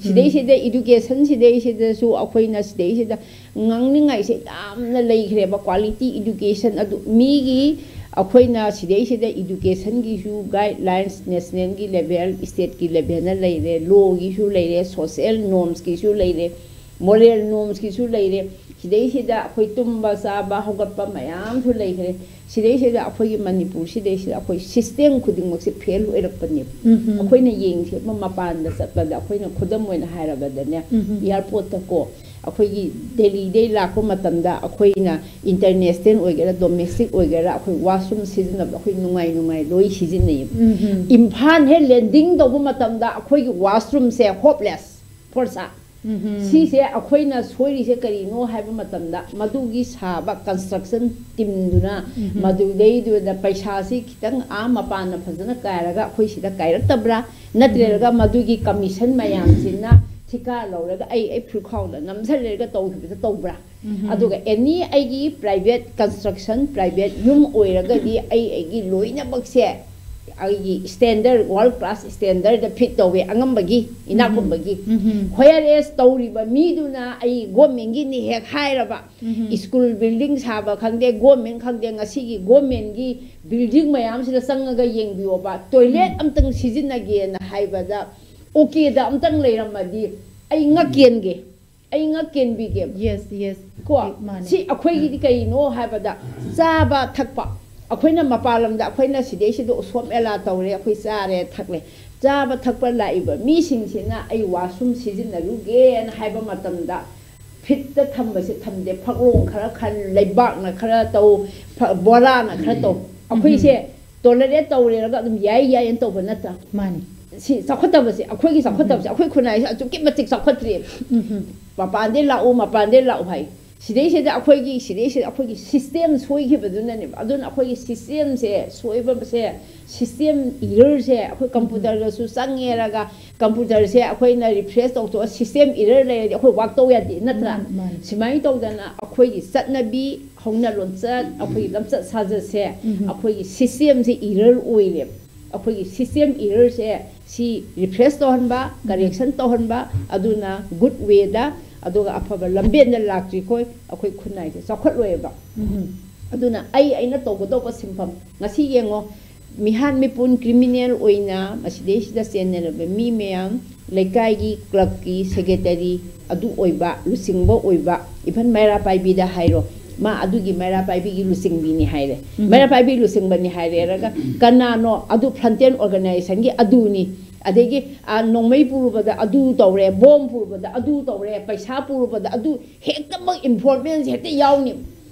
ꯁꯤꯗꯩꯁꯤꯗ, ꯏꯗꯨꯀꯦꯁꯟ ꯁꯤꯗꯩꯁꯤꯗꯁꯨ ꯑꯩꯈꯣꯏꯅ ꯁꯤꯗꯩꯁꯤꯗ ꯉꯥꯡꯅꯤꯡꯉꯥꯏꯁꯦ ꯌꯥꯝꯅ ꯂꯩꯈ꯭ꯔꯦꯕ꯫ ꯀ꯭ꯋꯥꯂꯤꯇꯤ ꯏꯗꯨꯀꯦꯁꯟ ꯑꯗꯨ ꯃꯤꯒꯤ, ꯑꯩꯈꯣꯏꯅ ꯁꯤꯗꯩꯁꯤꯗ ꯏꯗꯨꯀꯦꯁꯟꯒꯤꯁꯨ ꯒꯥꯏꯗꯂꯥꯏꯟꯁ ꯅꯦꯁꯅꯦꯜꯒꯤ ꯂꯦꯚꯦꯜ, ꯁ꯭ꯇꯦꯠꯀꯤ ꯂꯦꯚꯦꯜꯅ ꯂꯩꯔꯦ, ꯂꯣꯒꯤꯁꯨ ꯂꯩꯔꯦ, ꯁꯣꯁꯦꯜ ꯅꯣꯔꯝꯁꯀꯤꯁꯨ ꯂꯩꯔꯦ, ꯃꯣꯔꯦꯜ ꯅꯣꯔꯝꯁꯀꯤꯁꯨ ꯂꯩꯔꯦ꯫ ꯁꯤꯗꯩꯁꯤꯗ ꯑꯩꯈꯣꯏ ꯇꯨꯝꯕ ꯆꯥꯕ ꯍꯧꯒꯠꯄ ꯃꯌꯥꯝꯁꯨ ꯂꯩꯈ꯭ꯔꯦ꯫ ꯁꯤꯗꯩꯁꯤꯗ ꯑꯩꯈꯣꯏꯒꯤ ꯃꯅꯤꯄꯨꯔꯁꯤꯗꯩꯁꯤꯗ ꯑꯩꯈꯣꯏ ꯁꯤꯁꯇꯦꯝ ꯈꯨꯗꯤꯡꯃꯛꯁꯦ ꯐꯦꯜ ꯑꯣꯏꯔꯛꯄꯅꯦꯕ꯫ ꯑꯩꯈꯣꯏꯅ ꯌꯦꯡꯁꯦꯕ, ꯃꯄꯥꯟꯗ ꯆꯠꯄꯗ ꯑꯩꯈꯣꯏꯅ ꯈꯨꯗꯝ ꯑꯣꯏꯅ ꯍꯥꯏꯔꯕꯗꯅꯦ, ꯏꯌꯥꯔꯄꯣꯔꯠꯇꯀꯣ, ꯑꯩꯈꯣꯏꯒꯤ ꯗꯦꯜꯂꯤꯗꯩ ꯂꯥꯛꯄ ꯃꯇꯝꯗ ꯑꯩꯈꯣꯏꯅ ꯏꯟꯇꯔꯅꯦꯁꯅꯦꯜ ꯑꯣꯏꯒꯦꯔꯥ ꯗꯣꯃꯦꯁꯇꯤꯛ ꯑꯣꯏꯒꯦꯔꯥ ꯑꯩꯈꯣꯏ ꯋꯥꯁꯔꯨꯝ ꯁꯤꯖꯤꯟꯅꯕꯗ ꯑꯩꯈꯣꯏ ꯅꯨꯡꯉꯥꯏ ꯅꯨꯡꯉꯥꯏ ꯂꯣꯏ ꯁꯤꯖꯤꯟꯅꯩꯌꯦꯕ꯫ ꯏꯝꯐꯥꯜ ꯍꯦꯛ ꯂꯦꯟꯗꯤꯡ ꯇꯧꯕ ꯃꯇꯝꯗ ꯑꯩꯈꯣꯏꯒꯤ ꯋꯥꯁꯔꯨꯝꯁꯦ ꯍꯣꯞꯂꯦꯁ ꯐꯣꯔꯁꯥ꯫ ꯁꯤꯁꯦ ꯑꯩꯈꯣꯏꯅ ꯁꯣꯏꯔꯤꯁꯦ ꯀꯔꯤꯅꯣ ꯍꯥꯏꯕ ꯃꯇꯝꯗ ꯃꯗꯨꯒꯤ ꯁꯥꯕ ꯀꯟꯁꯇ꯭ꯔꯛꯁꯟ ꯇꯤꯝꯗꯨꯅ ꯃꯗꯨꯗꯩꯗꯨꯗ ꯄꯩꯁꯥꯁꯤ ꯈꯤꯇꯪ ꯑꯥ ꯃꯄꯥꯟꯅ ꯐꯖꯅ ꯀꯥꯏꯔꯒ ꯑꯩꯈꯣꯏ ꯁꯤꯗ ꯀꯥꯏꯔꯛꯇꯕ꯭ꯔꯥ? ꯅꯠꯇ꯭ꯔꯒ ꯃꯗꯨꯒꯤ ꯀꯃꯤꯁꯟ ꯃꯌꯥꯝꯁꯤꯅ ꯊꯤꯀꯥ ꯂꯧꯔꯒ ꯑꯩ ꯑꯩ ꯐꯨꯔꯤꯠꯈꯥꯎꯗ ꯅꯝꯁꯤꯜꯂꯒ ꯇꯧꯈꯤꯕꯗ ꯇꯧꯕ꯭ꯔꯥ? ꯑꯗꯨꯒ ꯑꯦꯅꯤ ꯑꯩꯒꯤ ꯄ꯭ꯔꯥꯏꯚꯦꯠ ꯀꯟꯁꯇ꯭ꯔꯛꯁꯟ, ꯄ꯭ꯔꯥꯏꯚꯦꯠ ꯌꯨꯝ ꯑꯣꯏꯔꯒꯗꯤ ꯑꯩ ꯑꯩꯒꯤ ꯂꯣꯏꯅꯃꯛꯁꯦ ꯑꯩꯒꯤ ꯁ꯭ꯇꯦꯟꯗꯔ, ꯋꯥꯔꯜ ꯀ꯭ꯂꯥꯁ ꯁ꯭ꯇꯦꯟꯗꯔꯗ ꯐꯤꯠ ꯇꯧꯋꯦ ꯑꯉꯝꯕꯒꯤ, ꯏꯅꯥꯛ ꯈꯨꯟꯕꯒꯤ꯫ ꯍꯣꯌꯥꯔ ꯑꯦꯁ ꯇꯧꯔꯤꯕ ꯃꯤꯗꯨꯅ ꯑꯩ ꯒꯣꯔꯃꯦꯟꯒꯤꯅꯤ ꯍꯦꯛ ꯍꯥꯏꯔꯕ, ꯁ꯭ꯀꯨꯜ ꯕꯤꯜꯗꯤꯡ ꯁꯥꯕ ꯈꯪꯗꯦ, ꯒꯣꯔꯃꯦꯟ ꯈꯪꯗꯦ, ꯉꯁꯤꯒꯤ ꯒꯣꯔꯃꯦꯟꯒꯤ ꯕꯤꯜꯗꯤꯡ ꯃꯌꯥꯝꯁꯤꯗ ꯆꯪꯉꯒ ꯌꯦꯡꯕꯤꯌꯣꯕ, ꯇꯣꯏꯂꯦꯠ ꯑꯝꯇꯪ ꯁꯤꯖꯤꯟꯅꯒꯦꯅ ꯍꯥꯏꯕꯗ ꯑꯣꯀꯦꯗ ꯑꯝꯇꯪ ꯂꯩꯔꯝꯃꯗꯤ ꯑꯩ ꯉꯛꯀꯦꯟꯒꯦ, ꯑꯩ ꯉꯛꯀꯦꯟꯕꯤꯒꯦ꯫ ꯌꯦꯁ ꯌꯦꯁ ꯀꯣ, ꯁꯤ ꯑꯩꯈꯣꯏꯒꯤꯗꯤ ꯀꯩꯅꯣ ꯍꯥꯏꯕꯗ ꯆꯥꯕ ꯊꯛꯄ, ꯑꯩꯈꯣꯏꯅ ꯃꯄꯥꯟ ꯂꯝꯗ ꯑꯩꯈꯣꯏꯅ ꯁꯤꯗꯩꯁꯤꯗ ꯎꯁꯣꯞ ꯃꯦꯂꯥ ꯇꯧꯔꯦ, ꯑꯩꯈꯣꯏ ꯆꯥꯔꯦ ꯊꯛꯂꯦ꯫ ꯆꯥꯕ ꯊꯛꯄ ꯂꯥꯛꯏꯕ ꯃꯤꯁꯤꯡꯁꯤꯅ ꯑꯩ ꯋꯥꯁꯔꯨꯝ ꯁꯤꯖꯤꯟꯅꯔꯨꯒꯦꯅ ꯍꯥꯏꯕ ꯃꯇꯝꯗ ꯐꯤꯠꯇ ꯊꯝꯕꯁꯦ ꯊꯝꯗꯦ, ꯐꯛꯂꯣꯡ ꯈꯔ ꯈꯟ, ꯂꯩꯕꯥꯛꯅ ꯈꯔ ꯇꯧ, ꯐ- ꯕꯣꯔꯥꯅ ꯈꯔ ꯇꯧ꯫ ꯑꯩꯈꯣꯏꯁꯦ ꯇꯣꯂꯔꯦꯠ ꯇꯧꯔꯦꯔꯒ ꯑꯗꯨꯝ ꯌꯥꯏ ꯌꯥꯏꯅ ꯇꯧꯕ ꯅꯠꯇ꯭ꯔꯥ? ꯃꯥꯅꯤ ꯁꯤ ꯆꯥꯎꯈꯠꯇꯕꯁꯦ, ꯑꯩꯈꯣꯏꯒꯤ ꯆꯥꯎꯈꯠꯇꯕꯁꯦ, ꯑꯩꯈꯣꯏ ꯈꯨꯟꯅꯥꯏꯁꯦ ꯑꯗꯨꯛꯀꯤ ꯃꯇꯤꯛ ꯆꯥꯎꯈꯠꯇ꯭ꯔꯦꯕ꯫ ꯃꯄꯥꯟꯗꯩ ꯂꯥꯛꯎ, ꯃꯄꯥꯟꯗꯩ ꯂꯥꯛꯎ ꯍꯥꯏ꯫ ꯁꯤꯗꯩꯁꯤꯗ ꯑꯩꯈꯣꯏꯒꯤ ꯁꯤꯗꯩꯁꯤꯗ ꯑꯩꯈꯣꯏꯒꯤ ꯁꯤꯁꯇꯦꯝ ꯁꯣꯏꯈꯤꯕꯗꯨꯅꯅꯦꯕ꯫ ꯑꯗꯨꯅ ꯑꯩꯈꯣꯏꯒꯤ ꯁꯤꯁꯇꯦꯝꯁꯦ ꯁꯣꯏꯕꯁꯦ, ꯁꯤꯁꯇꯦꯝ ꯏꯔꯔꯁꯦ ꯑꯩꯈꯣꯏ ꯀꯝꯄ꯭ꯌꯨꯇꯔꯗꯁꯨ ꯆꯪꯉꯦꯔꯒ ꯀꯝꯄ꯭ꯌꯨꯇꯔꯁꯦ ꯑꯩꯈꯣꯏꯅ ꯔꯤꯐ꯭ꯔꯦꯁ ꯇꯧꯊꯣꯛꯑ ꯁꯤꯁꯇꯦꯝ ꯏꯔꯔ ꯂꯩꯔꯗꯤ ꯑꯩꯈꯣꯏ ꯋꯥꯛ ꯇꯧ ꯌꯥꯗꯦ ꯅꯠꯇ꯭ꯔꯥ? ꯃꯥꯅꯤ, ꯃꯥꯅꯤ꯫ ꯁꯨꯃꯥꯏꯅ ꯇꯧꯗꯅ ꯑꯩꯈꯣꯏꯒꯤ ꯆꯠꯅꯕꯤ, ꯍꯧꯅ ꯂꯣꯟꯆꯠ, ꯑꯩꯈꯣꯏꯒꯤ ꯂꯝꯆꯠ ꯁꯥꯖꯠꯁꯦ ꯑꯩꯈꯣꯏꯒꯤ ꯁꯤꯁꯇꯦꯝꯁꯦ ꯏꯔꯔ ꯑꯣꯏꯔꯦꯕ꯫ ꯑꯩꯈꯣꯏꯒꯤ ꯁꯤꯁꯇꯦꯝ ꯏꯔꯔꯁꯦ ꯁꯤ ꯔꯤꯐ꯭ꯔꯦꯁ ꯇꯧꯍꯟꯕ, ꯀꯔꯦꯛꯁꯟ ꯇꯧꯍꯟꯕ, ꯑꯗꯨꯅ ꯒꯨꯗ ꯋꯦꯗ, ꯑꯗꯨꯒ ꯑꯐꯕ ꯂꯝꯕꯦꯟꯗ ꯂꯥꯛꯇ꯭ꯔꯤꯈꯣꯏ ꯑꯩꯈꯣꯏ ꯈꯨꯟꯅꯥꯏꯁꯦ ꯆꯥꯎꯈꯠꯂꯣꯏꯕ꯫ ꯑꯗꯨꯅ ꯑꯩ ꯑꯩꯅ ꯇꯧꯒꯗꯧꯕ ꯁꯤꯟꯐꯝ ꯉꯁꯤ ꯌꯦꯡꯉꯣ, ꯃꯤꯍꯥꯠ ꯃꯤꯄꯨꯟ ꯀ꯭ꯔꯤꯃꯤꯅꯦꯜ ꯑꯣꯏꯅ ꯃꯁꯤꯗꯩꯁꯤꯗ ꯆꯦꯟꯅꯔꯕ ꯃꯤ ꯃꯌꯥꯝ, ꯂꯩꯀꯥꯏꯒꯤ ꯀ꯭ꯂꯕꯀꯤ ꯁꯦꯀ꯭ꯔꯦꯇꯔꯤ ꯑꯗꯨ ꯑꯣꯏꯕ, ꯂꯨꯆꯤꯡꯕ ꯑꯣꯏꯕ, ꯏꯚꯟ ꯃꯩꯔꯥ ꯄꯥꯏꯕꯤꯗ ꯍꯥꯏꯔꯣ, ꯃꯥ ꯑꯗꯨꯒꯤ ꯃꯩꯔꯥ ꯄꯥꯏꯕꯤꯒꯤ ꯂꯨꯆꯤꯡꯕꯤꯅꯤ ꯍꯥꯏꯔꯦ, ꯃꯩꯔꯥ ꯄꯥꯏꯕꯤ ꯂꯨꯆꯤꯡꯕꯅꯤ ꯍꯥꯏꯔꯦꯔꯒ ꯀꯅꯥꯅꯣ ꯑꯗꯨ ꯐ꯭ꯔꯟꯇꯦꯟ ꯑꯣꯔꯒꯅꯥꯏꯖꯦꯁꯟꯒꯤ ꯑꯗꯨꯅꯤ, ꯑꯗꯒꯤ ꯑꯥ, ꯅꯣꯡꯃꯩ ꯄꯨꯔꯨꯕꯗ ꯑꯗꯨ ꯇꯧꯔꯦ, ꯕꯣꯝ ꯄꯨꯔꯨꯕꯗ ꯑꯗꯨ ꯇꯧꯔꯦ, ꯄꯩꯁꯥ ꯄꯨꯔꯨꯕꯗ ꯑꯗꯨ, ꯍꯦꯛꯇꯃꯛ ꯏꯟꯐꯣꯔꯃꯦꯟꯁꯦ ꯍꯦꯛꯇ ꯌꯥꯎꯅꯤ꯫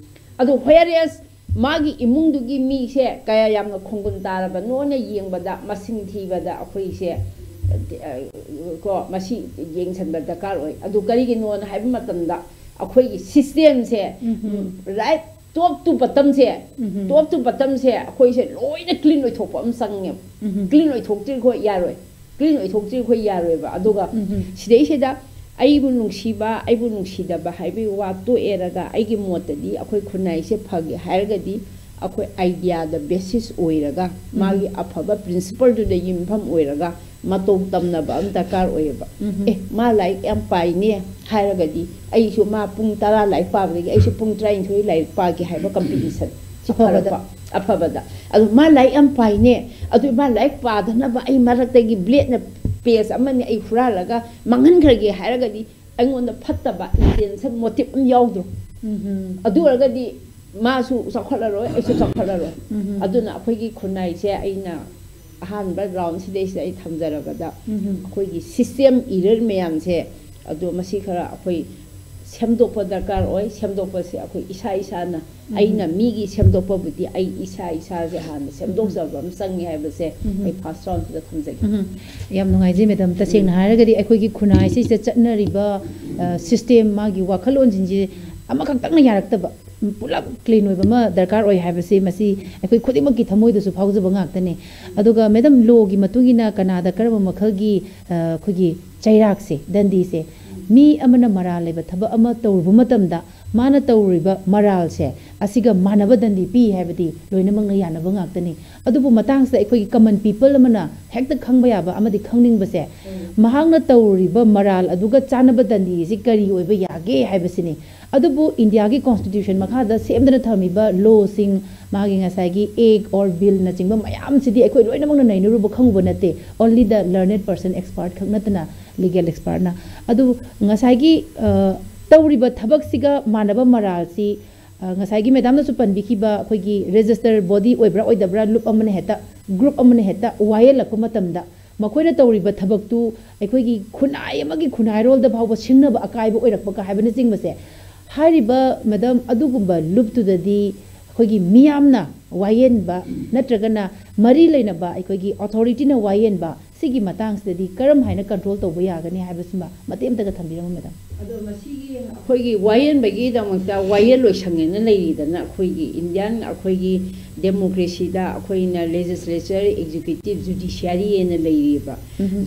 ꯑꯗꯨ ꯍꯣꯌꯥꯔ ꯑꯦꯁ ꯃꯥꯒꯤ ꯏꯃꯨꯡꯗꯨꯒꯤ ꯃꯤꯁꯦ ꯀꯌꯥ ꯌꯥꯝꯅ ꯈꯣꯡꯒꯨꯟ ꯇꯥꯔꯕꯅꯣꯅ ꯌꯦꯡꯕꯗ, ꯃꯁꯤꯡ ꯊꯤꯕꯗ ꯑꯩꯈꯣꯏꯁꯦ, ꯑ, ꯀꯣ, ꯃꯁꯤ ꯌꯦꯡꯁꯤꯟꯕ ꯗꯔꯀꯥꯔ ꯑꯣꯏ꯫ ꯑꯗꯨ ꯀꯔꯤꯒꯤꯅꯣꯅ ꯍꯥꯏꯕ ꯃꯇꯝꯗ ꯑꯩꯈꯣꯏꯒꯤ ꯁꯤꯁꯇꯦꯝꯁꯦ ꯔꯥꯏꯠ ꯇꯣꯞ ꯇꯨ ꯕꯇꯝꯁꯦ, ꯇꯣꯞ ꯇꯨ ꯕꯇꯝꯁꯦ ꯑꯩꯈꯣꯏꯁꯦ ꯂꯣꯏꯅ ꯀ꯭ꯂꯤꯟ ꯑꯣꯏꯊꯣꯛꯄ ꯑꯃ ꯆꯪꯉꯦꯕ꯫ ꯀ꯭ꯂꯤꯟ ꯑꯣꯏꯊꯣꯛꯇ꯭ꯔꯤꯈꯣꯏ ꯌꯥꯔꯣꯏ꯫ ꯀ꯭ꯂꯤꯟ ꯑꯣꯏꯊꯣꯛꯇ꯭ꯔꯤ ꯑꯩꯈꯣꯏ ꯌꯥꯔꯣꯏꯕ꯫ ꯑꯗꯨꯒ ꯁꯤꯗꯩꯁꯤꯗ ꯑꯩꯕꯨ ꯅꯨꯡꯁꯤꯕ, ꯑꯩꯕꯨ ꯅꯨꯡꯁꯤꯗꯕ ꯍꯥꯏꯕꯒꯤ ꯋꯥ ꯇꯣꯛꯑꯦꯔꯒ, ꯑꯩꯒꯤ ꯃꯣꯠꯇꯗꯤ ꯑꯩꯈꯣꯏ ꯈꯨꯟꯅꯥꯏꯁꯦ ꯐꯒꯦ ꯍꯥꯏꯔꯒꯗꯤ ꯑꯩꯈꯣꯏ ꯑꯥꯏꯗꯤꯌꯥꯗ ꯕꯦꯁꯤꯁ ꯑꯣꯏꯔꯒ, ꯃꯥꯒꯤ ꯑꯐꯕ ꯄ꯭ꯔꯤꯟꯁꯤꯄꯜꯗꯨꯗ ꯌꯨꯝꯐꯝ ꯑꯣꯏꯔꯒ ꯃꯇꯧ ꯇꯝꯅꯕ ꯑꯃ ꯗꯔꯀꯥꯔ ꯑꯣꯏꯌꯦꯕ꯫ ꯑꯦ, ꯃꯥ ꯂꯥꯏꯔꯤꯛ ꯌꯥꯝ ꯄꯥꯏꯅꯦ ꯍꯥꯏꯔꯒꯗꯤ ꯑꯩꯁꯨ ꯃꯥ ꯄꯨꯡ ꯇꯔꯥ ꯂꯥꯏꯔꯤꯛ ꯄꯥꯕꯗꯒꯤ ꯑꯩꯁꯨ ꯄꯨꯡ ꯇꯔꯥꯅꯤꯊꯣꯏ ꯂꯥꯏꯔꯤꯛ ꯄꯥꯒꯦ ꯍꯥꯏꯕ ꯀꯝꯄꯤꯇꯤꯁꯟ ꯁꯤ ꯑꯐꯕꯗ꯫ ꯐꯔꯛꯄ ꯑꯐꯕꯗ꯫ ꯑꯗꯨ ꯃꯥ ꯂꯥꯏꯔꯤꯛ ꯌꯥꯝ ꯄꯥꯏꯅꯦ, ꯑꯗꯨ ꯃꯥ ꯂꯥꯏꯔꯤꯛ ꯄꯥꯗꯅꯕ ꯑꯩ ꯃꯔꯛꯇꯒꯤ ꯕ꯭ꯂꯦꯗꯅ ꯄꯦꯖ ꯑꯃꯅꯤ ꯑꯩ ꯍꯨꯔꯥꯜꯂꯒ ꯃꯥꯡꯍꯟꯈ꯭ꯔꯒꯦ ꯍꯥꯏꯔꯒꯗꯤ ꯑꯩꯉꯣꯟꯗ ꯐꯠꯇꯕ ꯏꯟꯇꯦꯟꯁꯟ, ꯃꯣꯇꯤꯞ ꯑꯃ ꯌꯥꯎꯗ꯭ꯔꯣ? ꯑꯗꯨ ꯑꯣꯏꯔꯒꯗꯤ ꯃꯥꯁꯨ ꯆꯥꯎꯈꯠꯂꯔꯣꯏ, ꯑꯩꯁꯨ ꯆꯥꯎꯈꯠꯂꯔꯣꯏ꯫ ꯑꯗꯨꯅ ꯑꯩꯈꯣꯏꯒꯤ ꯈꯨꯟꯅꯥꯏꯁꯦ ꯑꯩꯅ ꯑꯍꯥꯟꯕ ꯔꯥꯎꯟ ꯁꯤꯗꯩꯁꯤꯗ ꯑꯩ ꯊꯝꯖꯔꯕꯗ ꯑꯩꯈꯣꯏꯒꯤ ꯁꯤꯁꯇꯦꯝ ꯏꯔꯔ ꯃꯌꯥꯝꯁꯦ, ꯑꯗꯣ ꯃꯁꯤ ꯈꯔ ꯑꯩꯈꯣꯏ ꯁꯦꯝꯗꯣꯛꯄ ꯗꯔꯀꯥꯔ ꯑꯣꯏ꯫ ꯁꯦꯝꯗꯣꯛꯄꯁꯦ ꯑꯩꯈꯣꯏ ꯏꯁꯥ ꯏꯁꯥꯅ, ꯑꯩꯅ ꯃꯤꯒꯤ ꯁꯦꯝꯗꯣꯛꯄꯕꯨꯗꯤ ꯑꯩ ꯏꯁꯥ ꯏꯁꯥꯁꯦ ꯍꯥꯟꯅ ꯁꯦꯝꯗꯣꯛꯆꯕ ꯑꯃ ꯆꯪꯉꯤ ꯍꯥꯏꯕꯁꯦ ꯑꯩ ꯐꯥꯔꯁ ꯔꯥꯎꯟꯁꯤꯗ ꯊꯝꯖꯒꯦ꯫ ꯎꯝ꯫ ꯌꯥꯝ ꯅꯨꯡꯉꯥꯏꯖꯩ ꯃꯦꯗꯥꯝ꯫ ꯇꯁꯦꯡꯅ ꯍꯥꯏꯔꯒꯗꯤ ꯑꯩꯈꯣꯏꯒꯤ ꯈꯨꯟꯅꯥꯏꯁꯤꯗ ꯆꯠꯅꯔꯤꯕ, ꯑ, ꯁꯤꯁꯇꯦꯝ, ꯃꯥꯒꯤ ꯋꯥꯈꯜꯂꯣꯟꯁꯤꯡꯁꯦ ꯑꯃꯈꯛꯇꯪꯅ ꯌꯥꯔꯛꯇꯕ, ꯄꯨꯂꯞ ꯀ꯭ꯂꯤꯟ ꯑꯣꯏꯕ ꯑꯃ ꯗꯔꯀꯥꯔ ꯑꯣꯏ ꯍꯥꯏꯕꯁꯤ ꯃꯁꯤ ꯑꯩꯈꯣꯏ ꯈꯨꯗꯤꯡꯃꯛꯀꯤ ꯊꯃꯣꯏꯗꯁꯨ ꯐꯥꯎꯖꯕ ꯉꯥꯛꯇꯅꯤ꯫ ꯑꯗꯨꯒ ꯃꯦꯗꯥꯝ, ꯂꯣꯒꯤ ꯃꯇꯨꯡ ꯏꯟꯅ ꯀꯅꯥꯗ ꯀꯔꯝꯕ ꯃꯈꯜꯒꯤ, ꯑ, ꯑꯩꯈꯣꯏꯒꯤ ꯆꯩꯔꯥꯛꯁꯦ, ꯗꯟꯗꯤꯁꯦ, ꯃꯤ ꯑꯃꯅ ꯃꯔꯥꯜ ꯂꯩꯕ ꯊꯕꯛ ꯑꯃ ꯇꯧꯔꯨꯕ ꯃꯇꯝꯗ ꯃꯥꯅ ꯇꯧꯔꯤꯕ ꯃꯔꯥꯜꯁꯦ ꯑꯁꯤꯒ ꯃꯥꯟꯅꯕ ꯗꯟꯗꯤ ꯄꯤ ꯍꯥꯏꯕꯗꯤ ꯂꯣꯏꯅꯃꯛꯅ ꯌꯥꯅꯕ ꯉꯥꯛꯇꯅꯤ꯫ ꯑꯗꯨꯕꯨ ꯃꯇꯥꯡꯁꯤꯗ ꯑꯩꯈꯣꯏꯒꯤ ꯀꯃꯟ ꯄꯤꯄꯜ ꯑꯃꯅ ꯍꯦꯛꯇ ꯈꯪꯕ ꯌꯥꯕ ꯑꯃꯗꯤ ꯈꯪꯅꯤꯡꯕꯁꯦ, ꯃꯍꯥꯛꯅ ꯇꯧꯔꯤꯕ ꯃꯔꯥꯜ ꯑꯗꯨꯒ ꯆꯥꯟꯅꯕ ꯗꯟꯗꯤꯁꯤ ꯀꯔꯤ ꯑꯣꯏꯕ ꯌꯥꯒꯦ ꯍꯥꯏꯕꯁꯤꯅꯤ꯫ ꯑꯗꯨꯕꯨ ꯏꯟꯗꯤꯌꯥꯒꯤ ꯀꯣꯟꯁꯇꯤꯇ꯭ꯌꯨꯁꯟ ꯃꯈꯥꯗ ꯁꯦꯝꯗꯨꯅ ꯊꯝꯃꯤꯕ ꯂꯣꯁꯤꯡ, ꯃꯥꯒꯤ ꯉꯁꯥꯏꯒꯤ ꯑꯦꯛ ꯑꯣꯔ ꯕꯤꯜꯅꯆꯤꯡꯕ ꯃꯌꯥꯝꯁꯤꯗꯤ ꯑꯩꯈꯣꯏ ꯂꯣꯏꯅꯃꯛꯅ ꯅꯩꯅꯔꯨꯕ ꯈꯪꯉꯨꯕ ꯅꯠꯇꯦ꯫ Only the learned person, expert ꯈꯛ ꯅꯠꯇꯅ, ꯂꯤꯒꯦꯜ ꯑꯦꯛꯁꯄꯥꯔꯠꯅ꯫ ꯑꯗꯨ ꯉꯁꯥꯏꯒꯤ, ꯑ, ꯇꯧꯔꯤꯕ ꯊꯕꯛꯁꯤꯒ ꯃꯥꯟꯅꯕ ꯃꯔꯥꯜꯁꯤ, ꯑ, ꯉꯁꯥꯏꯒꯤ ꯃꯦꯗꯥꯝꯅꯁꯨ ꯄꯟꯕꯤꯈꯤꯕ ꯑꯩꯈꯣꯏꯒꯤ ꯔꯦꯖꯤꯁꯇꯔ ꯕꯣꯗꯤ ꯑꯣꯏꯕ꯭ꯔꯥ ꯑꯣꯏꯗꯕ꯭ꯔꯥ, ꯂꯨꯞ ꯑꯃꯅ ꯍꯦꯛꯇ, ꯒ꯭ꯔꯨꯞ ꯑꯃꯅ ꯍꯦꯛꯇ ꯋꯥꯌꯦꯜꯂꯛꯄ ꯃꯇꯝꯗ ꯃꯈꯣꯏꯅ ꯇꯧꯔꯤꯕ ꯊꯕꯛꯇꯨ ꯑꯩꯈꯣꯏꯒꯤ ꯈꯨꯟꯅꯥꯏ ꯑꯃꯒꯤ ꯈꯨꯟꯅꯥꯏꯔꯣꯜꯗ ꯐꯥꯎꯕ ꯁꯤꯡꯅꯕ ꯑꯀꯥꯏꯕ ꯑꯣꯏꯔꯛꯄꯒ ꯍꯥꯏꯕꯅꯆꯤꯡꯕꯁꯦ, ꯍꯥꯏꯔꯤꯕ ꯃꯦꯗꯥꯝ ꯑꯗꯨꯒꯨꯝꯕ ꯂꯨꯞꯇꯨꯗꯗꯤ ꯑꯩꯈꯣꯏꯒꯤ ꯃꯤꯌꯥꯝꯅ ꯋꯥꯌꯦꯟꯕ ꯅꯠꯇ꯭ꯔꯒꯅ ꯃꯔꯤ ꯂꯩꯅꯕ ꯑꯩꯈꯣꯏꯒꯤ ꯑꯣꯊꯣꯔꯤꯇꯤꯅ ꯋꯥꯌꯦꯟꯕ ꯁꯤꯒꯤ ꯃꯇꯥꯡꯁꯤꯗꯗꯤ ꯀꯔꯝ ꯍꯥꯏꯅ ꯀꯟꯇ꯭ꯔꯣꯜ ꯇꯧꯕ ꯌꯥꯒꯅꯤ ꯍꯥꯏꯕꯁꯤꯃ ꯃꯇꯦꯛ ꯑꯃꯇꯒ ꯊꯝꯕꯤꯔꯝꯃꯨ ꯃꯦꯗꯥꯝ꯫ ꯑꯗꯣ ꯃꯁꯤꯒꯤ ꯑꯩꯈꯣꯏꯒꯤ ꯋꯥꯌꯦꯟꯕꯒꯤꯗꯃꯛꯇ ꯋꯥꯌꯦꯜ ꯂꯣꯏꯁꯪ ꯍꯥꯏꯅ ꯂꯩꯔꯤꯗꯅ, ꯑꯩꯈꯣꯏꯒꯤ ꯏꯟꯗꯤꯌꯥꯟ, ꯑꯩꯈꯣꯏꯒꯤ ꯗꯦꯃꯣꯀ꯭ꯔꯦꯁꯤꯗ ꯑꯩꯈꯣꯏꯅ ꯂꯦꯖꯤꯁꯂꯦꯆꯔ, ꯑꯦꯛꯖꯤꯀ꯭ꯌꯨꯇꯤꯞ, ꯖꯨꯗꯤꯁꯤꯌꯥꯔꯤ ꯍꯥꯏꯅ ꯂꯩꯔꯤꯕ꯫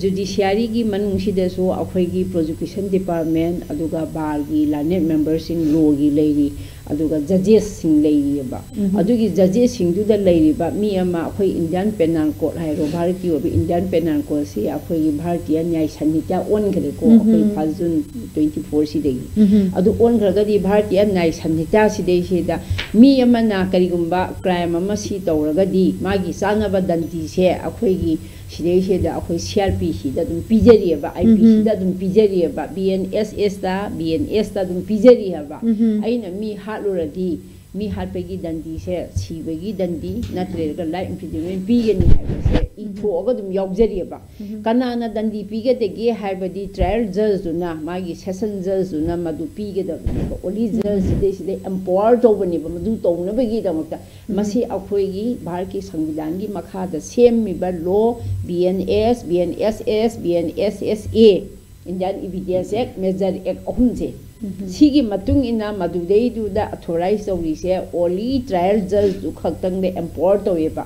ꯖꯨꯗꯤꯁꯤꯌꯥꯔꯤꯒꯤ ꯃꯅꯨꯡꯁꯤꯗꯁꯨ ꯑꯩꯈꯣꯏꯒꯤ ꯄ꯭ꯔꯣꯁꯤꯀ꯭ꯌꯨꯁꯟ ꯗꯤꯄꯥꯔꯠꯃꯦꯟ, ꯑꯗꯨꯒ ꯕꯥꯔꯒꯤ ꯂꯥꯔꯅꯦꯠ ꯃꯦꯝꯕꯔꯁꯤꯡ, ꯂꯣꯒꯤ ꯂꯩꯔꯤ, ꯑꯗꯨꯒ ꯖꯖꯦꯁꯁꯤꯡ ꯂꯩꯔꯤꯑꯕ꯫ ꯑꯗꯨꯒꯤ ꯖꯖꯦꯁꯁꯤꯡꯗꯨꯗ ꯂꯩꯔꯤꯕ ꯃꯤ ꯑꯃ, ꯑꯩꯈꯣꯏ ꯏꯟꯗꯤꯌꯥꯟ ꯄꯦꯅꯥꯜ ꯀꯣꯗ ꯍꯥꯏꯔꯣ, ꯚꯥꯔꯠꯀꯤ ꯑꯣꯏꯕ ꯏꯟꯗꯤꯌꯥꯟ ꯄꯦꯅꯥꯜ ꯀꯣꯗꯁꯤ ꯑꯩꯈꯣꯏꯒꯤ ꯚꯥꯔꯇꯤꯌꯥ ꯅ꯭ꯌꯥꯌ ꯁꯪꯍꯤꯇꯥ ꯑꯣꯟꯈ꯭ꯔꯦꯀꯣ, ꯑꯩꯈꯣꯏ ꯐꯥꯏꯚ ꯖꯨꯟ ꯇ꯭ꯋꯦꯟꯇꯤ ꯐꯣꯔꯁꯤꯗꯒꯤ꯫ ꯑꯗꯨ ꯑꯣꯟꯈ꯭ꯔꯒꯗꯤ ꯚꯥꯔꯇꯤꯌꯥ ꯅ꯭ꯌꯥꯌ ꯁꯪꯍꯤꯇꯥꯁꯤꯗꯩꯁꯤꯗ ꯃꯤ ꯑꯃꯅ ꯀꯔꯤꯒꯨꯝꯕ ꯀ꯭ꯔꯥꯏꯝ ꯑꯃ ꯁꯤ ꯇꯧꯔꯒꯗꯤ ꯃꯥꯒꯤ ꯆꯥꯅꯕ ꯗꯟꯗꯤꯁꯦ ꯑꯩꯈꯣꯏꯒꯤ ꯁꯤꯗꯩꯁꯤꯗ ꯑꯩꯈꯣꯏ ꯁꯤ ꯑꯥꯔ ꯄꯤ ꯁꯤꯗ ꯑꯗꯨꯝ ꯄꯤꯖꯔꯤꯑꯕ, ꯑꯥꯏ ꯄꯤ ꯁꯤꯗ ꯑꯗꯨꯝ ꯄꯤꯖꯔꯤꯑꯕ, ꯕꯤ ꯑꯦꯟ ꯑꯦꯁ ꯑꯦꯁꯇ, ꯕꯤ ꯑꯦꯟ ꯑꯦꯁꯇ ꯑꯗꯨꯝ ꯄꯤꯖꯔꯤꯑꯕ꯫ ꯑꯩꯅ ꯃꯤ ꯍꯥꯠꯂꯨꯔꯗꯤ ꯃꯤ ꯍꯥꯠꯄꯒꯤ ꯗꯟꯗꯤꯁꯦ ꯁꯤꯕꯒꯤ ꯗꯟꯗꯤ ꯅꯠꯇ꯭ꯔꯒ ꯂꯥꯏꯐ ꯏꯝꯄ꯭ꯔꯤꯖꯟꯃꯦꯟ ꯄꯤꯒꯅꯤ ꯍꯥꯏꯕꯁꯦ ꯏꯊꯣꯛꯑꯒ ꯑꯗꯨꯝ ꯌꯥꯎꯖꯔꯤꯑꯕ꯫ ꯀꯅꯥꯅ ꯗꯟꯗꯤ ꯄꯤꯒꯗꯒꯦ ꯍꯥꯏꯕꯗꯤ ꯇ꯭ꯔꯥꯌꯦꯜ ꯖꯖꯇꯨꯅ, ꯃꯥꯒꯤ ꯁꯦꯁꯟ ꯖꯖꯇꯨꯅ ꯃꯗꯨ ꯄꯤꯒꯗꯕꯅꯦꯕ꯫ ꯑꯣꯟꯂꯤ ꯖꯖ ꯁꯤꯗꯩꯁꯤꯗ ꯑꯦꯝꯄꯥꯋꯔ ꯇꯧꯕꯅꯦꯕ ꯃꯗꯨ ꯇꯧꯅꯕꯒꯤꯗꯃꯛꯇ꯫ ꯃꯁꯤ ꯑꯩꯈꯣꯏꯒꯤ ꯚꯥꯔꯠꯀꯤ ꯁꯪꯕꯤꯙꯥꯟꯒꯤ ꯃꯈꯥꯗ ꯁꯦꯝꯃꯤꯕ law, B N S, B N S S, B N S S A, Indian evidence act, major act ꯑꯍꯨꯝꯁꯦ꯫ ꯁꯤꯒꯤ ꯃꯇꯨꯡ ꯏꯟꯅ ꯃꯗꯨꯗꯩꯗꯨꯗ ꯑꯊꯣꯔꯥꯏꯁ ꯇꯧꯔꯤꯁꯦ ꯑꯣꯟꯂꯤ ꯇ꯭ꯔꯥꯌꯦꯜ ꯖꯖꯇꯨ ꯈꯛꯇꯪꯗ ꯑꯦꯝꯄꯥꯋꯔ ꯇꯧꯋꯦꯕ꯫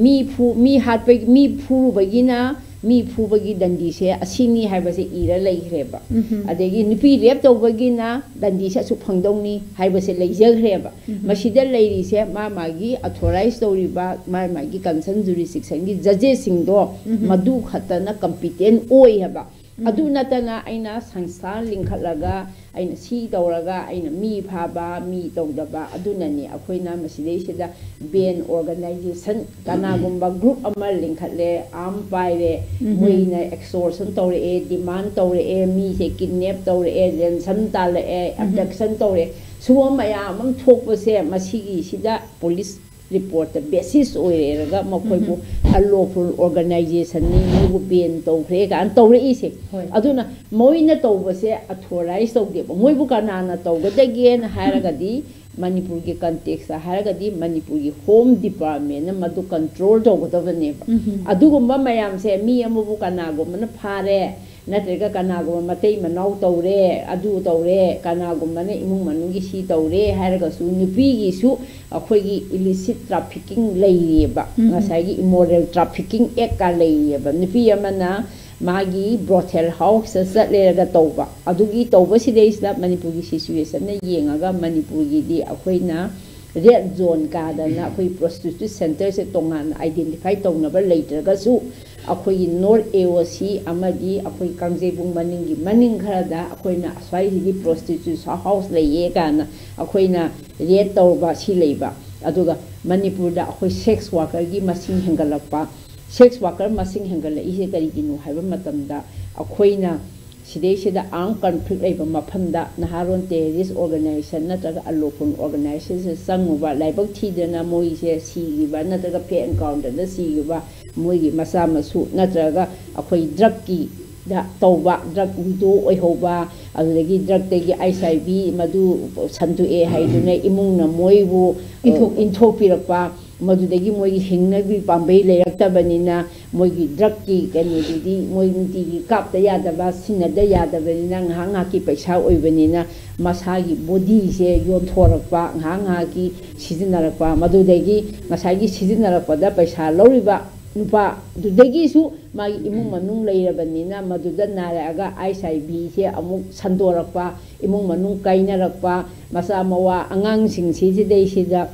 ꯃꯤ ꯐꯨ-, ꯃꯤ ꯍꯥꯠꯄꯒꯤ, ꯃꯤ ꯐꯨꯔꯨꯕꯒꯤꯅ ꯃꯤ ꯐꯨꯕꯒꯤ ꯗꯟꯗꯤꯁꯦ ꯑꯁꯤꯅꯤ ꯍꯥꯏꯕꯁꯦ ꯏꯔ ꯂꯩꯈ꯭ꯔꯦꯕ꯫ ꯑꯗꯒꯤ ꯅꯨꯄꯤ ꯔꯦꯞ ꯇꯧꯕꯒꯤꯅ ꯗꯟꯗꯤꯁꯦ ꯑꯁꯨꯛ ꯐꯪꯗꯧꯅꯤ ꯍꯥꯏꯕꯁꯦ ꯂꯩꯖꯈ꯭ꯔꯦꯕ꯫ ꯃꯁꯤꯗ ꯂꯩꯔꯤꯁꯦ ꯃꯥ ꯃꯥꯒꯤ ꯑꯊꯣꯔꯥꯏꯁ ꯇꯧꯔꯤꯕ, ꯃꯥ ꯃꯥꯒꯤ ꯀꯟꯁꯔꯟ ꯖꯨꯔꯤꯁꯗꯤꯛꯁꯟꯒꯤ ꯖꯖꯦꯁꯁꯤꯡꯗꯣ ꯃꯗꯨ ꯈꯛꯇꯅ ꯀꯝꯄꯤꯇꯦꯟ ꯑꯣꯏ ꯍꯥꯏꯕ꯫ ꯑꯗꯨ ꯅꯠꯇꯅ ꯑꯩꯅ ꯁꯪꯁꯊꯥꯟ ꯂꯤꯡꯈꯠꯂꯒ, ꯑꯩꯅ ꯁꯤ ꯇꯧꯔꯒ, ꯑꯩꯅ ꯃꯤ ꯐꯥꯕ, ꯃꯤ ꯇꯧꯗꯕ, ꯑꯗꯨꯅꯅꯤ ꯑꯩꯈꯣꯏꯅ ꯃꯁꯤꯗꯩꯁꯤꯗ ꯕꯦꯟ ꯑꯣꯔꯒꯅꯥꯏꯖꯦꯁꯟ, ꯀꯅꯥꯒꯨꯝꯕ ꯒ꯭ꯔꯨꯞ ꯑꯃ ꯂꯤꯡꯈꯠꯂꯦ, ꯑꯥꯔꯝ ꯄꯥꯏꯔꯦ, ꯃꯣꯏꯅ ꯑꯦꯛꯁꯇꯣꯔꯁꯟ ꯇꯧꯔꯛꯑꯦ, ꯗꯤꯃꯥꯟ ꯇꯧꯔꯛꯑꯦ, ꯃꯤꯁꯦ ꯀꯤꯗꯅꯦꯞ ꯇꯧꯔꯛꯑꯦ, ꯔꯦꯟꯁꯝ ꯇꯥꯜꯂꯛꯑꯦ, ꯑꯦꯕꯗꯛꯁꯟ ꯇꯧꯔꯛꯑꯦ, ꯁꯤꯒꯨꯝꯕ ꯃꯌꯥꯝ ꯑꯃ ꯊꯣꯛꯄꯁꯦ ꯃꯁꯤꯒꯤꯁꯤꯗ ꯄꯨꯂꯤꯁ ꯔꯤꯄꯣꯔꯠꯇ ꯕꯦꯁꯤꯁ ꯑꯣꯏꯔꯦꯔꯒ ꯃꯈꯣꯏꯕꯨ ꯑꯟꯂꯣꯐꯨꯜ ꯑꯣꯔꯒꯅꯥꯏꯖꯦꯁꯟꯅꯤ, ꯃꯣꯏꯕꯨ ꯕꯦꯟ ꯇꯧꯈ꯭ꯔꯦ ꯀꯥꯏꯅ ꯇꯧꯔꯛꯏꯁꯦ꯫ ꯑꯗꯨꯅ ꯃꯣꯏꯅ ꯇꯧꯕꯁꯦ ꯑꯊꯣꯔꯥꯏꯁ ꯇꯧꯗꯦꯕ꯫ ꯃꯣꯏꯕꯨ ꯀꯅꯥꯅ ꯇꯧꯒꯗꯒꯦꯅ ꯍꯥꯏꯔꯒꯗꯤ, ꯃꯅꯤꯄꯨꯔꯒꯤ ꯀꯟꯇꯦꯛꯁꯇ ꯍꯥꯏꯔꯒꯗꯤ ꯃꯅꯤꯄꯨꯔꯒꯤ ꯍꯣꯝ ꯗꯤꯄꯥꯔꯠꯃꯦꯟꯅ ꯃꯗꯨ ꯀꯟꯇ꯭ꯔꯣꯜ ꯇꯧꯒꯗꯕꯅꯦꯕ꯫ ꯑꯗꯨꯒꯨꯝꯕ ꯃꯌꯥꯝꯁꯦ ꯃꯤ ꯑꯃꯕꯨ ꯀꯅꯥꯒꯨꯝꯕꯅ ꯐꯥꯔꯦ, ꯅꯠꯇ꯭ꯔꯒ ꯀꯅꯥꯒꯨꯝꯕ ꯃꯇꯩ ꯃꯅꯥꯎ ꯇꯧꯔꯦ, ꯑꯗꯨ ꯇꯧꯔꯦ, ꯀꯅꯥꯒꯨꯝꯕꯅ ꯏꯃꯨꯡ ꯃꯅꯨꯡꯒꯤ ꯁꯤ ꯇꯧꯔꯦ ꯍꯥꯏꯔꯒꯁꯨ, ꯅꯨꯄꯤꯒꯤꯁꯨ ꯑꯩꯈꯣꯏꯒꯤ illicit trafficking ꯂꯩꯔꯤꯑꯕ꯫ ꯎꯝ꯫ ꯉꯁꯥꯏꯒꯤ Immoral Trafficking Act ꯀ ꯂꯩꯔꯤꯑꯕ꯫ ꯅꯨꯄꯤ ꯑꯃꯅ ꯃꯥꯒꯤ brothel house ꯇ ꯆꯠꯂꯦꯔꯒ ꯇꯧꯕ, ꯑꯗꯨꯒꯤ ꯇꯧꯕꯁꯤꯗꯩꯁꯤꯗ ꯃꯅꯤꯄꯨꯔꯒꯤ situation ꯅ ꯌꯦꯡꯉꯒ, ꯃꯅꯤꯄꯨꯔꯒꯤꯗꯤ ꯑꯩꯈꯣꯏꯅ red zone ꯀꯥꯗꯅ ꯑꯩꯈꯣꯏ prostitute center ꯁꯦ ꯇꯣꯉꯥꯟꯅ identify ꯇꯧꯅꯕ ꯂꯩꯇ꯭ꯔꯒꯁꯨ, ꯑꯩꯈꯣꯏꯒꯤ North A O C ꯑꯃꯗꯤ ꯑꯩꯈꯣꯏ ꯀꯥꯡꯖꯩꯕꯨꯡ ꯃꯅꯤꯡꯒꯤ ꯃꯅꯤꯡ ꯈꯔꯗ ꯑꯩꯈꯣꯏꯅ ꯑꯁ꯭ꯋꯥꯏꯁꯤꯒꯤ prostitute house ꯂꯩꯌꯦ ꯀꯥꯏꯅ ꯑꯩꯈꯣꯏꯅ raid ꯇꯧꯕ ꯁꯤ ꯂꯩꯕ꯫ ꯑꯗꯨꯒ ꯃꯅꯤꯄꯨꯔꯗ ꯑꯩꯈꯣꯏ sex worker ꯒꯤ ꯃꯁꯤꯡ ꯍꯦꯟꯒꯠꯂꯛꯄ꯫ Sex worker ꯃꯁꯤꯡ ꯍꯦꯟꯒꯠꯂꯛꯏꯁꯦ ꯀꯔꯤꯒꯤꯅꯣ ꯍꯥꯏꯕ ꯃꯇꯝꯗ, ꯑꯩꯈꯣꯏꯅ ꯁꯤꯗꯩꯁꯤꯗ armed conflict ꯂꯩꯕ ꯃꯐꯝꯗ ꯅꯍꯥꯔꯣꯟ terrorist organization ꯅꯠꯇ꯭ꯔꯒ unlawful organization ꯁꯦ ꯆꯪꯉꯨꯕ, ꯂꯥꯏꯕꯛ ꯊꯤꯗꯅ ꯃꯣꯏꯁꯦ ꯁꯤꯈꯤꯕ ꯅꯠꯇ꯭ꯔꯒ fair encounter ꯗ ꯁꯤꯈꯤꯕ, ꯃꯣꯏꯒꯤ ꯃꯆꯥ ꯃꯁꯨ ꯅꯠꯇ꯭ꯔꯒ ꯑꯩꯈꯣꯏ drug ꯀꯤ ꯗ ꯇꯧꯕ, drug widow ꯑꯣꯏꯍꯧꯕ, ꯑꯗꯨꯗꯒꯤ drug ꯇꯒꯤ H I V ꯃꯗꯨ ꯁꯟꯗꯣꯛꯑꯦ ꯍꯥꯏꯗꯨꯅ ꯏꯃꯨꯡꯅ ꯃꯣꯏꯕꯨ, ꯑ, ꯏꯟꯊꯣꯛꯄ꯫ ꯏꯟꯊꯣꯛꯄꯤꯔꯛꯄ, ꯃꯗꯨꯗꯒꯤ ꯃꯣꯏꯒꯤ ꯍꯤꯡꯅꯕꯒꯤ ꯄꯥꯝꯕꯩ ꯂꯩꯔꯛꯇꯕꯅꯤꯅ, ꯃꯣꯏꯒꯤ drug ꯀꯤ ꯀꯩꯅꯣꯗꯨꯗꯤ ꯃꯣꯏ ꯅꯨꯡꯇꯤꯒꯤ ꯀꯥꯞꯇ ꯌꯥꯗꯕ, ꯁꯤꯖꯤꯟꯅꯗ ꯌꯥꯗꯕꯅꯤꯅ, ꯉꯥꯏꯍꯥꯛ ꯉꯥꯏꯍꯥꯛꯀꯤ ꯄꯩꯁꯥ ꯑꯣꯏꯕꯅꯤꯅ ꯃꯁꯥꯒꯤ body ꯁꯦ ꯌꯣꯟꯊꯣꯔꯛꯄ, ꯉꯥꯏꯍꯥꯛ ꯉꯥꯏꯍꯥꯛꯀꯤ ꯁꯤꯖꯤꯟꯅꯔꯛꯄ, ꯃꯗꯨꯗꯒꯤ ꯉꯁꯥꯏꯒꯤ ꯁꯤꯖꯤꯟꯅꯔꯛꯄꯗ ꯄꯩꯁꯥ ꯂꯧꯔꯤꯕ ꯅꯨꯄꯥꯗꯨꯗꯒꯤꯁꯨ ꯃꯥꯒꯤ ꯏꯃꯨꯡ ꯃꯅꯨꯡ ꯂꯩꯔꯕꯅꯤꯅ, ꯃꯗꯨꯗ ꯅꯥꯔꯛꯑꯒ H I V ꯁꯦ ꯑꯃꯨꯛ ꯁꯟꯗꯣꯔꯛꯄ, ꯏꯃꯨꯡ ꯃꯅꯨꯡ ꯀꯥꯏꯅꯔꯛꯄ, ꯃꯆꯥ ꯃꯋꯥ ꯑꯉꯥꯡꯁꯤꯡꯁꯤꯗꯩꯁꯤꯗ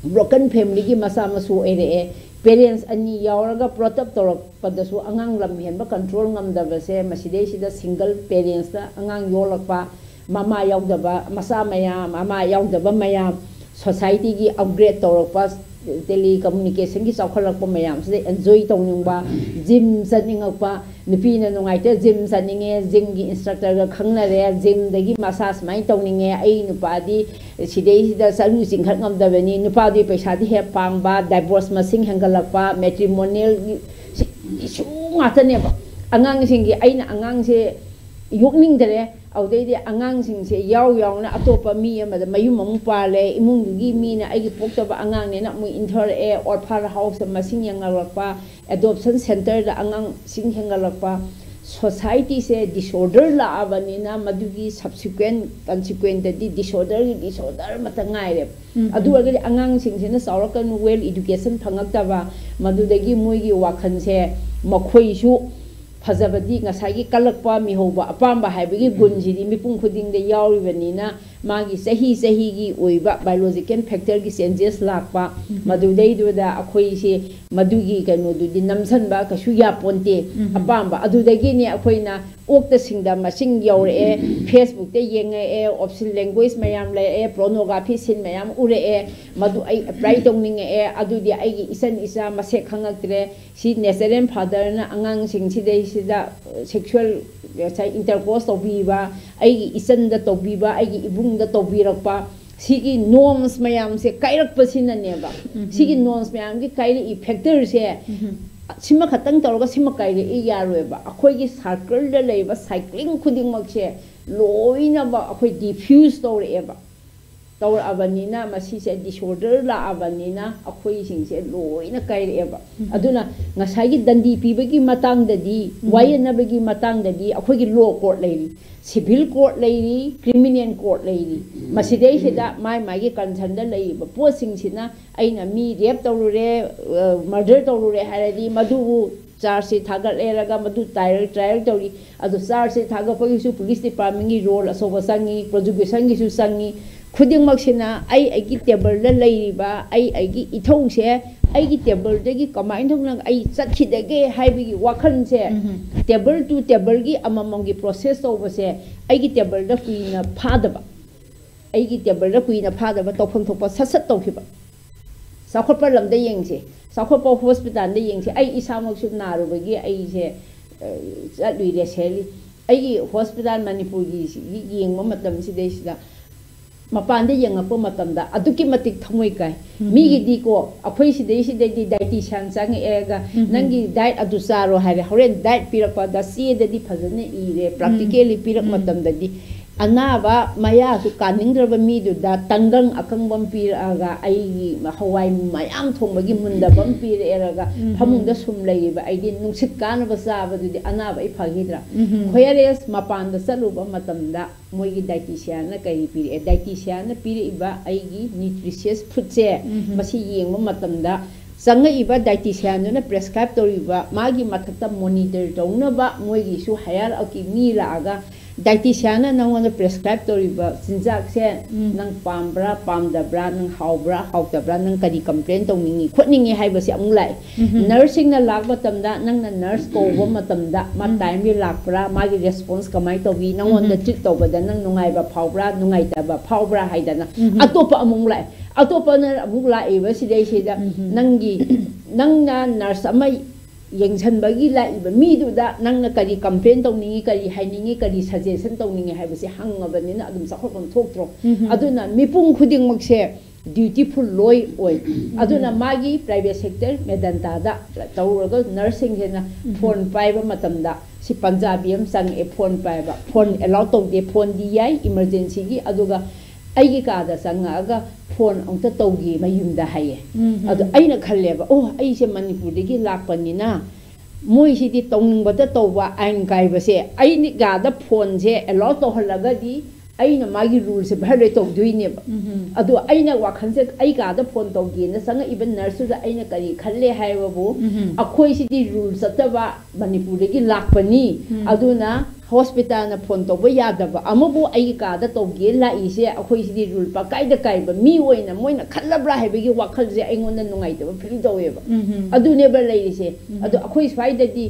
broken family ꯒꯤ ꯃꯆꯥ ꯃꯁꯨ ꯑꯣꯏꯔꯛꯑꯦ꯫ Parents ꯑꯅꯤ ꯌꯥꯎꯔꯒ brought up ꯇꯧꯔꯛꯄꯗꯁꯨ ꯑꯉꯥꯡ ꯂꯝ ꯍꯦꯟꯕ control ꯉꯝꯗꯕꯁꯦ, ꯃꯁꯤꯗꯩꯁꯤꯗ single parents ꯇ ꯑꯉꯥꯡ ꯌꯣꯛꯂꯛꯄ, ꯃꯃꯥ ꯌꯥꯎꯗꯕ ꯃꯆꯥ ꯃꯌꯥꯝ, ꯃꯃꯥ ꯌꯥꯎꯗꯕ ꯃꯌꯥꯝ, society ꯒꯤ upgrade ꯇꯧꯔꯛꯄ, telecommunication ꯒꯤ ꯆꯥꯎꯈꯠꯂꯛꯄ ꯃꯌꯥꯝꯁꯤꯗ enjoy ꯇꯧꯅꯤꯡꯕ, gym ꯆꯠꯅꯤꯡꯉꯛꯄ, ꯅꯨꯄꯤꯅ ꯅꯨꯡꯉꯥꯏꯇ gym ꯆꯠꯅꯤꯡꯉꯦ, gym ꯒꯤ instructor ꯒ ꯈꯪꯅꯔꯦ, gym ꯗꯒꯤ massage ꯁꯨꯃꯥꯏꯅ ꯇꯧꯅꯤꯡꯉꯦ, ꯑꯩ ꯅꯨꯄꯥꯗꯤ ꯁꯤꯗꯩꯁꯤꯗ ꯆꯠꯂꯨ ꯆꯤꯡꯈꯠ ꯉꯝꯗꯕꯅꯤ, ꯅꯨꯄꯥꯗꯨꯒꯤ ꯄꯩꯁꯥꯗꯤ ꯍꯦꯛ ꯄꯥꯝꯕ, divorce ꯃꯁꯤꯡ ꯍꯦꯟꯒꯠꯂꯛꯄ, matrimonial ꯒꯤ issue ꯉꯥꯛꯇꯅꯦꯕ꯫ ꯑꯉꯥꯡꯁꯤꯡꯒꯤ, ꯑꯩꯅ ꯑꯉꯥꯡꯁꯦ ꯌꯣꯛꯅꯤꯡꯗꯔꯦ, ꯑꯗꯨꯗꯩꯗꯤ ꯑꯉꯥꯡꯁꯤꯡꯁꯦ ꯌꯥꯎ ꯌꯥꯎꯅ ꯑꯇꯣꯞꯄ ꯃꯤ ꯑꯃꯗ ꯃꯌꯨꯝ ꯑꯃꯨꯛ ꯄꯥꯜꯂꯦ, ꯏꯃꯨꯡꯗꯨꯒꯤ ꯃꯤꯅ ꯑꯩꯒꯤ ꯄꯣꯛꯇꯕ ꯑꯉꯥꯡꯅꯦꯅ ꯑꯃꯨꯛ ꯏꯟꯊꯣꯔꯛꯑꯦ, orphan house ꯇ ꯃꯁꯤꯡ ꯍꯦꯟꯒꯠꯂꯛꯄ, adoption center ꯗ ꯑꯉꯥꯡꯁꯤꯡ ꯍꯦꯟꯒꯠꯂꯛꯄ, ꯁꯣꯁꯥꯏꯇꯤꯁꯦ ꯗꯤꯁꯑꯣꯔꯗꯔ ꯂꯥꯛꯑꯕꯅꯤꯅ ꯃꯗꯨꯒꯤ ꯁꯕꯁꯤꯀ꯭ꯋꯦꯟ ꯀꯟꯁꯤꯀ꯭ꯋꯦꯟꯇꯗꯤ ꯗꯤꯁꯑꯣꯔꯗꯔꯒꯤ ꯗꯤꯁꯑꯣꯔꯗꯔ ꯑꯃꯇ ꯉꯥꯏꯔꯦꯕ꯫ ꯑꯗꯨ ꯑꯣꯏꯔꯒꯗꯤ ꯑꯉꯥꯡꯁꯤꯡꯁꯤꯅ ꯆꯥꯎꯔꯛꯀꯅꯨ, ꯋꯦꯜ ꯏꯗꯨꯀꯦꯁꯟ ꯐꯪꯉꯛꯇꯕ, ꯃꯗꯨꯗꯒꯤ ꯃꯣꯏꯒꯤ ꯋꯥꯈꯜꯁꯦ ꯃꯈꯣꯏꯁꯨ ꯐꯖꯕꯗꯤ ꯉꯁꯥꯏꯒꯤ ꯀꯜꯂꯛꯄ, ꯃꯤꯍꯧꯕ, ꯑꯄꯥꯝꯕ ꯍꯥꯏꯕꯒꯤ ꯒꯨꯟꯁꯤꯗꯤ ꯃꯤꯄꯨꯝ ꯈꯨꯗꯤꯡꯗ ꯌꯥꯎꯔꯤꯕꯅꯤꯅ ꯃꯥꯒꯤ ꯆꯍꯤ ꯆꯍꯤꯒꯤ ꯑꯣꯏꯕ ꯕꯥꯏꯑꯣꯂꯣꯖꯤꯀꯦꯜ ꯐꯦꯛꯇꯔꯒꯤ ꯆꯦꯟꯖꯦꯁ ꯂꯥꯛꯄ, ꯃꯗꯨꯗꯩꯗꯨꯗ ꯑꯩꯈꯣꯏꯁꯦ ꯃꯗꯨꯒꯤ ꯀꯩꯅꯣꯗꯨꯗꯤ ꯅꯝꯁꯟꯕ ꯀꯩꯁꯨ ꯌꯥꯄꯣꯟꯇꯦ꯫ ꯑꯄꯥꯝꯕ ꯑꯗꯨꯗꯒꯤꯅꯦ ꯑꯩꯈꯣꯏꯅ ꯑꯣꯛꯇ ꯁꯤꯡꯗ ꯃꯁꯤꯡ ꯌꯧꯔꯛꯑꯦ, ꯐꯦꯁꯕꯨꯛꯇ ꯌꯦꯡꯉꯛꯑꯦ, ꯑꯣꯞꯁꯤꯟ ꯂꯦꯡꯒ꯭ꯋꯦꯖ ꯃꯌꯥꯝ ꯂꯩꯔꯛꯑꯦ, ꯄꯣꯔꯅꯣꯒ꯭ꯔꯥꯐꯤ ꯁꯤꯟ ꯃꯌꯥꯝ ꯎꯔꯛꯑꯦ, ꯃꯗꯨ ꯑꯩ ꯑꯦꯄ꯭ꯂꯥꯏ ꯇꯧꯅꯤꯡꯉꯛꯑꯦ, ꯑꯗꯨꯗꯤ ꯑꯩꯒꯤ ꯏꯆꯟ ꯏꯆꯥ ꯃꯁꯦꯛ ꯈꯪꯉꯛꯇ꯭ꯔꯦ꯫ ꯁꯤ ꯅꯦꯆꯔꯦꯜ ꯐꯥꯗꯔꯅ ꯑꯉꯥꯡꯁꯤꯡꯁꯤꯗꯩꯁꯤꯗ ꯁꯦꯛꯁꯨꯋꯦꯜ ꯉꯁꯥꯏ ꯏꯟꯇꯔꯀꯣꯔꯁ ꯇꯧꯕꯤꯕ, ꯑꯩꯒꯤ ꯏꯆꯟꯗ ꯇꯧꯕꯤꯕ, ꯑꯩꯒꯤ ꯏꯕꯨꯡꯗ ꯇꯧꯕꯤꯔꯛꯄ, ꯁꯤꯒꯤ ꯅꯣꯔꯝꯁ ꯃꯌꯥꯝꯁꯦ ꯀꯥꯏꯔꯛꯄꯁꯤꯅꯅꯦꯕ꯫ ꯁꯤꯒꯤ ꯅꯣꯔꯝꯁ ꯃꯌꯥꯝꯒꯤ ꯀꯥꯏꯔꯛꯏ ꯐꯦꯛꯇꯔꯁꯦ ꯁꯤꯃ ꯈꯛꯇꯪ ꯇꯧꯔꯒ ꯁꯤꯃ ꯀꯥꯏꯔꯛꯏ ꯌꯥꯔꯣꯏꯕ꯫ ꯑꯩꯈꯣꯏꯒꯤ ꯁꯥꯔꯀꯜꯗ ꯂꯩꯕ ꯁꯥꯏꯀ꯭ꯂꯤꯡ ꯈꯨꯗꯤꯡꯃꯛꯁꯦ ꯂꯣꯏꯅꯃꯛ ꯑꯩꯈꯣꯏ ꯗꯤꯐ꯭ꯌꯨꯁ ꯇꯧꯔꯛꯑꯦꯕ꯫ ꯇꯧꯔꯛꯑꯕꯅꯤꯅ ꯃꯁꯤꯁꯦ ꯗꯤꯁꯑꯣꯔꯗꯔ ꯂꯥꯛꯑꯕꯅꯤꯅ ꯑꯩꯈꯣꯏꯁꯤꯡꯁꯦ ꯂꯣꯏꯅ ꯀꯥꯏꯔꯛꯑꯦꯕ꯫ ꯑꯗꯨꯅ ꯉꯁꯥꯏꯒꯤ ꯗꯟꯗꯤ ꯄꯤꯕꯒꯤ ꯃꯇꯥꯡꯗꯗꯤ, ꯋꯥꯌꯦꯟꯅꯕꯒꯤ ꯃꯇꯥꯡꯗꯗꯤ ꯑꯩꯈꯣꯏꯒꯤ ꯂꯣ ꯀꯣꯔꯠ ꯂꯩꯔꯤ, ꯁꯤꯚꯤꯜ ꯀꯣꯔꯠ ꯂꯩꯔꯤ, ꯀ꯭ꯔꯤꯃꯤꯅꯦꯜ ꯀꯣꯔꯠ ꯂꯩꯔꯤ꯫ ꯃꯁꯤꯗꯩꯁꯤꯗ ꯃꯥꯏ ꯃꯥꯏꯒꯤ ꯀꯟꯁꯔꯟꯗ ꯂꯩꯔꯤꯕ ꯄꯣꯠꯁꯤꯡꯁꯤꯅ ꯑꯩꯅ ꯃꯤ ꯔꯦꯞ ꯇꯧꯔꯨꯔꯦ, ꯃꯔꯗꯔ ꯇꯧꯔꯨꯔꯦ ꯍꯥꯏꯔꯗꯤ ꯃꯗꯨꯕꯨ ꯆꯥꯔꯖꯁꯤ ꯊꯥꯒꯠꯂꯦꯔꯒ ꯃꯗꯨ ꯇ꯭ꯔꯥꯏꯌꯦꯜ ꯇ꯭ꯔꯥꯏꯌꯦꯜ ꯇꯧꯔꯤ꯫ ꯑꯗꯣ ꯆꯥꯔꯖꯁꯤ ꯊꯥꯒꯠꯄꯒꯤꯁꯨ ꯄꯨꯂꯤꯁ ꯗꯤꯄꯥꯔꯠꯃꯦꯟꯒꯤ ꯔꯣꯜ ꯑꯆꯧꯕ ꯆꯪꯉꯤ, ꯄ꯭ꯔꯣꯁꯤꯀ꯭ꯌꯨꯁꯟꯒꯤꯁꯨ ꯆꯪꯉꯤ꯫ ꯈꯨꯗꯤꯡꯃꯛꯁꯤꯅ ꯑꯩ ꯑꯩꯒꯤ ꯇꯦꯕꯜꯗ ꯂꯩꯔꯤꯕ, ꯑꯩ ꯑꯩꯒꯤ ꯏꯊꯧꯁꯦ ꯑꯩꯒꯤ ꯇꯦꯕꯜꯗꯒꯤ ꯀꯃꯥꯏꯅ ꯇꯧꯅ ꯑꯩ ꯆꯠꯈꯤꯗꯒꯦ ꯍꯥꯏꯕꯒꯤ ꯋꯥꯈꯜꯁꯦ, ꯇꯦꯕꯜ ꯇꯨ ꯇꯦꯕꯜꯒꯤ ꯑꯃꯃꯝꯒꯤ ꯄ꯭ꯔꯣꯁꯦꯁ ꯇꯧꯕꯁꯦ ꯑꯩꯒꯤ ꯇꯦꯕꯜꯗ ꯀꯨꯏꯅ ꯐꯥꯗꯕ, ꯑꯩꯒꯤ ꯇꯦꯕꯜꯗ ꯀꯨꯏꯅ ꯐꯥꯗꯕ, ꯇꯧꯐꯝ ꯊꯣꯛꯄ ꯁꯠ ꯁꯠ ꯇꯧꯈꯤꯕ꯫ ꯆꯥꯎꯈꯠꯄ ꯂꯝꯗ ꯌꯦꯡꯁꯦ, ꯆꯥꯎꯈꯠꯄ ꯍꯣꯁꯄꯤꯇꯥꯜꯗ ꯌꯦꯡꯁꯦ꯫ ꯑꯩ ꯏꯁꯥꯃꯛꯁꯨ ꯅꯥꯔꯨꯕꯒꯤ ꯑꯩꯁꯦ, ꯑ, ꯆꯠꯂꯨꯏ ꯔꯦꯁꯦꯜꯂꯤ꯫ ꯑꯩꯒꯤ ꯍꯣꯁꯄꯤꯇꯥꯜ ꯃꯅꯤꯄꯨꯔꯒꯤ ꯁꯤꯒꯤ ꯌꯦꯡꯕ ꯃꯇꯝꯁꯤꯗꯩꯁꯤꯗ ꯃꯄꯥꯟꯗ ꯌꯦꯡꯉꯛꯄ ꯃꯇꯝꯗ ꯑꯗꯨꯛꯀꯤ ꯃꯇꯤꯛ ꯊꯃꯣꯏ ꯀꯥꯏ꯫ ꯃꯤꯒꯤꯗꯤꯀꯣ, ꯑꯩꯈꯣꯏ ꯁꯤꯗꯩꯁꯤꯗꯩꯗꯤ ꯗꯥꯏꯇꯤꯁꯤꯌꯥꯟ ꯆꯪꯉꯛꯑꯦꯒ, "ꯅꯪꯒꯤ ꯗꯥꯏꯠ ꯑꯗꯨ ꯆꯥꯔꯣ" ꯍꯥꯏꯔꯦ꯫ ꯍꯣꯔꯦꯟ ꯗꯥꯏꯠ ꯄꯤꯔꯛꯄꯗ ꯆꯦꯗꯗꯤ ꯐꯖꯅ ꯏꯔꯦ, ꯄ꯭ꯔꯥꯛꯇꯤꯀꯦꯜꯂꯤ ꯄꯤꯔꯛ ꯃꯇꯝꯗꯗꯤ ꯑꯅꯥꯕ ꯃꯌꯥꯁꯨ ꯀꯥꯅꯤꯡꯗ꯭ꯔꯕ ꯃꯤꯗꯨꯗ ꯇꯪꯒꯪ ꯑꯀꯪꯕ ꯑꯃ ꯄꯤꯔꯛꯑꯒ, ꯑꯩꯒꯤ ꯍꯋꯥꯏ ꯃꯌꯥꯝ ꯊꯣꯡꯕꯒꯤ ꯃꯨꯟꯗꯕ ꯑꯃ ꯄꯤꯔꯛꯑꯦꯔꯒ, ꯎꯝ꯫ ꯐꯃꯨꯡꯗ ꯁꯨꯝ ꯂꯩꯔꯤꯕ ꯑꯩꯗꯤ ꯅꯨꯡꯁꯤꯠ ꯀꯥꯅꯕ ꯆꯥꯕꯗꯨꯗꯤ ꯑꯅꯥꯕ ꯑꯩ ꯐꯈꯤꯗ꯭ꯔꯥ? ꯎꯝ꯫ ꯈ꯭ꯋꯥꯏꯔꯦꯁ ꯃꯄꯥꯟꯗ ꯆꯠꯂꯨꯕ ꯃꯇꯝꯗ ꯃꯣꯏꯒꯤ ꯗꯥꯏꯇꯤꯁꯤꯌꯥꯟꯅ ꯀꯔꯤ ꯄꯤꯔꯛꯑꯦ? ꯗꯥꯏꯇꯤꯁꯤꯌꯥꯟꯅ ꯄꯤꯔꯛꯏꯕ ꯑꯩꯒꯤ ꯅ꯭ꯌꯨꯇ꯭ꯔꯤꯁꯤꯌꯁ ꯐꯨꯗꯁꯦ, ꯎꯝ꯫ ꯃꯁꯤ ꯌꯦꯡꯕ ꯃꯇꯝꯗ ꯆꯪꯉꯛꯏꯕ ꯗꯥꯏꯇꯤꯁꯤꯌꯥꯟꯗꯨꯅ ꯄ꯭ꯔꯦꯁꯀ꯭ꯔꯥꯏꯕ ꯇꯧꯔꯤꯕ, ꯃꯥꯒꯤ ꯃꯊꯛꯇ ꯃꯣꯅꯤꯇꯔ ꯇꯧꯅꯕ ꯃꯣꯏꯒꯤꯁꯨ ꯍꯥꯏꯌꯔ ꯑꯞꯀꯤ ꯃꯤ ꯂꯥꯛꯑꯒ, ꯗꯥꯏꯇꯤꯁꯤꯌꯥꯟꯅ ꯅꯪꯉꯣꯟꯗ ꯄ꯭ꯔꯦꯁꯀ꯭ꯔꯥꯏꯕ ꯇꯧꯔꯤꯕ ꯆꯤꯟꯖꯥꯛꯁꯦ, ꯎꯝ꯫ ꯅꯪ ꯄꯥꯝꯕ꯭ꯔꯥ, ꯄꯥꯝꯗꯕ꯭ꯔꯥ, ꯅꯪ ꯍꯥꯎꯕ꯭ꯔꯥ, ꯍꯥꯎꯇꯕ꯭ꯔꯥ, ꯅꯪ ꯀꯔꯤ ꯀꯝꯄ꯭ꯂꯦꯟ ꯇꯧꯅꯤꯡꯉꯤ, ꯈꯣꯠꯅꯤꯡꯉꯤ ꯍꯥꯏꯕꯁꯦ ꯑꯃꯨꯛ ꯂꯥꯛꯑꯦ꯫ ꯎꯝ꯫ ꯅꯔꯁꯁꯤꯡꯅ ꯂꯥꯛꯄ ꯃꯇꯝꯗ, ꯅꯪꯅ ꯅꯔꯁ ꯀꯧꯕ ꯃꯇꯝꯗ, ꯃꯥ ꯎꯝ꯫ ꯇꯥꯏꯝꯂꯤ ꯂꯥꯛꯄ꯭ꯔꯥ, ꯃꯥꯒꯤ ꯔꯦꯁꯄꯣꯟꯁ ꯀꯃꯥꯏꯅ ꯇꯧꯏ, ꯅꯪꯉꯣꯟꯗ ꯎꯝ꯫ ꯇ꯭ꯔꯤꯠ ꯇꯧꯕꯗ ꯅꯪ ꯅꯨꯡꯉꯥꯏꯕ ꯐꯥꯎꯕ꯭ꯔꯥ, ꯅꯨꯡꯉꯥꯏꯇꯕ ꯐꯥꯎꯕ꯭ꯔꯥ ꯍꯥꯏꯗꯅ ꯎꯝ꯫ ꯑꯇꯣꯞꯄ ꯑꯃꯨꯛ ꯂꯥꯛꯑꯦ꯫ ꯑꯇꯣꯞꯄꯅ ꯑꯃꯨꯛ ꯂꯥꯛꯏꯕ ꯁꯤꯗꯩꯁꯤꯗ ꯎꯝ꯫ ꯅꯪꯒꯤ, ꯅꯪꯅ ꯅꯔꯁ ꯑꯃ ꯌꯦꯡꯁꯤꯟꯕꯒꯤ ꯂꯥꯛꯏꯕ ꯃꯤꯗꯨꯗ ꯅꯪꯅ ꯀꯔꯤ ꯀꯝꯄ꯭ꯂꯦꯟ ꯇꯧꯅꯤꯡꯉꯤ, ꯀꯔꯤ ꯍꯥꯏꯅꯤꯡꯉꯤ, ꯀꯔꯤ ꯁꯖꯦꯁꯟ ꯇꯧꯅꯤꯡꯉꯤ ꯍꯥꯏꯕꯁꯦ ꯍꯪꯉꯕꯅꯤꯅ ꯑꯗꯨꯝ ꯆꯥꯎꯈꯠꯐꯝ ꯊꯣꯛꯇ꯭ꯔꯣ? ꯎꯝ꯫ ꯑꯗꯨꯅ ꯃꯤꯄꯨꯝ ꯈꯨꯗꯤꯡꯃꯛꯁꯦ ꯗ꯭ꯌꯨꯇꯤꯐꯨꯜ ꯂꯣꯏ ꯑꯣꯏ꯫ ꯎꯝ꯫ ꯑꯗꯨꯅ ꯃꯥꯒꯤ ꯄ꯭ꯔꯥꯏꯚꯦꯠ ꯁꯦꯛꯇꯔ ꯃꯦꯗꯟꯇꯥꯗ ꯇꯧꯔꯒ ꯅꯔꯁꯁꯤꯡꯁꯤꯅ ꯎꯝ꯫ ꯐꯣꯟ ꯄꯥꯏꯕ ꯃꯇꯝꯗ, ꯁꯤ ꯄꯟꯖꯥꯕꯤ ꯑꯃ ꯆꯪꯉꯛꯑꯦ, ꯐꯣꯟ ꯄꯥꯏꯕ, ꯐꯣꯟ ꯎꯝ꯫ ꯑꯦꯂꯥꯎ ꯇꯧꯗꯦ, ꯐꯣꯟꯗꯤ ꯌꯥꯏ ꯏꯃꯔꯖꯦꯟꯁꯤꯒꯤ, ꯑꯗꯨꯒ ꯑꯩꯒꯤ ꯀꯥꯗ ꯆꯪꯉꯛꯑꯒ ꯐꯣꯟ ꯑꯃꯨꯛꯇ ꯇꯧꯒꯦ ꯃꯌꯨꯝꯗ ꯍꯥꯏꯌꯦ꯫ ꯎꯝ꯫ ꯑꯗꯣ ꯑꯩꯅ ꯈꯜꯂꯦꯕ, ꯑꯣ, ꯑꯩꯁꯦ ꯃꯅꯤꯄꯨꯔꯗꯒꯤ ꯂꯥꯛꯄꯅꯤꯅ ꯃꯣꯏꯁꯤꯗꯤ ꯇꯧꯅꯤꯡꯕꯇ ꯇꯧꯕ, ꯑꯥꯏꯟ ꯀꯥꯏꯕꯁꯦ, ꯑꯩꯅ ꯀꯥꯗ ꯐꯣꯟꯁꯦ ꯑꯦꯂꯥꯎ ꯇꯧꯍꯜꯂꯒꯗꯤ ꯑꯩꯅ ꯃꯥꯒꯤ ꯔꯨꯜꯁꯦ ꯚꯥꯏꯑꯣꯂꯦꯠ ꯇꯧꯗꯣꯏꯅꯦꯕ꯫ ꯎꯝ꯫ ꯑꯗꯣ ꯑꯩꯅ ꯋꯥꯈꯜꯁꯦ, ꯑꯩ ꯀꯥꯗ ꯐꯣꯟ ꯇꯧꯒꯦꯅ ꯆꯪꯉꯛꯏꯕ ꯅꯔꯁꯇꯨꯗ ꯑꯩꯅ ꯀꯔꯤ ꯈꯜꯂꯦ ꯍꯥꯏꯕꯕꯨ, ꯎꯝ꯫ ꯑꯩꯈꯣꯏꯁꯤꯗꯤ ꯔꯨꯜ ꯆꯠꯇꯕ ꯃꯅꯤꯄꯨꯔꯗꯒꯤ ꯂꯥꯛꯄꯅꯤ, ꯎꯝ꯫ ꯑꯗꯨꯅ ꯍꯣꯁꯄꯤꯇꯥꯜꯅ ꯐꯣꯟ ꯇꯧꯕ ꯌꯥꯗꯕ ꯑꯃꯕꯨ ꯑꯩꯒꯤ ꯀꯥꯗ ꯇꯧꯒꯦ ꯂꯥꯛꯏꯁꯦ, ꯑꯩꯈꯣꯏꯁꯤꯗꯤ ꯔꯨꯜ ꯄꯀꯥꯏꯗ ꯀꯥꯏꯕ ꯃꯤ ꯑꯣꯏꯅ ꯃꯣꯏꯅ ꯈꯜꯂꯕ꯭ꯔꯥ ꯍꯥꯏꯕꯒꯤ ꯋꯥꯈꯜꯁꯦ ꯑꯩꯉꯣꯟꯗ ꯅꯨꯡꯉꯥꯏꯇꯕ ꯐꯤꯜ ꯇꯧꯋꯦꯕ꯫ ꯎꯝ꯫ ꯑꯗꯨꯅꯦꯕ ꯂꯩꯔꯤꯁꯦ꯫ ꯎꯝ꯫ ꯑꯗꯣ ꯑꯩꯈꯣꯏ ꯁ꯭ꯋꯥꯏꯗꯗꯤ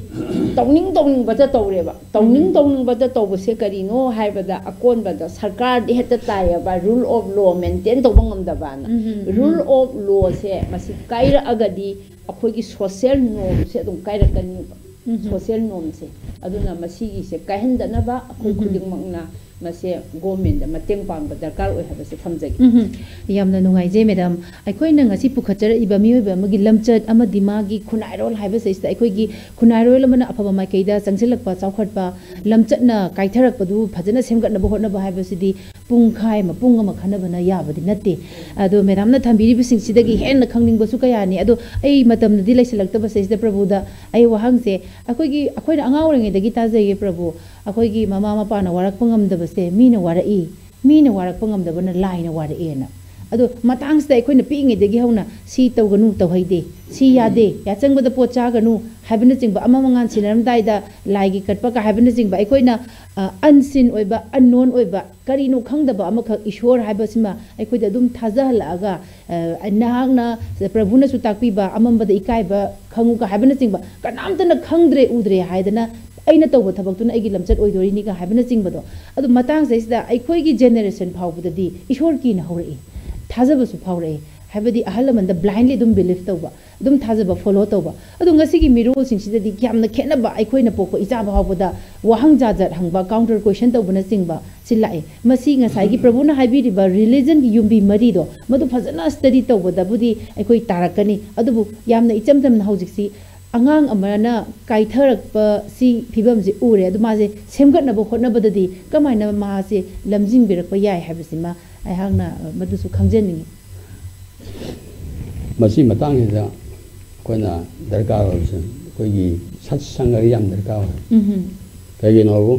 ꯇꯧꯅꯤꯡ ꯇꯧꯅꯤꯡꯕꯇ ꯇꯧꯔꯦꯕ꯫ ꯇꯧꯅꯤꯡ ꯎꯝ꯫ ꯇꯧꯅꯤꯡꯕꯇ ꯇꯧꯕꯁꯦ ꯀꯔꯤꯅꯣ ꯍꯥꯏꯕꯗ, ꯑꯀꯣꯟꯕꯗ ꯁꯔꯀꯥꯔꯗꯤ ꯍꯦꯛꯇ ꯇꯥꯏꯌꯦꯕ, ꯔꯨꯜ ꯑꯣꯐ ꯂꯣ ꯃꯦꯟꯇꯦꯟ ꯇꯧꯕ ꯉꯝꯗꯕꯅ꯫ ꯎꯝ꯫ ꯔꯨꯜ ꯑꯣꯐ ꯂꯣꯁꯦ ꯃꯁꯤ ꯀꯥꯏꯔꯛꯑꯒꯗꯤ ꯑꯩꯈꯣꯏꯒꯤ ꯁꯣꯁꯤꯌꯦꯜ ꯅꯣꯔꯝꯁꯦ ꯑꯗꯨꯝ ꯀꯥꯏꯔꯛꯀꯅꯤꯕ꯫ ꯎꯝ꯫ ꯁꯣꯁꯤꯌꯦꯜ ꯅꯣꯔꯝꯁꯦ꯫ ꯑꯗꯨꯅ ꯃꯁꯤꯒꯤꯁꯦ ꯀꯥꯏꯍꯟꯗꯅꯕ ꯑꯩꯈꯣꯏ ꯎꯝ꯫ ꯈꯨꯗꯤꯡꯃꯛꯅ ꯃꯁꯦ ꯒꯣꯔꯃꯦꯟꯗ ꯃꯇꯦꯡ ꯄꯥꯡꯕ ꯗꯔꯀꯥꯔ ꯑꯣꯏ ꯍꯥꯏꯕꯁꯦ ꯊꯝꯖꯒꯦ꯫ ꯎꯝ, ꯌꯥꯝꯅ ꯅꯨꯡꯉꯥꯏꯖꯩ ꯃꯦꯗꯥꯝ꯫ ꯑꯩꯈꯣꯏꯅ ꯉꯁꯤ ꯄꯨꯈꯠꯆꯔꯛꯏꯕ ꯃꯤꯑꯣꯏꯕ ꯑꯃꯒꯤ ꯂꯝꯆꯠ ꯑꯃꯗꯤ ꯃꯥꯒꯤ ꯈꯨꯟꯅꯥꯏꯔꯣꯜ ꯍꯥꯏꯕꯁꯤꯗ ꯑꯩꯈꯣꯏꯒꯤ ꯈꯨꯟꯅꯥꯏꯔꯣꯜ ꯑꯃꯅ ꯑꯐꯕ ꯃꯥꯏꯀꯩꯗ ꯆꯪꯁꯤꯜꯂꯛꯄ, ꯆꯥꯎꯈꯠꯄ, ꯂꯝꯆꯠꯅ ꯀꯥꯏꯊꯔꯛꯄꯗꯨ ꯐꯖꯅ ꯁꯦꯝꯒꯠꯅꯕ ꯍꯣꯠꯅꯕ ꯍꯥꯏꯕꯁꯤꯗꯤ ꯄꯨꯡꯈꯥꯏ ꯑꯃ, ꯄꯨꯡ ꯑꯃ ꯈꯟꯅꯕꯅ ꯌꯥꯕꯗꯤ ꯅꯠꯇꯦ꯫ ꯑꯗꯣ ꯃꯦꯗꯥꯝꯅ ꯊꯝꯕꯤꯔꯤꯕꯁꯤꯡꯁꯤꯗꯒꯤ ꯍꯦꯟꯅ ꯈꯪꯅꯤꯡꯕꯁꯨ ꯀꯌꯥꯅꯤ꯫ ꯑꯗꯣ ꯑꯩ ꯃꯇꯝꯗꯗꯤ ꯂꯩꯁꯤꯜꯂꯛꯇꯕꯁꯤꯗꯩꯁꯤꯗ ꯄ꯭ꯔꯚꯨꯗ ꯑꯩ ꯋꯥꯍꯪꯁꯦ, ꯑꯩꯈꯣꯏꯒꯤ, ꯑꯩꯈꯣꯏꯅ ꯑꯉꯥꯡ ꯑꯣꯏꯔꯤꯉꯩꯗꯒꯤ ꯇꯥꯖꯩꯌꯦ ꯄ꯭ꯔꯚꯨ, ꯑꯩꯈꯣꯏꯒꯤ ꯃꯃꯥ ꯃꯄꯥꯅ ꯋꯥꯔꯛꯄ ꯉꯝꯗꯕꯁꯦ ꯃꯤꯅ ꯋꯥꯔꯛꯏ, ꯃꯤꯅ ꯋꯥꯔꯛꯄ ꯉꯝꯗꯕꯅ ꯂꯥꯏꯅ ꯋꯥꯔꯛꯑꯦꯅ꯫ ꯑꯗꯣ ꯃꯇꯥꯡꯁꯤꯗ ꯑꯩꯈꯣꯏꯅ ꯄꯤꯛꯏꯉꯩꯗꯒꯤ ꯍꯧꯅ ꯁꯤ ꯇꯧꯒꯅꯨ, ꯇꯧꯍꯩꯗꯦ, ꯁꯤ ꯌꯥꯗꯦ, ꯌꯥꯆꯪꯕꯗ ꯄꯣꯠ ꯆꯥꯒꯅꯨ ꯍꯥꯏꯕꯅꯆꯤꯡꯕ, ꯑꯃ ꯃꯉꯥꯟ ꯁꯤꯟꯅꯔꯝꯗꯥꯏꯗ ꯂꯥꯏꯒꯤ ꯀꯠꯄꯒ ꯍꯥꯏꯕꯅꯆꯤꯡꯕ, ꯑꯩꯈꯣꯏꯅ ꯑꯟꯁꯤꯟ ꯑꯣꯏꯕ, ꯑꯟꯅꯣꯟ ꯑꯣꯏꯕ, ꯀꯔꯤꯅꯣ ꯈꯪꯗꯕ ꯑꯃꯈꯛ ꯏꯁꯣꯔ ꯍꯥꯏꯕꯁꯤꯃ ꯑꯩꯈꯣꯏꯗ ꯑꯗꯨꯝ ꯊꯥꯖꯍꯜꯂꯛꯑꯒ, ꯑ, ꯅꯍꯥꯛꯅ, ꯄ꯭ꯔꯚꯨꯅꯁꯨ ꯇꯥꯛꯄꯤꯕ ꯑꯃꯝꯕꯗ ꯏꯀꯥꯏꯕ ꯈꯪꯉꯨꯒ ꯍꯥꯏꯕꯅꯆꯤꯡꯕ, ꯀꯅꯥꯝꯇꯅ ꯈꯪꯗ꯭ꯔꯦ ꯎꯗ꯭ꯔꯦ ꯍꯥꯏꯗꯅ ꯑꯩꯅ ꯇꯧꯕ ꯊꯕꯛꯇꯨꯅ ꯑꯩꯒꯤ ꯂꯝꯆꯠ ꯑꯣꯏꯗꯣꯔꯤꯅꯤꯒ ꯍꯥꯏꯕꯅꯆꯤꯡꯕꯗꯣ꯫ ꯑꯗꯨ ꯃꯇꯥꯡꯁꯤꯗꯩꯁꯤꯗ ꯑꯩꯈꯣꯏꯒꯤ ꯖꯦꯅꯦꯔꯦꯁꯟ ꯐꯥꯎꯕꯗꯗꯤ ꯏꯁꯣꯔ ꯀꯤꯅ ꯍꯧꯔꯛꯏ, ꯊꯥꯖꯕꯁꯨ ꯐꯥꯎꯔꯛꯏ꯫ ꯍꯥꯏꯕꯗꯤ ꯑꯍꯜ ꯂꯃꯟꯗ blindly ꯑꯗꯨꯝ believe ꯇꯧꯕ, ꯑꯗꯨꯝ ꯊꯥꯖꯕ, follow ꯇꯧꯕ꯫ ꯑꯗꯣ ꯉꯁꯤꯒꯤ ꯃꯤꯔꯣꯜꯁꯤꯡꯁꯤꯗꯗꯤ ꯌꯥꯝꯅ ꯈꯦꯠꯅꯕ, ꯑꯩꯈꯣꯏꯅ ꯄꯣꯛꯄ ꯏꯆꯥ ꯐꯥꯎꯕꯗ ꯋꯥꯍꯪ ꯖꯥꯠ ꯖꯥꯠ ꯍꯪꯕ, counter question ꯇꯧꯕꯅꯆꯤꯡꯕ ꯁꯤ ꯂꯥꯛꯑꯦ꯫ ꯃꯁꯤ ꯉꯁꯥꯏꯒꯤ ꯄ꯭ꯔꯚꯨꯅ ꯍꯥꯏꯕꯤꯔꯤꯕ religionꯒꯤ ꯌꯨꯝꯕꯤ ꯃꯔꯤꯗꯣ ꯃꯗꯨ ꯐꯖꯅ study ꯇꯧꯕꯗꯕꯨꯗꯤ ꯑꯩꯈꯣꯏ ꯇꯥꯔꯛꯀꯅꯤ꯫ ꯑꯗꯨꯕꯨ ꯌꯥꯝꯅ ꯏꯆꯝ ꯆꯝꯅ ꯍꯧꯖꯤꯛꯁꯤ ꯑꯉꯥꯡ ꯑꯃꯅ ꯀꯥꯏꯊꯔꯛꯄ ꯁꯤ ꯐꯤꯕꯝꯁꯤ ꯎꯔꯦ꯫ ꯑꯗꯨ ꯃꯥꯁꯦ ꯁꯦꯝꯒꯠꯅꯕ ꯍꯣꯠꯅꯕꯗꯗꯤ ꯀꯃꯥꯏꯅ ꯃꯥꯁꯦ ꯂꯝꯖꯤꯡꯕꯤꯔꯛꯄ ꯌꯥꯏ ꯍꯥꯏꯕꯁꯤꯃ ꯑꯩꯍꯥꯛꯅ ꯃꯗꯨꯁꯨ ꯈꯪꯖꯅꯤꯡꯉꯤ꯫ ꯃꯁꯤ ꯃꯇꯥꯡꯁꯤꯗ ꯑꯩꯈꯣꯏꯅ ꯗꯔꯀꯥꯔ ꯑꯣꯏꯕꯁꯦ ꯑꯩꯈꯣꯏꯒꯤ ꯁꯠꯁꯪꯒꯗꯤ ꯌꯥꯝ ꯗꯔꯀꯥꯔ ꯑꯣꯏ꯫ ꯎꯝ꯫ ꯀꯩꯒꯤꯅꯣꯕꯨ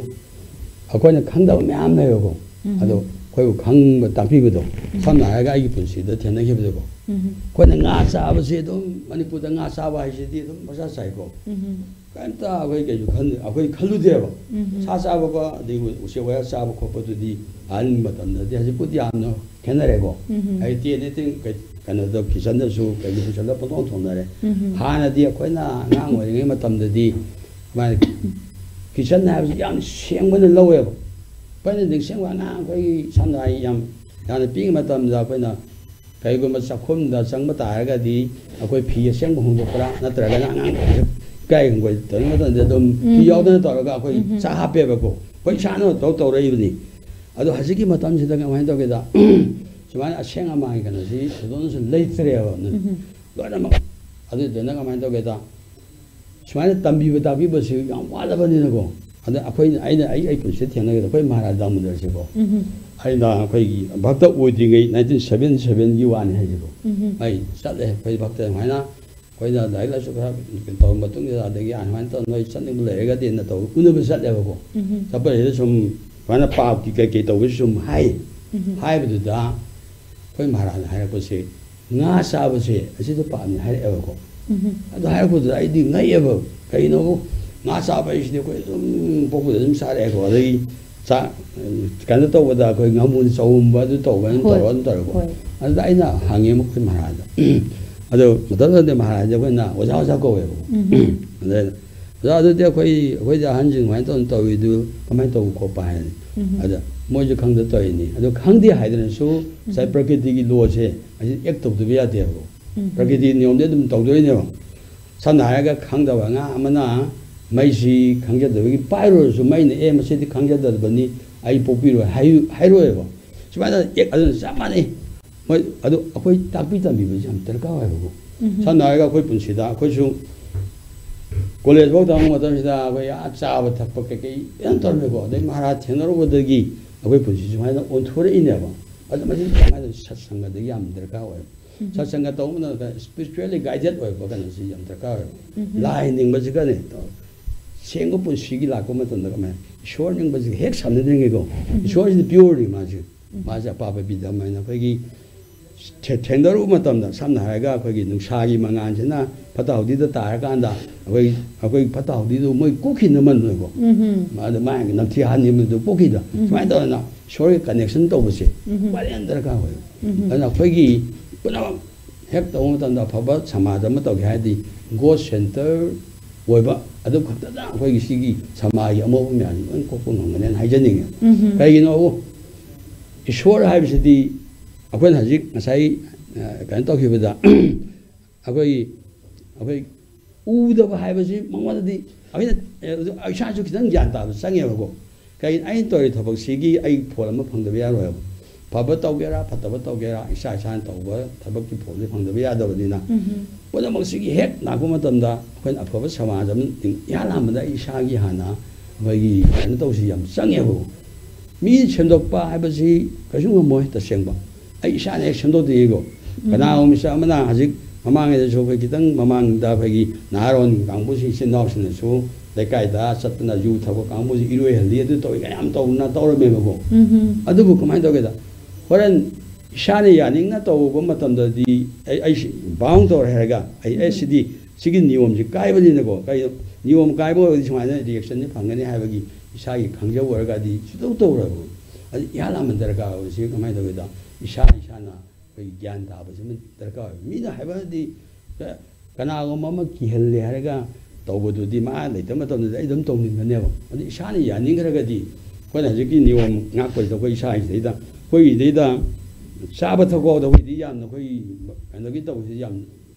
ꯑꯩꯈꯣꯏꯅ ꯈꯪꯗꯕ ꯃꯌꯥꯝ ꯂꯩꯕꯀꯣ꯫ ꯎꯝ꯫ ꯑꯗꯣ ꯑꯩꯈꯣꯏꯕꯨ ꯈꯪꯕ ꯇꯥꯛꯄꯤꯕꯗꯣ, ꯁꯝꯅ ꯍꯥꯏꯔꯒ ꯑꯩꯒꯤ ꯄꯨꯟꯁꯤꯗ ꯊꯦꯡꯅꯈꯤꯕꯗꯀꯣ, ꯎꯝ꯫ ꯑꯩꯈꯣꯏꯅ ꯉꯥ ꯆꯥꯕꯁꯦ ꯑꯗꯨꯝ, ꯃꯅꯤꯄꯨꯔꯗ ꯉꯥ ꯆꯥꯕ ꯍꯥꯏꯁꯤꯗꯤ ꯑꯗꯨꯝ ꯄꯪꯆꯥ ꯆꯥꯏꯀꯣ꯫ ꯎꯝ꯫ ꯀꯩꯝꯇ ꯑꯩꯈꯣꯏ ꯀꯩꯁꯨ ꯈꯟ-, ꯑꯩꯈꯣꯏ ꯈꯜꯂꯨꯗꯦꯕ꯫ ꯎꯝ꯫ ꯁꯥ ꯆꯥꯕꯀꯣ, ꯑꯗꯩ ꯎꯆꯦꯛ ꯋꯥꯌꯥ ꯆꯥꯕ ꯈꯣꯠꯄꯗꯨꯗꯤ ꯑꯍꯟ ꯃꯇꯝꯗꯗꯤ, ꯍꯧꯖꯤꯛꯄꯨꯗꯤ ꯌꯥꯝꯅ ꯈꯦꯠꯅꯔꯦꯀꯣ꯫ ꯎꯝ꯫ ꯍꯧꯖꯤꯛꯇꯤ anything ꯀꯩ-, ꯀꯩꯅꯣꯗ, ꯀꯤꯆꯟꯗꯁꯨ ꯀꯩꯗ ꯄꯨꯁꯜꯂ ꯄꯪꯊꯣꯡ ꯊꯣꯡꯅꯔꯦ꯫ ꯎꯝ꯫ ꯍꯥꯟꯅꯗꯤ ꯑꯩꯈꯣꯏꯅ ꯑꯉꯥꯡ ꯑꯣꯏꯔꯤꯉꯩ ꯃꯇꯝꯗꯗꯤ ꯃꯥꯒꯤ ꯀꯤꯆꯟ ꯍꯥꯏꯕꯁꯤ ꯌꯥꯝ ꯁꯦꯡꯕꯅ ꯂꯧꯋꯦꯕ꯫ ꯑꯩꯈꯣꯏꯅ ꯅꯤꯡꯁꯤꯡꯕ ꯑꯉꯥꯡ ꯑꯩꯈꯣꯏꯒꯤ ꯁꯝꯅ ꯍꯥꯏ ꯌꯥꯝ, ꯌꯥꯝꯅ ꯄꯤꯛꯏꯉꯩ ꯃꯇꯝꯗ ꯑꯩꯈꯣꯏꯅ ꯀꯔꯤꯒꯨꯝꯕ ꯆꯥꯛꯈꯨꯝꯗ ꯆꯪꯕ ꯇꯥꯔꯒꯗꯤ ꯑꯩꯈꯣꯏ ꯐꯤ ꯑꯁꯦꯡꯕ ꯍꯣꯡꯗꯣꯛꯄ꯭ꯔꯥ, ꯅꯠꯇ꯭ꯔꯒꯅ ꯑꯉꯥꯡ ꯏꯀꯥꯏ ꯍꯪꯒꯣꯏ ꯇꯧꯔꯤꯉꯩ ꯃꯇꯝꯗ ꯑꯗꯨꯝ ꯐꯤ ꯎꯝ꯫ ꯌꯥꯎꯗꯅ ꯇꯧꯔꯒ ꯑꯩꯈꯣꯏ ꯎꯝ꯫ ꯆꯥꯛ ꯍꯥꯞꯄꯦꯕꯀꯣ꯫ ꯑꯩꯈꯣꯏ ꯏꯁꯥꯅ ꯇꯧ ꯇꯧꯔꯛꯏꯕꯅꯤ꯫ ꯑꯗꯣ ꯍꯧꯖꯤꯛꯀꯤ ꯃꯇꯝꯁꯤꯗ ꯀꯃꯥꯏꯅ ꯇꯧꯒꯦꯗ, ꯁꯨꯃꯥꯏꯅ ꯑꯁꯦꯡ ꯑꯃꯥꯟꯒꯤ ꯀꯩꯅꯣꯁꯤ ꯊꯣꯏꯗꯣꯛꯅꯁꯨ ꯂꯩꯇ꯭ꯔꯦꯕ꯫ ꯂꯣꯏꯅꯃꯛ꯫ ꯑꯗꯨꯗꯨꯅ ꯀꯃꯥꯏꯅ ꯇꯧꯒꯦꯗ, ꯁꯨꯃꯥꯏꯅ ꯇꯝꯕꯤꯕ ꯇꯥꯛꯄꯤꯕꯁꯤ ꯌꯥꯝ ꯋꯥꯠꯂꯕꯅꯤꯅꯀꯣ꯫ ꯑꯗ ꯑꯩꯈꯣꯏꯅ, ꯑꯩꯅ ꯑꯩ ꯑꯩ ꯄꯨꯟꯁꯤꯗ ꯊꯦꯡꯅꯈꯤꯕꯗ ꯑꯩꯈꯣꯏ ꯃꯍꯥꯔꯥꯖ ꯗꯥꯃꯣꯗꯔꯁꯤꯀꯣ, ꯑꯩꯅ ꯑꯩꯈꯣꯏꯒꯤ ꯚꯛꯇ ꯑꯣꯏꯗ꯭ꯔꯤꯉꯩ ꯅꯥꯏꯟꯇꯤꯟ ꯁꯕꯦꯟꯇꯤ ꯁꯕꯦꯟꯒꯤ ꯋꯥꯅꯤ ꯍꯥꯏꯁꯤꯀꯣ꯫ ꯑꯩ ꯆꯠꯂꯦ, ꯑꯩꯈꯣꯏ ꯚꯛꯇ ꯁꯨꯃꯥꯏꯅ ꯑꯩꯈꯣꯏꯅ ꯂꯥꯏꯔꯤꯛ ꯂꯥꯏꯁꯨ ꯈꯔ ꯇꯧꯔ ꯃꯇꯨꯡꯗ, ꯑꯗꯒꯤ ꯑꯗꯨꯃꯥꯏꯅ ꯇꯧꯔ ꯅꯣꯏ ꯆꯠꯅꯤꯡꯕ ꯂꯩꯔꯒꯗꯤꯅ ꯇꯧ ꯎꯅꯕ ꯆꯠꯂꯦꯕꯀꯣ꯫ ꯆꯠꯄꯁꯤꯗ ꯁꯨꯝ ꯁꯨꯃꯥꯏꯅ ꯄꯥꯞꯀꯤ ꯀꯩꯀꯩ ꯇꯧꯕꯁꯤ ꯁꯨꯝ ꯍꯥꯏ꯫ ꯍꯥꯏꯕꯗꯨꯗ ꯑꯩꯈꯣꯏ ꯃꯍꯥꯔꯥꯖꯅ ꯍꯥꯏꯔꯛꯄꯁꯦ, ꯉꯥ ꯆꯥꯕꯁꯦ ꯑꯁꯤꯗ ꯄꯥꯞꯅꯤ ꯍꯥꯏꯔꯛꯑꯦꯕꯀꯣ꯫ ꯑꯗꯨ ꯍꯥꯏꯔꯛꯄꯗꯨꯗ ꯑꯩꯗꯤ ꯉꯛꯑꯦꯕ꯫ ꯀꯩꯅꯣ, ꯉꯥ ꯆꯥꯕ ꯍꯥꯏꯁꯤꯗꯤ ꯑꯩꯈꯣꯏ ꯑꯗꯨꯝ ꯄꯣꯛꯄꯗ ꯑꯗꯨꯝ ꯆꯥꯔꯛꯑꯦꯀꯣ꯫ ꯑꯗꯒꯤ ꯆꯥꯛ, ꯀꯩꯅꯣ ꯇꯧꯕꯗ ꯑꯩꯈꯣꯏ ꯉꯥꯃꯨ ꯆꯥꯎꯝꯕ ꯑꯗꯨ ꯇꯧꯕ ꯑꯗꯨꯝ ꯍꯣꯏ꯫ ꯇꯧꯔ ꯑꯗꯨꯝ ꯇꯧꯔꯦꯀꯣ꯫ ꯍꯣꯏ꯫ ꯑꯗꯨꯗ ꯑꯩꯅ ꯍꯪꯉꯦ ꯃꯈꯣꯏ ꯃꯍꯥꯔꯥꯖꯗ꯫ ꯑꯗꯣ ꯃꯇꯝꯗꯨꯗꯗꯤ ꯃꯍꯥꯔꯥꯖꯁꯦ ꯑꯩꯈꯣꯏꯅ ꯑꯣꯖꯥ ꯑꯣꯖꯥ ꯀꯧꯋꯦꯕ꯫ ꯑꯗ ꯑꯣꯖꯥ, ꯑꯗꯨꯗꯤ ꯑꯩꯈꯣꯏ, ꯑꯩꯈꯣꯏꯗꯤ ꯑꯍꯟꯁꯤꯡ ꯑꯗꯨꯃꯥꯏꯅ ꯇꯧꯗꯅ ꯇꯧꯔꯤꯗꯨ ꯀꯃꯥꯏꯅ ꯇꯧꯕ ꯈꯣꯠꯄ ꯍꯥꯏꯔꯅꯤ꯫ ꯑꯗ ꯃꯣꯏꯁꯨ ꯈꯪꯗ ꯇꯧꯔꯤꯅꯤ꯫ ꯑꯗꯣ ꯈꯪꯗꯦ ꯍꯥꯏꯗꯅꯁꯨ ꯉꯁꯥꯏ ꯄ꯭ꯔꯀꯤꯇꯤꯒꯤ ꯂꯣꯁꯦ ꯑꯁꯤ ꯑꯦꯛ ꯇꯧꯗꯕ ꯌꯥꯗꯦꯕꯀꯣ꯫ ꯄ꯭ꯔꯀꯤꯇꯤ ꯅꯤꯌꯣꯝꯗꯤ ꯑꯗꯨꯝ ꯇꯧꯗꯣꯏꯅꯦꯕ꯫ ꯁꯝꯅ ꯍꯥꯏꯔꯒ ꯈꯪꯗꯕ ꯑꯉꯥꯡ ꯑꯃꯅ ꯃꯩꯁꯤ ꯈꯪꯖꯗꯕꯒꯤ ꯄꯥꯏꯔꯨꯔꯁꯨ ꯃꯩꯅ "ꯑꯦ, ꯃꯁꯤꯗꯤ ꯈꯪꯖꯗꯕꯅꯤ, ꯑꯩ ꯄꯣꯛꯄꯤꯔꯣꯏ" ꯍꯥꯏ-, ꯍꯥꯏꯔꯣꯏꯕ꯫ ꯁꯨꯃꯥꯏꯅ ꯑꯦꯛ ꯑꯗꯨꯅ ꯆꯞ ꯃꯥꯟꯅꯩ꯫ ꯃꯣꯏ ꯑꯗꯨ ꯑꯩꯈꯣꯏ ꯇꯥꯛꯄꯤ ꯇꯝꯕꯤꯕꯁꯤ ꯌꯥꯝ ꯗꯔꯀꯥꯔ ꯑꯣꯏꯕꯀꯣ꯫ ꯁꯝꯅ ꯍꯥꯏꯔꯒ ꯑꯩꯈꯣꯏ ꯄꯨꯟꯁꯤꯗ ꯑꯩꯈꯣꯏꯁꯨ ꯀꯣꯂꯦꯖ ꯐꯥꯎ ꯇꯝꯕ ꯃꯇꯝꯁꯤꯗ ꯑꯩꯈꯣꯏ ꯑꯥ ꯆꯥꯕ ꯊꯛꯄ ꯀꯩꯀꯩ ꯌꯥꯝ ꯇꯧꯔꯝꯃꯦꯀꯣ꯫ ꯑꯗꯩ ꯃꯍꯥꯔꯥꯖ ꯊꯦꯡꯅꯔꯨꯕꯗꯒꯤ ꯑꯩꯈꯣꯏ ꯄꯨꯟꯁꯤ ꯁꯨꯃꯥꯏꯅ ꯑꯣꯟꯊꯣꯔꯛꯏꯅꯦꯕ꯫ ꯑꯗꯨ ꯃꯁꯤ ꯀꯃꯥꯏꯅ ꯁꯠꯁꯪꯒꯗꯒꯤ ꯌꯥꯝ ꯗꯔꯀꯥꯔ ꯑꯣꯏ꯫ ꯁꯠꯁꯪꯒ ꯇꯧꯕ ꯃꯇꯝꯗ spiritually guided ꯑꯣꯏꯕ ꯀꯩꯅꯣꯁꯤ ꯌꯥꯝ ꯗꯔꯀꯥꯔ ꯑꯣꯏꯕ꯫ ꯂꯥꯏ ꯅꯤꯡꯕꯁꯤꯒꯅꯦ, ꯁꯦꯡꯕ ꯄꯨꯟꯁꯤꯒꯤ ꯂꯥꯛꯄ ꯃꯇꯝꯗ ꯀꯃꯥꯏꯅ ꯏꯁꯣꯔ ꯅꯤꯡꯕꯁꯤꯒ ꯍꯦꯛ ꯁꯝꯅꯗ꯭ꯔꯤꯉꯩꯀꯣ꯫ ꯏꯁꯣꯔꯁꯤꯗꯤ pure ꯅꯤ ꯃꯥꯁꯦ꯫ ꯃꯥꯁꯦ ꯑꯄꯥꯕ ꯕꯤꯗꯝ ꯍꯥꯏꯅ ꯑꯩꯈꯣꯏꯒꯤ ꯊꯦ-, ꯊꯦꯡꯅꯔꯨꯕ ꯃꯇꯝꯗ, ꯁꯝꯅ ꯍꯥꯏꯔꯒ ꯑꯩꯈꯣꯏꯒꯤ ꯅꯨꯡꯁꯥꯒꯤ ꯃꯉꯥꯜꯁꯤꯅ ꯐꯠꯇ ꯍꯥꯎꯊꯤꯗ ꯇꯥꯔꯀꯥꯟꯗ ꯑꯩꯈꯣꯏ, ꯑꯩꯈꯣꯏ ꯐꯠꯇ ꯍꯥꯎꯊꯤꯗꯨ ꯃꯣꯏ ꯀꯣꯛꯈꯤꯅꯃꯟꯗꯣꯏꯀꯣ꯫ ꯑꯗ ꯃꯥꯒꯤ ꯅꯝꯊꯤ ꯍꯥꯟ ꯅꯤꯡꯕꯗꯨ ꯀꯣꯛꯈꯤꯗ꯫ ꯁꯨꯃꯥꯏꯅ ꯇꯧꯗꯅ ꯏꯁꯣꯔꯒꯤ connection ꯇꯧꯕꯁꯦ ꯈ꯭ꯋꯥꯏꯗꯒꯤ ꯌꯥꯝ ꯗꯔꯀꯥꯔ ꯑꯣꯏ꯫ ꯑꯗꯨꯅ ꯑꯩꯈꯣꯏꯒꯤ ꯄꯨꯝꯅꯃꯛ ꯍꯦꯛ ꯇꯧꯕ ꯃꯇꯝꯗ ꯑꯐꯕ ꯁꯃꯥꯖ ꯑꯃ ꯇꯧꯒꯦ ꯍꯥꯏꯔꯗꯤ God center ꯑꯣꯏꯕ ꯑꯗꯨ ꯈꯛꯇꯗ ꯑꯩꯈꯣꯏꯒꯤ ꯁꯤꯒꯤ ꯁꯃꯥꯖꯒꯤ ꯑꯃꯣꯠꯄ ꯃꯌꯥꯝꯁꯤ ꯂꯣꯏ ꯀꯣꯛꯄ ꯉꯝꯒꯅꯦꯅ ꯍꯥꯏꯖꯅꯤꯡꯉꯦ꯫ ꯀꯩꯒꯤꯅꯣꯕꯨ ꯏꯁꯣꯔ ꯍꯥꯏꯕꯁꯤꯗꯤ ꯑꯩꯈꯣꯏꯅ ꯍꯧꯖꯤꯛ ꯉꯁꯥꯏ, ꯑ, ꯀꯩꯅꯣ ꯇꯧꯈꯤꯕꯗ ꯑꯩꯈꯣꯏꯒꯤ, ꯑꯩꯈꯣꯏ ꯎꯗꯕ ꯍꯥꯏꯕꯁꯤ ꯃꯉꯣꯟꯗꯗꯤ ꯑꯩꯈꯣꯏꯅ, ꯑ, ꯏꯁꯥꯁꯨ ꯈꯤꯇꯪ ꯒ꯭ꯌꯥꯟ ꯇꯥꯕ ꯆꯪꯉꯦꯕꯀꯣ꯫ ꯀꯩ ꯑꯩꯅ ꯇꯧꯔꯤ ꯊꯕꯛꯁꯤꯒꯤ ꯑꯩ ꯐꯣꯜ ꯑꯃ ꯐꯪꯗꯕ ꯌꯥꯔꯣꯏꯕ꯫ ꯐꯕ ꯇꯧꯒꯦꯔꯥ ꯐꯠꯇꯕ ꯇꯧꯒꯦꯔꯥ ꯏꯁꯥ ꯏꯁꯥꯅ ꯇꯧꯕ ꯊꯕꯛꯀꯤ ꯐꯣꯜꯗꯤ ꯐꯪꯗꯕ ꯌꯥꯗꯕꯅꯤꯅ, ꯎꯝ꯫ ꯄꯨꯝꯅꯃꯛꯁꯤꯒꯤ ꯍꯦꯛ ꯂꯥꯛꯄ ꯃꯇꯝꯗ ꯑꯩꯈꯣꯏꯅ ꯑꯐꯕ ꯁꯃꯥꯖ ꯑꯃ ꯏꯍꯥꯟ ꯍꯥꯟꯕꯗ ꯑꯩ ꯏꯁꯥꯒꯤ ꯍꯥꯟꯅ ꯑꯩꯈꯣꯏꯒꯤ ꯀꯩꯅꯣ ꯇꯧꯁꯤ ꯌꯥꯝ ꯆꯪꯉꯦꯕ꯫ ꯃꯤ ꯁꯦꯝꯗꯣꯛꯄ ꯍꯥꯏꯕꯁꯤ ꯀꯩꯁꯨ ꯉꯝꯃꯣꯏ ꯇꯁꯦꯡꯕ꯫ ꯑꯩ ꯏꯁꯥꯅ ꯍꯦꯛ ꯁꯦꯝꯗꯣꯛꯇ꯭ꯔꯤꯉꯩꯀꯣ꯫ ꯎꯝ꯫ ꯀꯅꯥꯒꯨꯝꯕ ꯃꯤꯁꯛ ꯑꯃꯅ ꯍꯧꯖꯤꯛ ꯃꯃꯥꯡꯉꯩꯗꯁꯨ ꯑꯩꯈꯣꯏ ꯈꯤꯇꯪ ꯃꯃꯥꯡꯗ ꯑꯩꯈꯣꯏꯒꯤ ꯅꯍꯥꯔꯣꯟ ꯀꯥꯡꯕꯨꯁꯤꯡ, ꯏꯆꯤꯟ ꯏꯅꯥꯎꯁꯤꯡꯅꯁꯨ ꯂꯩꯀꯥꯏꯗ ꯆꯠꯇꯅ ꯌꯨ ꯊꯛꯄ ꯀꯥꯡꯕꯨꯁꯤ ꯏꯔꯣꯏꯍꯜꯂꯤ, ꯑꯗꯨ ꯇꯧꯏ ꯀꯥꯏꯅ ꯌꯥꯝ ꯇꯧꯅ ꯇꯧꯔꯝꯃꯦꯕꯀꯣ꯫ ꯎꯝ꯫ ꯑꯗꯨꯕꯨ ꯀꯃꯥꯏꯅ ꯇꯧꯒꯦꯗ, ꯍꯣꯔꯦꯟ ꯏꯁꯥꯅ ꯌꯥꯅꯤꯡꯅ ꯇꯧꯕ ꯃꯇꯝꯗꯗꯤ ꯑꯩ, ꯑꯩ ꯁꯤ ꯕꯥꯎꯟ ꯇꯧꯔꯦ ꯍꯥꯏꯔꯒ ꯑꯩ, ꯑꯦ, ꯎꯝ꯫ ꯁꯤꯗꯤ, ꯁꯤꯒꯤ ꯅꯤꯌꯣꯝꯁꯤ ꯀꯥꯏꯕꯅꯤꯅꯀꯣ, ꯀꯩꯅꯣ, ꯅꯤꯌꯣꯝ ꯀꯥꯏꯕ ꯑꯣꯏꯔꯗꯤ ꯁꯨꯃꯥꯏꯅ ꯔꯤꯌꯦꯛꯁꯟꯁꯤ ꯐꯪꯒꯅꯤ ꯍꯥꯏꯕꯒꯤ ꯏꯁꯥꯒꯤ ꯈꯪꯖꯕ ꯑꯣꯏꯔꯒꯗꯤ ꯁꯨꯇꯧ ꯇꯧꯔꯣꯏꯕ꯫ ꯑꯗꯨ ꯏꯍꯥꯟ ꯍꯥꯟꯕ ꯗꯔꯀꯥꯔ ꯑꯣꯏꯕꯁꯤ ꯀꯃꯥꯏꯅ ꯇꯧꯒꯦꯗ, ꯏꯁꯥ ꯏꯁꯥꯅ ꯑꯩꯈꯣꯏꯒꯤ ꯒ꯭ꯌꯥꯟ ꯇꯥꯕꯁꯤꯃ ꯗꯔꯀꯥꯔ ꯑꯣꯏ꯫ ꯃꯤꯅ ꯍꯥꯏꯕꯗꯤ ꯀ-, ꯀꯅꯥꯒꯨꯝꯕ ꯑꯃ ꯀꯤꯍꯜꯂꯦ ꯍꯥꯏꯔꯒ ꯇꯧꯕꯗꯨꯗꯤ ꯃꯥ ꯂꯩꯇꯕ ꯃꯇꯝꯗꯗꯤ ꯑꯩ ꯑꯗꯨꯝ ꯇꯧꯅꯤꯡꯒꯅꯦꯕ꯫ ꯑꯗꯨ ꯏꯁꯥꯅ ꯌꯥꯅꯤꯡꯈ꯭ꯔꯒꯗꯤ ꯑꯩꯈꯣꯏꯅ ꯍꯧꯖꯤꯛꯀꯤ ꯅꯤꯌꯣꯝ ꯉꯥꯛꯄꯁꯤꯗ ꯑꯩꯈꯣꯏ ꯏꯁꯥꯁꯤꯗꯩꯗ, ꯑꯩꯈꯣꯏꯒꯤꯗꯩꯗ ꯆꯥꯕ ꯊꯛꯄꯗ ꯑꯩꯈꯣꯏꯗꯤ ꯌꯥꯝꯅ ꯑꯩꯈꯣꯏ ꯀꯩꯅꯣꯒꯤ ꯇꯧꯕꯁꯤ ꯌꯥꯝ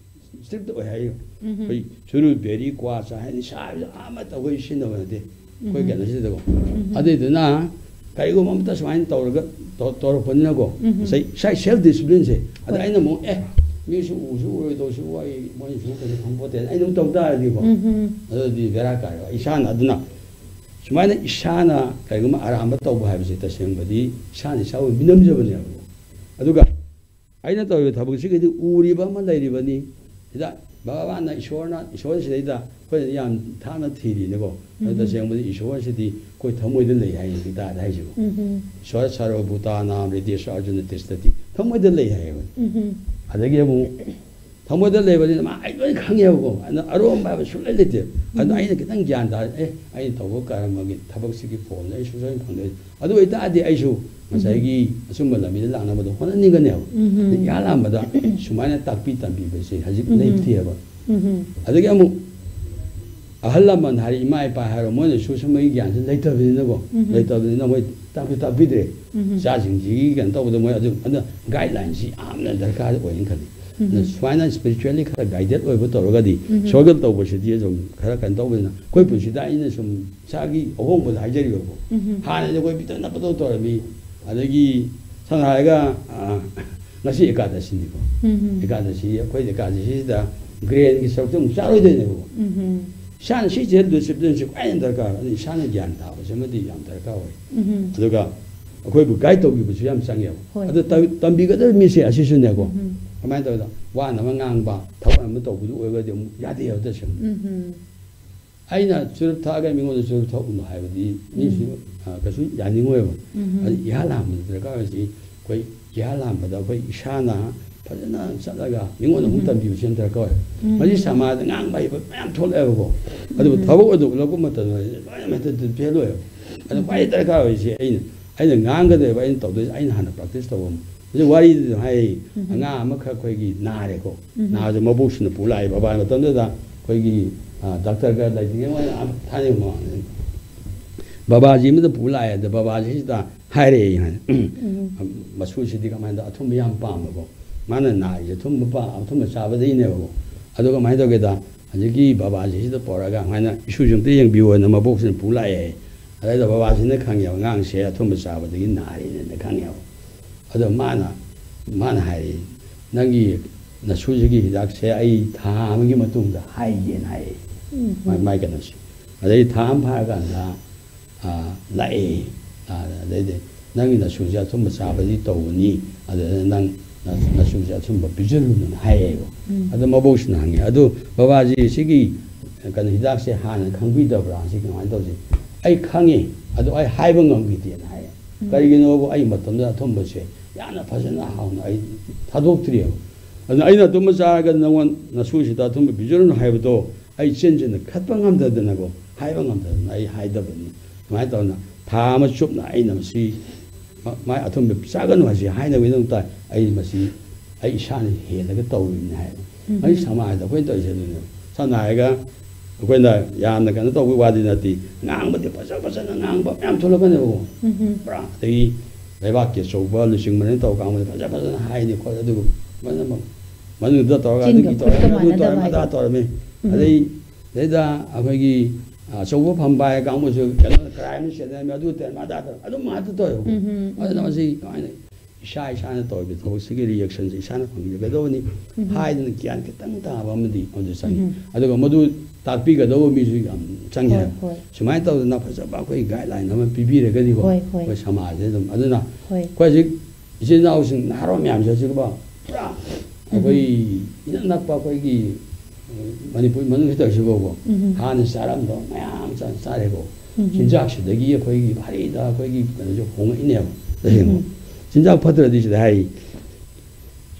ꯏꯁꯇ꯭ꯔꯤꯛ ꯑꯣꯏ ꯍꯥꯏꯌꯦ꯫ ꯎꯝ꯫ ꯑꯩꯈꯣꯏ ꯆꯨꯔꯨ, ꯕꯦꯔꯤ, ꯀ꯭ꯋꯥ ꯆꯥ ꯍꯥꯏꯅ ꯅꯤꯁꯥ ꯍꯥꯏꯕꯁꯤ ꯑꯃꯠꯇ ꯑꯩꯈꯣꯏ ꯁꯤꯖꯤꯟꯅꯕ ꯅꯠꯇꯦ꯫ ꯑꯩꯈꯣꯏ ꯎꯝ꯫ ꯀꯩꯅꯣꯁꯤꯗꯀꯣ꯫ ꯎꯝ꯫ ꯑꯗꯨꯏꯗꯨꯅ ꯀꯔꯤꯒꯨꯝꯕ ꯑꯃꯇ ꯁꯨꯃꯥꯏꯅ ꯇꯧꯔꯒ ꯇꯧ-, ꯇꯧꯔꯛꯄꯅꯤꯅꯀꯣ, ꯎꯝ꯫ ꯉꯁꯥꯏ ꯏꯁꯥ ꯁꯦꯜꯐ ꯗꯤꯁꯤꯄ꯭ꯂꯤꯟꯁꯦ, ꯑꯗ ꯍꯣꯏ꯫ ꯑꯩꯅ ꯑꯃꯨꯛ, "ꯑꯦ, ꯃꯤꯁꯨ ꯎꯁꯨ ꯎꯔꯣꯏꯗꯧꯁꯨ, ꯑꯩ ꯃꯣꯏꯅꯁꯨ ꯀꯩꯁꯨ ꯈꯪꯄꯣꯠꯇꯦ" ꯑꯩꯅ ꯑꯃꯨꯛ ꯇꯧ ꯇꯥꯔꯗꯤꯀꯣ, ꯎꯝ꯫ ꯑꯗꯨꯗꯤ ꯕꯦꯔꯥ ꯀꯥꯏꯕ꯫ ꯏꯁꯥꯅ ꯑꯗꯨꯅ ꯁꯨꯃꯥꯏꯅ ꯏꯁꯥꯅ ꯀꯔꯤꯒꯨꯝꯕ ꯑꯔꯥꯟꯕ ꯇꯧꯕ ꯍꯥꯏꯕꯁꯦ ꯇꯁꯦꯡꯕꯗꯤ ꯏꯁꯥꯅ ꯏꯁꯥꯕꯨ ꯃꯤꯅꯝꯖꯕꯅꯦꯕ꯫ ꯑꯗꯨꯒ ꯑꯩꯅ ꯇꯧꯔꯤꯕ ꯊꯕꯛꯁꯤꯒꯤꯗꯤ ꯎꯔꯤꯕ ꯑꯃ ꯂꯩꯔꯤꯕꯅꯤ꯫ ꯁꯤꯗ ꯚꯒꯕꯥꯟꯅ, ꯏꯁꯣꯔꯅ, ꯏꯁꯣꯔꯁꯤꯗꯩꯗ ꯑꯩꯈꯣꯏꯅ ꯌꯥꯝ ꯊꯥꯞꯅ ꯊꯤꯔꯤꯅꯦꯀꯣ꯫ ꯑꯗꯨ ꯎꯝ꯫ ꯇꯁꯦꯡꯕꯗꯤ ꯏꯁꯣꯔꯁꯤꯗꯤ ꯑꯩꯈꯣꯏ ꯊꯃꯣꯏꯗ ꯂꯩ ꯍꯥꯏꯌꯦ ꯒꯤꯇꯥꯗ ꯍꯥꯏꯁꯤꯀꯣ꯫ ꯎꯝ꯫ "ꯏꯁꯣꯔ ꯁꯔꯕ ꯚꯨꯇꯥꯅꯥꯝ ꯍ꯭ꯔꯤꯗꯦꯁꯨ ꯑꯔꯖꯨꯅ ꯇꯤꯁꯊꯇꯤ", ꯊꯃꯣꯏꯗ ꯂꯩ ꯍꯥꯏꯌꯦꯕ꯫ ꯎꯝ꯫ ꯑꯗꯒꯤ ꯑꯃꯨꯛ ꯊꯃꯣꯏꯗ ꯂꯩꯕꯅꯤꯅ ꯃꯥ ꯑꯩ ꯂꯣꯏ ꯈꯪꯉꯦꯕꯀꯣ꯫ ꯑꯗꯨꯅ ꯑꯔꯣꯝꯕ ꯍꯥꯏꯕ ꯁꯨꯡꯂꯩ ꯂꯩꯇꯦ꯫ ꯑꯗꯨꯅ ꯎꯝ꯫ ꯑꯩꯅ ꯈꯤꯇꯪ ꯒ꯭ꯌꯥꯟ ꯇꯥꯔꯦ, "ꯑꯦ, ꯑꯩꯅ ꯇꯧꯕ ꯀꯔꯃꯒꯤ ꯊꯕꯛꯁꯤꯒꯤ ꯐꯣꯜꯅ ꯑꯩ ꯁꯨꯡꯁꯣꯏ ꯐꯪꯗꯣꯏ"꯫ ꯑꯗꯨ ꯑꯣꯏꯇꯥꯔꯗꯤ ꯑꯩꯁꯨ ꯉꯁꯥꯏꯒꯤ ꯑꯆꯨꯝꯕ ꯂꯝꯕꯤꯗ ꯂꯥꯛꯅꯕꯗꯣ ꯍꯣꯠꯅꯅꯤꯡꯒꯅꯦꯕ꯫ ꯎꯝ꯫ ꯏꯍꯥꯟ ꯍꯥꯟꯕꯗ ꯁꯨꯃꯥꯏꯅ ꯇꯥꯛꯄꯤ ꯇꯝꯕꯤꯕꯁꯦ ꯍꯧꯖꯤꯛ ꯎꯝ꯫ ꯂꯩꯇꯦꯕ꯫ ꯎꯝ꯫ ꯑꯗꯒꯤ ꯑꯃꯨꯛ ꯑꯍꯜ ꯂꯃꯟ ꯍꯥꯏꯔꯦ, ꯏꯃꯥ ꯏꯄꯥ ꯍꯥꯏꯔꯣ, ꯃꯣꯏꯅꯁꯨ ꯁꯨꯝꯕꯒꯤ ꯒ꯭ꯌꯥꯟꯁꯦ ꯂꯩꯇꯕꯅꯤꯅꯀꯣ꯫ ꯎꯝ꯫ ꯂꯩꯇꯕꯅꯤꯅ ꯃꯣꯏ ꯇꯥꯛꯄꯤ ꯇꯥꯛꯄꯤꯗ꯭ꯔꯦ꯫ ꯎꯝ꯫ ꯏꯆꯥꯁꯤꯡꯁꯤꯒꯤ ꯀꯩꯅꯣ ꯇꯧꯕꯗ ꯃꯣꯏ ꯑꯗꯨ, ꯑꯗꯨꯅ ꯒꯥꯏꯗꯂꯥꯏꯟꯁꯤ ꯌꯥꯝꯅ ꯗꯔꯀꯥꯔ ꯑꯣꯏꯅ ꯈꯜꯂꯤ꯫ ꯎꯝ꯫ ꯑꯗ ꯁꯨꯃꯥꯏꯅ spiritually ꯈꯔ guided ꯑꯣꯏꯕ ꯇꯧꯔꯒꯗꯤ, ꯎꯝ꯫ Struggle ꯇꯧꯕꯁꯤꯗꯤ ꯑꯗꯨꯝ ꯈꯔ ꯀꯩꯅꯣ ꯇꯧꯕꯅꯤꯅ, ꯑꯩꯈꯣꯏ ꯄꯨꯟꯁꯤꯗ ꯑꯩꯅ ꯁꯨꯝ ꯏꯁꯥꯒꯤ ꯑꯍꯣꯡꯕꯗ ꯍꯥꯏꯖꯔꯤꯕꯀꯣ꯫ ꯎꯝ꯫ ꯍꯥꯟꯅꯗꯤ ꯑꯩꯈꯣꯏ ꯄꯤꯛꯇꯛꯅ ꯄꯪꯇꯧ ꯇꯧꯔꯝꯃꯤ꯫ ꯑꯗꯒꯤ ꯁꯝꯅ ꯍꯥꯏꯔꯒ, ꯑ, ꯉꯁꯤ ꯑꯦꯀꯥꯗꯁꯤꯅꯤꯀꯣ꯫ ꯎꯝ꯫ ꯑꯦꯀꯥꯗꯁꯤ, ꯑꯩꯈꯣꯏ ꯑꯦꯀꯥꯗꯁꯤꯁꯤꯗ grainꯒꯤ ꯁꯔꯨꯛꯇꯤ ꯑꯃꯨꯛ ꯆꯥꯔꯣꯏꯗꯣꯏꯅꯦꯕꯀꯣ꯫ ꯎꯝ꯫ ꯏꯁꯥꯅ ꯁꯤ ꯆꯦꯟꯗꯣꯏ, ꯆꯦꯟꯗꯣꯏꯁꯤ ꯈ꯭ꯋꯥꯏ ꯍꯦꯟꯅ ꯗꯔꯀꯥꯔ꯫ ꯑꯗꯨ ꯏꯁꯥꯅ ꯒ꯭ꯌꯥꯟ ꯇꯥꯕꯁꯤꯃꯗꯤ ꯌꯥꯝ ꯗꯔꯀꯥꯔ ꯑꯣꯏ꯫ ꯎꯝ꯫ ꯑꯗꯨꯒ ꯑꯩꯈꯣꯏꯕꯨ guide ꯇꯧꯕꯤꯕꯁꯨ ꯌꯥꯝ ꯆꯪꯉꯦꯕ꯫ ꯍꯣꯏ꯫ ꯑꯗꯨ ꯇꯝ-, ꯇꯝꯕꯤꯒꯗꯕ ꯃꯤꯁꯦ ꯑꯁꯤꯁꯨꯅꯦꯀꯣ꯫ ꯎꯝ꯫ ꯀꯃꯥꯏꯅ ꯇꯧꯔꯤꯅꯣ? ꯋꯥꯅ ꯑꯃ ꯉꯥꯡꯕ, ꯊꯕꯛ ꯑꯃ ꯇꯧꯕꯗꯨ ꯑꯣꯏꯔꯒꯗꯤ ꯑꯃꯨꯛ ꯌꯥꯗꯦꯕ ꯇꯁꯦꯡꯅ꯫ ꯎꯝ꯫ ꯑꯩꯅ ꯆꯨꯔꯨꯞ ꯊꯛꯑꯒ ꯃꯤꯉꯣꯟꯗ ꯆꯨꯔꯨꯞ ꯊꯛꯎꯅꯨ ꯍꯥꯏꯕꯗꯤ ꯃꯤꯁꯨ, ꯎꯝ꯫ ꯑ, ꯀꯩꯁꯨ ꯌꯥꯅꯤꯡꯉꯣꯏꯕ꯫ ꯎꯝ꯫ ꯑꯗꯨ ꯏꯍꯥꯟ ꯍꯥꯟꯕꯗ ꯗꯔꯀꯥꯔ ꯑꯣꯏꯔꯤꯁꯤ ꯑꯩꯈꯣꯏ ꯏꯍꯥꯟ ꯍꯥꯟꯕꯗ ꯑꯩꯈꯣꯏ ꯏꯁꯥꯅ ꯐꯖꯅ ꯆꯠꯂꯒ ꯃꯤꯉꯣꯟꯗ ꯑꯃꯨꯛ ꯎꯝ꯫ ꯇꯝꯕꯤꯕꯁꯤ ꯌꯥꯝ ꯗꯔꯀꯥꯔ ꯑꯣꯏ꯫ ꯎꯝ꯫ ꯃꯁꯤ ꯁꯃꯥꯖꯗ ꯉꯥꯡꯕ ꯍꯩꯕ ꯃꯌꯥꯝ ꯊꯣꯛꯂꯛꯑꯦꯕꯀꯣ꯫ ꯑꯗꯨꯕꯨ ꯎꯝ꯫ ꯊꯕꯛ ꯑꯗꯨ ꯎꯠꯂꯛꯄ ꯃꯇꯝꯗ ꯂꯣꯏꯅ ꯃꯦꯊꯠꯇ ꯐꯦꯜ ꯑꯣꯏꯌꯦꯕ꯫ ꯑꯗꯨ ꯈ꯭ꯋꯥꯏ ꯎꯝ꯫ ꯗꯔꯀꯥꯔ ꯑꯣꯏꯔꯤꯁꯦ ꯑꯩꯅ, ꯑꯩꯅ ꯉꯥꯡꯒꯗꯣꯏꯕ, ꯑꯩꯅ ꯇꯧꯗꯣꯏꯁꯦ ꯑꯩꯅ ꯍꯥꯟꯅ practice ꯇꯧꯕ ꯑꯃ꯫ ꯍꯧꯖꯤꯛ ꯋꯥꯔꯤꯗ ꯑꯗꯨꯝ ꯍꯥꯏ, ꯎꯝ꯫ ꯑꯉꯥꯡ ꯑꯃꯈꯛ ꯑꯩꯈꯣꯏꯒꯤ ꯅꯥꯔꯦꯀꯣ꯫ ꯎꯝ꯫ ꯅꯥꯕꯁꯦ ꯃꯕꯣꯛꯁꯤꯅ ꯄꯨ ꯂꯥꯛꯑꯦ꯫ ꯕꯕꯥ ꯃꯇꯝꯗꯨꯗ ꯑꯩꯈꯣꯏꯒꯤ, ꯑ, ꯗꯥꯛꯇꯔꯒ ꯂꯩꯇ꯭ꯔꯤꯉꯩ ꯃꯣꯏꯅ ꯑꯥ ꯊꯥꯏꯅ ꯃꯃꯥꯡꯗ ꯕꯕꯥꯖꯤ ꯑꯃꯗ ꯄꯨ ꯂꯥꯛꯑꯦ꯫ ꯑꯗ ꯕꯕꯥꯁꯤꯗ ꯍꯥꯏꯔꯛꯑꯦ ꯍꯥꯏꯅ꯫ ꯎꯝ꯫ ꯃꯁꯨꯁꯤꯗꯤ ꯀꯃꯥꯏꯅ ꯇꯧ-, ꯑꯊꯨꯝꯕ ꯌꯥꯝ ꯄꯥꯝꯕꯀꯣ꯫ ꯃꯥꯅ ꯅꯥꯔꯤꯁꯦ ꯑꯊꯨꯝꯕ ꯄꯥ-, ꯑꯊꯨꯝꯕ ꯆꯥꯕꯗꯒꯤꯅꯦꯕꯀꯣ꯫ ꯑꯗꯣ ꯀꯃꯥꯏꯅ ꯇꯧꯒꯦꯗ, ꯍꯧꯖꯤꯛꯀꯤ ꯕꯕꯥꯁꯤꯗ ꯄꯨꯔꯛꯑꯒ ꯁꯨꯃꯥꯏꯅ ꯏꯁꯨꯁꯤ ꯑꯝꯇ ꯌꯦꯡꯕꯤꯌꯣꯅ ꯃꯕꯣꯛꯁꯤꯅ ꯄꯨ ꯂꯥꯛꯑꯦ꯫ ꯑꯗꯩꯗ ꯕꯕꯥꯁꯤꯅ ꯈꯪꯉꯦꯕ ꯑꯉꯥꯡꯁꯦ ꯑꯊꯨꯝꯕ ꯆꯥꯕꯗꯒꯤ ꯅꯥꯔꯦꯅ ꯈꯪꯉꯦꯕ꯫ ꯑꯗꯣ ꯃꯥꯅ, ꯃꯥꯅ ꯍꯥꯏꯔꯛꯏ, "ꯅꯪꯒꯤ ꯅꯁꯨꯁꯤꯒꯤ ꯍꯤꯗꯥꯛꯁꯦ ꯑꯩ ꯊꯥ ꯑꯃꯒꯤ ꯃꯇꯨꯡꯗ ꯍꯥꯏꯒꯦꯅ" ꯍꯥꯏꯌꯦ꯫ ꯎꯝ꯫ ꯃꯥꯏ, ꯃꯥꯏ ꯀꯩꯅꯣꯁꯦ꯫ ꯑꯗꯩ ꯊꯥ ꯑꯃ ꯐꯥꯔꯀꯥꯟꯗ, ꯑ, ꯂꯥꯛꯑꯦ꯫ ꯑ, ꯑꯗꯩꯗꯤ, "ꯅꯪꯒꯤ ꯅꯁꯨꯁꯦ ꯑꯊꯨꯝꯕ ꯆꯥꯕꯗꯤ ꯇꯧꯕꯅꯤ, ꯑꯗꯨꯗ ꯅꯪ ꯅ-, ꯅꯁꯨꯁꯦ ꯑꯊꯨꯝꯕ ꯄꯤꯖꯔꯨꯅꯨꯅ" ꯍꯥꯏꯌꯦꯕ꯫ ꯎꯝ꯫ ꯑꯗꯣ ꯃꯕꯣꯛꯁꯤꯅ ꯍꯪꯉꯦ, "ꯑꯗꯨ ꯕꯕꯥꯖꯤ ꯁꯤꯒꯤ ꯀꯩꯅꯣ ꯍꯤꯗꯥꯛꯁꯦ ꯍꯥꯟꯅ ꯈꯪꯕꯤꯗꯕ꯭ꯔꯥ? ꯁꯤ ꯀꯃꯥꯏꯅ ꯇꯧꯁꯤ?" "ꯑꯩ ꯈꯪꯉꯤ, ꯑꯗꯣ ꯑꯩ ꯍꯥꯏꯕ ꯉꯝꯈꯤꯗꯦꯅ" ꯍꯥꯏꯌꯦ꯫ ꯎꯝ꯫ ꯀꯔꯤꯒꯤꯅꯣꯕꯨ ꯑꯩ ꯃꯇꯝꯗꯨꯗ ꯑꯊꯨꯝꯕꯁꯦ ꯌꯥꯝꯅ ꯐꯖꯅ ꯍꯥꯎꯅ ꯑꯩ ꯊꯥꯗꯣꯛꯇ꯭ꯔꯤꯑꯕ꯫ ꯑꯗꯨꯅ ꯑꯩꯅ ꯑꯊꯨꯝꯕ ꯆꯥꯔꯒ ꯅꯉꯣꯟ ꯅꯁꯨꯁꯤꯗ ꯑꯊꯨꯝꯕ ꯄꯤꯖꯔꯨꯅꯨ ꯍꯥꯏꯕꯗꯣ ꯑꯩ ꯆꯤꯟꯁꯤꯅ ꯈꯠꯄ ꯉꯝꯗꯗꯅꯀꯣ, ꯍꯥꯏꯕ ꯉꯝꯗꯗꯅ ꯑꯩ ꯍꯥꯏꯗꯕꯅꯤ꯫ ꯁꯨꯃꯥꯏꯅ ꯇꯧꯗꯅ ꯊꯥ ꯑꯃ ꯆꯨꯞꯅ ꯑꯩꯅ ꯃꯁꯤ ꯃ-, ꯃꯥꯏ ꯑꯊꯨꯝꯕ ꯆꯥꯒꯅꯨ ꯍꯥꯏꯁꯤ ꯍꯥꯏꯅꯕꯒꯤꯗꯃꯛꯇ ꯑꯩ ꯃꯁꯤ ꯑꯩ ꯏꯁꯥꯅ ꯍꯦꯜꯂꯒ ꯇꯧꯔꯤꯕꯅꯤ ꯍꯥꯏꯕ꯫ ꯎꯝ꯫ ꯃꯁꯤ ꯁꯃꯥꯖꯗ ꯑꯩꯈꯣꯏꯅ ꯇꯧꯔꯤꯁꯦ ꯑꯗꯨꯅꯦꯕ꯫ ꯁꯝꯅ ꯍꯥꯏꯔꯒ ꯑꯩꯈꯣꯏꯅ ꯌꯥꯝꯅ ꯀꯩꯅꯣ ꯇꯧꯕꯒꯤ ꯋꯥꯗꯤ ꯅꯠꯇꯦ, ꯉꯥꯡꯕꯗꯤ ꯐꯖ ꯐꯖꯅ ꯉꯥꯡꯕ ꯃꯌꯥꯝ ꯊꯣꯛꯂꯛꯀꯅꯦꯕꯀꯣ꯫ ꯎꯝ꯫ ꯄꯨꯔꯥ ꯑꯗꯒꯤ ꯂꯩꯕꯥꯛꯀꯤ ꯑꯆꯧꯕ ꯂꯨꯆꯤꯡꯕꯅꯦꯅ ꯇꯧꯔꯀꯥꯟꯗ ꯐꯖ ꯐꯖꯅ ꯍꯥꯏꯅꯤ ꯈꯣꯠꯂꯤ, ꯑꯗꯨꯒ ꯂꯣꯏꯅꯃꯛ ꯃꯅꯨꯡꯗ ꯇꯧꯔꯒ ꯆꯤꯟꯒ ꯑꯗꯨꯒꯤ ꯈꯨꯠꯀ ꯇꯧꯔꯝꯃꯤ, ꯑꯗꯨ ꯃꯥꯟꯅꯗꯕ ꯇꯧꯔꯝꯃꯤ, ꯑꯗꯥ ꯍꯥꯏꯗꯣ꯫ ꯇꯧꯔꯝꯃꯤ꯫ ꯎꯝ꯫ ꯑꯗꯩ ꯁꯤꯗꯩꯗ ꯑꯩꯈꯣꯏꯒꯤ, ꯑ, ꯑꯆꯧꯕ ꯐꯝꯕꯥꯏ ꯀꯥꯡꯕꯨꯁꯨ ꯀꯩꯅꯣ, ꯀ꯭ꯔꯥꯏꯝꯅ ꯁꯦꯟꯅꯔꯝꯃꯤ, ꯑꯗꯨ ꯇꯧꯔꯝꯃꯤ, ꯑꯗꯥ ꯇꯧꯔꯝꯃꯤ, ꯑꯗꯨꯝ ꯉꯥꯛꯇ ꯇꯧꯋꯦꯕꯀꯣ꯫ ꯎꯝ, ꯎꯝ, ꯎꯝ꯫ ꯑꯗꯨꯅ ꯃꯁꯤ ꯀꯃꯥꯏꯅ ꯏꯁꯥ ꯏꯁꯥꯅ ꯇꯧꯔꯤꯕ ꯊꯕꯛꯁꯤꯒꯤ reactionꯁꯦ ꯏꯁꯥꯅ ꯐꯪꯖꯒꯗꯕꯅꯤ ꯎꯝ꯫ ꯍꯥꯏꯗꯅ ꯒ꯭ꯌꯥꯟ ꯈꯤꯇꯪ ꯇꯥꯕ ꯑꯃꯗꯤ ꯑꯗꯨ ꯆꯪꯉꯤ꯫ ꯎꯝ꯫ ꯑꯗꯨꯒ ꯃꯗꯨ ꯇꯥꯛꯄꯤꯒꯗꯧꯕ ꯃꯤꯁꯨ ꯌꯥꯝ ꯆꯪꯉꯦ ꯍꯣꯏ, ꯍꯥꯏꯕ꯫ ꯍꯣꯏ꯫ ꯁꯨꯃꯥꯏꯅ ꯇꯧꯗꯅ ꯐꯖꯕ ꯑꯩꯈꯣꯏ guideline ꯑꯃ ꯄꯤꯕꯤꯔꯒꯗꯤꯀꯣ, ꯍꯣꯏ, ꯍꯣꯏ꯫ ꯑꯩꯈꯣꯏ ꯁꯃꯥꯖꯁꯦ ꯑꯗꯨꯝ꯫ ꯑꯗꯨꯅ ꯍꯣꯏ꯫ ꯑꯩꯈꯣꯏ ꯍꯧꯖꯤꯛ ꯏꯆꯤꯜ ꯏꯅꯥꯎꯁꯤꯡ, ꯅꯍꯥꯔꯣꯜ ꯃꯌꯥꯝꯁꯦ ꯍꯧꯖꯤꯛ ꯄꯨꯔꯥ ꯎꯝ꯫ ꯑꯩꯈꯣꯏ ꯏꯅꯛ ꯅꯛꯄ ꯑꯩꯈꯣꯏꯒꯤ, ꯑ, ꯃꯅꯤꯄꯨꯔ ꯃꯅꯨꯡꯁꯤꯗ ꯇꯧꯔꯤꯁꯤꯕꯣꯕ ꯎꯝ꯫ ꯍꯥꯟꯅ ꯆꯥꯔꯝꯗꯕ ꯃꯌꯥꯝ ꯆꯥ-, ꯆꯥꯔꯦꯀꯣ꯫ ꯎꯝ꯫ ꯆꯤꯟꯖꯥꯛꯁꯤꯗꯒꯤ ꯑꯩꯈꯣꯏꯒꯤ ꯚꯥꯔꯤꯗ ꯑꯩꯈꯣꯏꯒꯤ ꯀꯩꯅꯣꯁꯦ ꯍꯣꯡꯉꯛꯏꯅꯦꯕ, ꯇꯁꯦꯡꯅ꯫ ꯎꯝ꯫ ꯆꯤꯟꯖꯥꯛ ꯐꯠꯇ꯭ꯔꯗꯤ ꯁꯤꯗ ꯍꯥꯏ,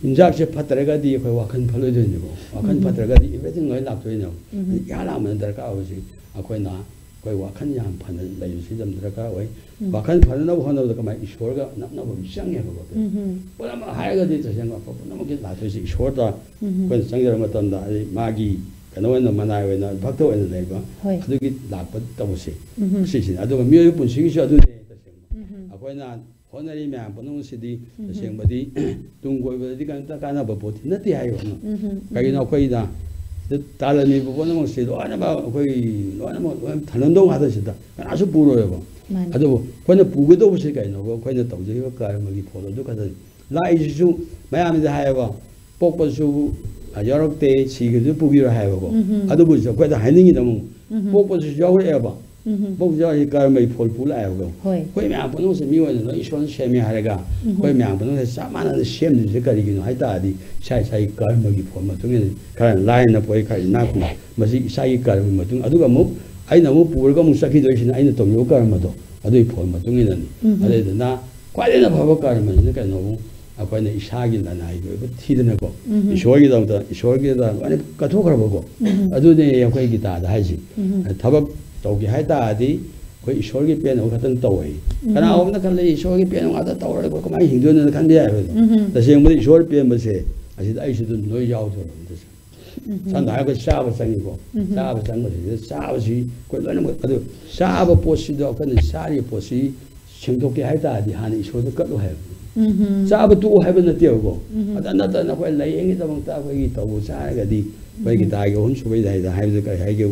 ꯆꯤꯟꯖꯥꯛꯁꯦ ꯐꯠꯇ꯭ꯔꯒꯗꯤ ꯑꯩꯈꯣꯏ ꯋꯥꯈꯜ ꯐꯠꯂꯣꯏꯗꯣꯏꯅꯦꯕꯣ꯫ ꯋꯥꯈꯜ ꯎꯝ꯫ ꯐꯠꯇ꯭ꯔꯒꯗꯤ everything ꯂꯣꯏ ꯂꯥꯛꯇꯣꯏꯅꯦꯕ꯫ ꯎꯝ꯫ ꯏꯍꯥꯟ ꯍꯥꯟꯕꯗ ꯗꯔꯀꯥꯔ ꯑꯣꯏꯕꯁꯤ ꯑꯩꯈꯣꯏꯅ ꯑꯩꯈꯣꯏ ꯋꯥꯈꯜ ꯌꯥꯝ ꯐꯅ ꯂꯩꯕꯁꯤ ꯌꯥꯝ ꯗꯔꯀꯥꯔ ꯑꯣꯏ꯫ ꯎꯝ꯫ ꯋꯥꯈꯜ ꯐꯅꯅꯕ ꯍꯣꯠꯅꯕꯗ ꯀꯃꯥꯏ? ꯏꯁꯣꯔꯒ ꯅꯛꯅꯕ ꯑꯃ ꯆꯪꯉꯦꯕꯀꯣ꯫ ꯎꯝ꯫ ꯄꯨꯝꯅꯃꯛ ꯍꯥꯏꯔꯒꯗꯤ ꯇꯁꯦꯡꯅ ꯑꯐꯕ ꯄꯨꯝꯅꯃꯛꯀꯤ ꯂꯥꯛꯇꯣꯏꯁꯤ ꯏꯁꯣꯔꯗ ꯎꯝ꯫ ꯑꯩꯈꯣꯏꯅ ꯆꯪꯖꯔꯕ ꯃꯇꯝꯗ, ꯑꯗꯩ ꯃꯥꯒꯤ ꯀꯩꯅꯣ ꯑꯣꯏꯅ, ꯃꯅꯥꯏ ꯑꯣꯏꯅ, ꯚꯛꯇ ꯑꯣꯏꯅ ꯂꯩꯕ, ꯍꯣꯏ꯫ ꯑꯗꯨꯒꯤ ꯂꯥꯛꯄ ꯇꯧꯕꯁꯦ ꯎꯝ꯫ ꯁꯤꯁꯤꯅꯤ꯫ ꯑꯗꯨꯒ ꯃꯤꯑꯣꯏꯕ ꯄꯨꯟꯁꯤꯒꯤꯁꯨ ꯑꯗꯨꯅꯦ ꯇꯁꯦꯡꯅ꯫ ꯎꯝ꯫ ꯑꯩꯈꯣꯏꯅ ꯍꯣꯠꯅꯔꯤ ꯃꯌꯥꯝ ꯄꯨꯝꯅꯃꯛꯁꯤꯗꯤ ꯎꯝ꯫ ꯇꯁꯦꯡꯕꯗꯤ ꯇꯨꯡ ꯀꯣꯏꯕꯗꯗꯤ ꯀꯔꯤꯝꯇ ꯀꯥꯟꯅꯕ ꯄꯣꯠꯇꯤ ꯅꯠꯇꯦ ꯍꯥꯏꯌꯦꯕ꯫ ꯎꯝ꯫ ꯀꯩꯒꯤꯅꯣ? ꯑꯩꯈꯣꯏꯅ ꯁꯤꯗ ꯇꯥꯜꯂꯝꯃꯤꯕ ꯄꯨꯝꯅꯃꯛꯁꯤ ꯂꯣꯏꯅꯃꯛ ꯑꯩꯈꯣꯏ ꯂꯣꯏꯅꯃꯛ ꯂꯣꯏꯅ ꯊꯅꯝꯗꯧ ꯉꯥꯛꯇꯁꯤꯗ ꯀꯅꯥꯁꯨ ꯄꯨꯔꯣꯏꯕ꯫ ꯃꯥꯅꯤ꯫ ꯑꯗꯨꯕꯨ ꯑꯩꯈꯣꯏꯅ ꯄꯨꯒꯗꯧꯕꯁꯤ ꯀꯩꯅꯣ? ꯑꯩꯈꯣꯏꯅ ꯇꯧꯖꯔꯤꯕ ꯀꯔꯃꯒꯤ ꯐꯣꯜ ꯑꯗꯨ ꯈꯛꯇꯅꯤ꯫ ꯂꯥꯛꯏꯁꯤꯁꯨ ꯃꯌꯥꯝꯁꯤꯗ ꯍꯥꯏꯌꯦꯕ, ꯄꯣꯛꯄꯁꯨ, ꯑ, ꯌꯥꯎꯔꯛꯇꯦ, ꯁꯤꯈꯤꯕꯁꯨ ꯄꯨꯈꯤꯔꯣꯏ ꯍꯥꯏꯌꯦꯕꯀꯣ꯫ ꯎꯝ꯫ ꯑꯗꯨꯕꯨ ꯑꯩꯈꯣꯏꯗ ꯍꯥꯏꯅꯤꯡꯉꯤꯗ ꯑꯃꯨꯛ, ꯎꯝ꯫ ꯄꯣꯛꯄꯁꯤꯁꯨ ꯌꯥꯎꯔꯛꯑꯦꯕ꯫ ꯎꯝ꯫ ꯄꯣꯛꯄꯁꯨ ꯌꯥꯎꯔꯛꯏ, ꯀꯔꯃꯒꯤ ꯐꯣꯜ ꯄꯨ ꯂꯥꯛꯑꯦꯕꯀꯣ꯫ ꯍꯣꯏ꯫ ꯑꯩꯈꯣꯏ ꯃꯌꯥꯝ ꯄꯨꯝꯅꯃꯛꯁꯦ ꯃꯤ ꯑꯣꯏꯅ ꯂꯣꯏ ꯏꯁꯣꯔꯅ ꯁꯦꯝꯃꯦ ꯍꯥꯏꯔꯒ, ꯎꯝ꯫ ꯑꯩꯈꯣꯏ ꯃꯌꯥꯝ ꯄꯨꯝꯅꯃꯛꯁꯦ ꯆꯞ ꯃꯥꯟꯅꯅ ꯁꯦꯝꯗ꯭ꯔꯤꯁꯦ ꯀꯔꯤꯒꯤꯅꯣ ꯍꯥꯏ ꯇꯥꯔꯗꯤ, ꯏꯁꯥ ꯏꯁꯥꯒꯤ ꯀꯔꯃꯒꯤ ꯐꯣꯜ ꯃꯇꯨꯡ ꯏꯟꯅ, ꯈꯔ ꯂꯥꯏꯔꯅ ꯄꯣꯛꯏ, ꯈꯔ ꯏꯅꯥꯛ ꯈꯨꯜꯂꯤ, ꯃꯁꯤ ꯏꯁꯥꯒꯤ ꯀꯔꯃꯒꯤ ꯃꯇꯨꯡ꯫ ꯑꯗꯨꯒ ꯑꯃꯨꯛ ꯑꯩꯅ ꯑꯃꯨꯛ ꯄꯨꯔꯒ ꯑꯃꯨꯛ ꯆꯠꯈꯤꯗꯣꯏꯁꯤꯅ ꯑꯩꯅ ꯇꯧꯖꯕ ꯀꯔꯃꯗꯣ, ꯑꯗꯨꯒꯤ ꯐꯣꯜ ꯃꯇꯨꯡ ꯏꯟꯅꯅꯤ꯫ ꯎꯝ꯫ ꯑꯗꯨꯗꯨꯅ ꯈ꯭ꯋꯥꯏꯗꯒꯤ ꯐꯕ ꯀꯔꯃꯁꯤꯅ ꯀꯩꯅꯣꯕꯨ ꯑꯩꯈꯣꯏꯅ ꯏꯁꯥꯒꯤ ꯂꯅꯥꯏꯒꯤ ꯑꯣꯏꯕ ꯊꯤꯗꯅꯀꯣ, ꯎꯝ꯫ ꯏꯁꯣꯔꯒꯤꯗꯃꯛꯇ, ꯏꯁꯣꯔꯒꯤꯗ ꯂꯣꯏꯅ ꯀꯠꯊꯣꯛꯈ꯭ꯔꯕꯀꯣ꯫ ꯎꯝ꯫ ꯑꯗꯨꯅꯦ ꯑꯩꯈꯣꯏ ꯒꯤꯇꯥꯗ ꯍꯥꯏꯁꯦ꯫ ꯎꯝ꯫ ꯊꯕꯛ ꯇꯧꯒꯦ ꯍꯥꯏ ꯇꯥꯔꯗꯤ ꯑꯩꯈꯣꯏ ꯏꯁꯣꯔꯒꯤ ꯄꯦꯟꯅꯕ ꯈꯛꯇꯪ ꯇꯧ ꯍꯥꯏ꯫ ꯎꯝ꯫ ꯀꯅꯥꯒꯨꯝꯕꯅ ꯈꯜꯂꯦ ꯏꯁꯣꯔꯒꯤ ꯄꯦꯟꯅꯕ ꯉꯥꯛꯇ ꯇꯧꯔꯒ ꯑꯩꯈꯣꯏ ꯀꯃꯥꯏꯅ ꯍꯤꯡꯗꯣꯏꯅꯣꯅ ꯈꯟꯕ ꯌꯥꯏꯕ꯫ ꯎꯝ꯫ ꯇꯁꯦꯡꯕꯗꯤ ꯏꯁꯣꯔ ꯄꯦꯟꯕꯁꯦ ꯑꯁꯤꯗ ꯑꯩꯁꯨ ꯑꯗꯨꯝ ꯂꯣꯏ ꯌꯥꯎꯗꯣꯏꯅꯤ꯫ ꯎꯝ꯫ ꯁꯝꯅ ꯍꯥꯏꯔꯕꯗ ꯆꯥꯕ ꯆꯪꯉꯤꯀꯣ꯫ ꯎꯝ꯫ ꯆꯥꯕ ꯆꯪꯕꯁꯤꯗ ꯆꯥꯕꯁꯤ ꯑꯩꯈꯣꯏ ꯂꯣꯏꯅꯃꯛ, ꯑꯗꯨ ꯆꯥꯕ ꯄꯣꯠꯁꯤꯗ ꯑꯩꯈꯣꯏꯅ ꯆꯥꯔꯤꯕ ꯄꯣꯠꯁꯤ ꯁꯦꯡꯗꯣꯛꯀꯦ ꯍꯥꯏ ꯇꯥꯔꯗꯤ ꯍꯥꯟꯅ ꯏꯁꯣꯔꯗ ꯀꯠꯂꯨ ꯍꯥꯏꯕ꯫ ꯎꯝꯍꯨꯝ꯫ ꯆꯥꯕ ꯇꯣꯛꯎ ꯍꯥꯏꯕ ꯅꯠꯇꯦꯕꯀꯣ꯫ ꯎꯝꯍꯨꯝ꯫ ꯑꯗ ꯅꯠꯇꯅ ꯑꯩꯈꯣꯏ ꯂꯥꯏꯌꯦꯡꯒꯤꯗꯃꯛꯇ ꯑꯩꯈꯣꯏꯒꯤ ꯇꯧꯕ ꯆꯥꯔꯒꯗꯤ ꯑꯩꯈꯣꯏꯒꯤ ꯎꯝꯍꯨꯝ꯫ ꯒꯤꯇꯥꯒꯤ ꯑꯍꯨꯝ ꯁꯨꯕ ꯑꯗꯨꯗꯥꯏꯗ ꯍꯥꯏꯕꯗ ꯀꯔꯤ ꯍꯥꯏꯒꯦ?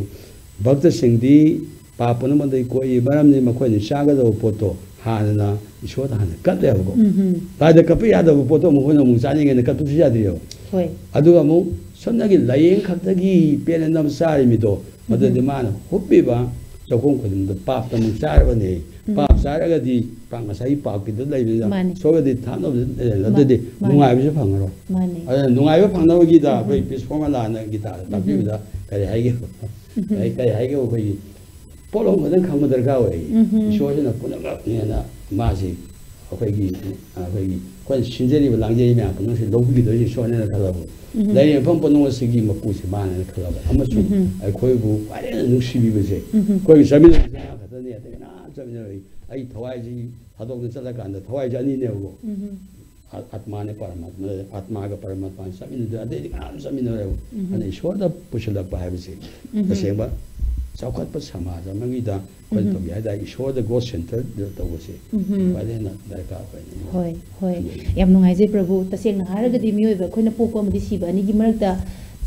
ꯚꯛꯇꯁꯤꯡꯗꯤ ꯄꯥꯞ ꯄꯨꯝꯅꯃꯛꯇꯒꯤ ꯀꯣꯛꯏ, ꯃꯔꯝꯗꯤ ꯃꯈꯣꯏꯅ ꯆꯥꯒꯗꯕ ꯄꯣꯠꯇꯣ ꯍꯥꯟꯅꯅ ꯏꯁꯣꯔꯗ ꯍꯥꯟꯅ ꯀꯠꯂꯦꯕꯀꯣ꯫ ꯎꯝꯍꯨꯝ꯫ ꯂꯥꯏꯗ ꯀꯠꯄ ꯌꯥꯗꯕ ꯄꯣꯠꯇꯣ ꯃꯈꯣꯏꯅ ꯑꯃꯨꯛ ꯆꯥꯅꯤꯡꯉꯦꯅ ꯀꯠꯄꯁꯨ ꯌꯥꯗ꯭ꯔꯤꯑꯕ꯫ ꯍꯣꯏ꯫ ꯑꯗꯨꯒ ꯑꯃꯨꯛ ꯁꯣꯝꯗꯒꯤ ꯂꯥꯏꯌꯦꯡ ꯈꯛꯇꯒꯤ ꯄꯦꯟꯅ ꯆꯥꯔꯤ ꯃꯤꯗꯣ, ꯃꯗꯨꯗꯤ ꯎꯝꯍꯨꯝ꯫ ꯃꯥꯅ ꯍꯨꯞꯄꯤꯕ ꯆꯥꯛꯈꯨꯝ ꯈꯨꯗꯤꯡꯗ ꯄꯥꯞꯇ ꯑꯃꯨꯛ ꯆꯥꯔꯕꯅꯦ꯫ ꯎꯝ꯫ ꯄꯥꯞ ꯆꯥꯔꯒꯗꯤ ꯄꯥꯞ ꯉꯁꯥꯏꯒꯤ ꯄꯥꯞꯀꯤꯗꯨ ꯂꯩꯕꯅꯤꯅ ꯃꯥꯅꯦ꯫ ꯁꯣꯝꯗꯗꯤ ꯊꯥꯞꯅꯕꯗ ꯂꯩꯔꯦ꯫ ꯃꯥ-, ꯑꯗꯨꯗꯤ ꯃꯥꯅꯦ꯫ ꯅꯨꯡꯉꯥꯏꯕꯁꯨ ꯐꯪꯉꯔꯣꯏ꯫ ꯃꯥꯅꯦ꯫ ꯑꯗꯨꯅ ꯅꯨꯡꯉꯥꯏꯕ ꯐꯪꯅꯕꯒꯤꯗ ꯎꯝꯍꯨꯝ꯫ ꯑꯩꯈꯣꯏ peace formula ꯅ ꯒꯤꯇꯥꯗ ꯎꯝꯍꯨꯝ꯫ ꯇꯥꯛꯄꯤꯕꯗ ꯀꯔꯤ ꯍꯥꯏꯒꯦ? ꯎꯝꯍꯨꯝ꯫ ꯀꯔꯤ, ꯀꯔꯤ ꯍꯥꯏꯒꯦ? ꯑꯩꯈꯣꯏꯒꯤ ꯄꯣꯠꯂꯨꯝ ꯈꯛꯇꯪ ꯈꯪꯕ ꯗꯔꯀꯥꯔ ꯑꯣꯏ꯫ ꯎꯝꯍꯨꯝ꯫ ꯏꯁꯣꯔꯁꯤꯅ ꯄꯨꯝꯅꯃꯛꯅꯦꯅ ꯃꯥꯁꯤ ꯑꯩꯈꯣꯏꯒꯤ, ꯑꯩꯈꯣꯏꯒꯤ ꯑꯩꯈꯣꯏꯅ ꯁꯤꯟꯖꯔꯤꯕ ꯂꯥꯡꯖꯔꯤꯕ ꯃꯌꯥꯝ ꯄꯨꯝꯅꯃꯛꯁꯤ ꯂꯧꯕꯤꯒꯗꯣꯏꯁꯤ ꯏꯁꯣꯔꯅꯦꯅ ꯈꯜꯂꯕ꯫ ꯎꯝꯍꯨꯝ꯫ ꯂꯩꯔꯤꯕ ꯃꯐꯝ ꯄꯨꯝꯅꯃꯛꯁꯤꯒꯤ ꯃꯄꯨꯁꯤ ꯃꯥꯅꯦꯅ ꯈꯜꯂꯕ꯫ ꯑꯃꯁꯨꯡ ꯎꯝꯍꯨꯝ꯫ ꯑꯩꯈꯣꯏꯕꯨ ꯈ꯭ꯋꯥꯏꯗꯒꯤ ꯅꯨꯡꯁꯤꯕꯤꯕꯁꯦ ꯎꯝꯍꯨꯝ꯫ ꯑꯩꯈꯣꯏꯒꯤ ꯆꯠꯃꯤꯟꯅꯔꯤꯁꯦ ꯃꯥ ꯈꯛꯇꯅꯤ, ꯑꯇꯩ ꯀꯅꯥꯝ ꯆꯠꯃꯤꯟꯅꯔꯣꯏ꯫ ꯑꯩ ꯊꯋꯥꯏꯁꯤ ꯊꯥꯗꯣꯛꯅ ꯆꯠꯂꯀꯥꯟꯗ ꯊꯋꯥꯏꯁꯦ ꯑꯅꯤꯅꯦꯕꯀꯣ꯫ ꯎꯝꯍꯨꯝ꯫ ꯑ-, ꯑꯥꯠꯃꯥꯅꯦ ꯄꯔꯃꯥꯠꯃꯥ, ꯑꯥꯠꯃꯥꯒ ꯄꯔꯃꯥꯠꯃꯥꯒ ꯆꯠꯃꯤꯟꯅꯗꯣꯏ, ꯑꯇꯩꯗꯤ ꯀꯅꯥꯝ ꯆꯠꯃꯤꯟꯅꯔꯣꯏꯕ꯫ ꯎꯝꯍꯨꯝ꯫ ꯑꯗꯨꯅ ꯏꯁꯣꯔꯗ ꯄꯨꯁꯤꯜꯂꯛꯄ ꯍꯥꯏꯕꯁꯦ ꯎꯝꯍꯨꯝ꯫ ꯇꯁꯦꯡꯕ ꯆꯥꯎꯈꯠꯄ ꯁꯃꯥꯖ ꯑꯃꯒꯤꯗ ꯑꯩꯈꯣꯏꯅ ꯎꯝꯍꯨꯝ꯫ ꯇꯧꯒꯦ ꯍꯥꯏ ꯇꯥꯔꯗꯤ ꯏꯁꯣꯔꯗ God centered ꯇꯧꯕꯁꯦ ꯎꯝꯍꯨꯝ꯫ ꯈ꯭ꯋꯥꯏꯗꯒꯤ ꯍꯦꯟꯅ ꯗꯔꯀꯥꯔ ꯑꯣꯏ꯫ ꯍꯣꯏ, ꯍꯣꯏ꯫ ꯌꯥꯝ ꯅꯨꯡꯉꯥꯏꯖꯩ ꯄ꯭ꯔꯚꯨ꯫ ꯇꯁꯦꯡꯅ ꯍꯥꯏꯔꯒꯗꯤ ꯃꯤꯑꯣꯏꯕ ꯑꯩꯈꯣꯏꯅ ꯄꯣꯛꯄ ꯑꯃꯗꯤ ꯁꯤꯕ ꯑꯅꯤꯒꯤ ꯃꯔꯛꯇ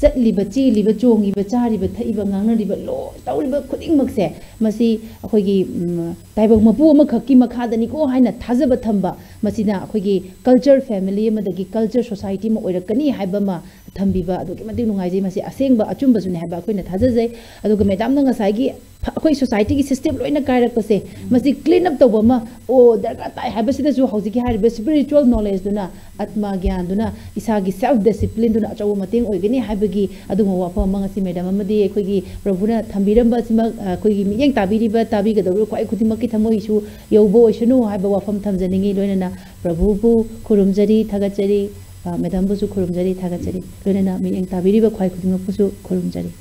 ꯆꯠꯂꯤꯕ, ꯆꯦꯜꯂꯤꯕ, ꯆꯣꯡꯉꯤꯕ, ꯆꯥꯔꯤꯕ, ꯊꯛꯏꯕ, ꯉꯥꯡꯅꯔꯤꯕ, ꯂꯣꯏ ꯇꯧꯔꯤꯕ ꯈꯨꯗꯤꯡꯃꯛꯁꯦ ꯃꯁꯤ ꯑꯩꯈꯣꯏꯒꯤ, ꯎꯝ, ꯇꯥꯏꯕꯪ ꯃꯄꯨ ꯑꯃꯈꯛꯀꯤ ꯃꯈꯥꯗꯅꯤꯀꯣ ꯍꯥꯏꯅ ꯊꯥꯖꯕ ꯊꯝꯕ, ꯃꯁꯤꯅ ꯑꯩꯈꯣꯏꯒꯤ culture family ꯑꯃꯗꯒꯤ culture society ꯑꯃ ꯑꯣꯏꯔꯛꯀꯅꯤ ꯍꯥꯏꯕ ꯑꯃ ꯊꯝꯕꯤꯕ ꯑꯗꯨꯛꯀꯤ ꯃꯇꯤꯛ ꯅꯨꯡꯉꯥꯏꯖꯩ꯫ ꯃꯁꯤ ꯑꯁꯦꯡꯕ ꯑꯆꯨꯝꯕꯁꯨꯅꯦ ꯍꯥꯏꯕ ꯑꯩꯈꯣꯏꯅ ꯊꯥꯖꯖꯩ꯫ ꯑꯗꯨꯒ ꯃꯦꯗꯥꯝꯅ ꯉꯁꯥꯏꯒꯤ ꯐ-, ꯑꯩꯈꯣꯏ society ꯒꯤ system ꯂꯣꯏꯅ ꯀꯥꯏꯔꯛꯄꯁꯦ, ꯃꯁꯤ clean up ꯇꯧꯕ ꯑꯃ, ꯑꯣ, ꯗꯔꯀꯥꯔ ꯇꯥꯏ ꯍꯥꯏꯕꯁꯤꯗꯁꯨ ꯍꯧꯖꯤꯛꯀꯤ ꯍꯥꯏꯔꯤꯕ spiritual knowledge ꯗꯨꯅ, ꯑꯥꯠꯃ ꯒ꯭ꯌꯥꯟꯗꯨꯅ ꯏꯁꯥꯒꯤ self discipline ꯗꯨꯅ ꯑꯆꯧꯕ ꯃꯇꯦꯡ ꯑꯣꯏꯒꯅꯤ ꯍꯥꯏꯕꯒꯤ ꯑꯗꯨꯒꯨꯝꯕ ꯋꯥꯐꯝ ꯑꯃ ꯉꯁꯤ ꯃꯦꯗꯥꯝ ꯑꯃꯗꯤ ꯑꯩꯈꯣꯏꯒꯤ ꯄ꯭ꯔꯚꯨꯅ ꯊꯝꯕꯤꯔꯝꯕ ꯑꯁꯤꯃꯛ, ꯑ, ꯑꯩꯈꯣꯏꯒꯤ ꯃꯤꯠꯌꯦꯡ ꯇꯥꯕꯤꯔꯤꯕ, ꯇꯥꯕꯤꯒꯗꯧꯔꯤꯕ ꯈ꯭ꯋꯥꯏ ꯈꯨꯗꯤꯡꯃꯛꯀꯤ ꯊꯃꯣꯏꯁꯨ ꯌꯧꯕ ꯑꯣꯏꯁꯅꯨ ꯍꯥꯏꯕ ꯋꯥꯐꯝ ꯊꯝꯖꯅꯤꯡꯉꯤ꯫ ꯂꯣꯏꯅꯅ ꯄ꯭ꯔꯚꯨꯕꯨ ꯈꯨꯔꯨꯝꯖꯔꯤ, ꯊꯥꯒꯠꯆꯔꯤ, ꯑ, ꯃꯦꯗꯥꯝꯕꯨꯁꯨ ꯈꯨꯔꯨꯝꯖꯔꯤ, ꯊꯥꯒꯠꯆꯔꯤ꯫ ꯂꯣꯏꯅꯅ ꯃꯤꯠꯌꯦꯡ ꯇꯥꯕꯤꯔꯤꯕ ꯈ꯭ꯋꯥꯏ ꯈꯨꯗꯤꯡꯃꯛꯄꯨꯁꯨ ꯈꯨꯔꯨꯝꯖꯔꯤ꯫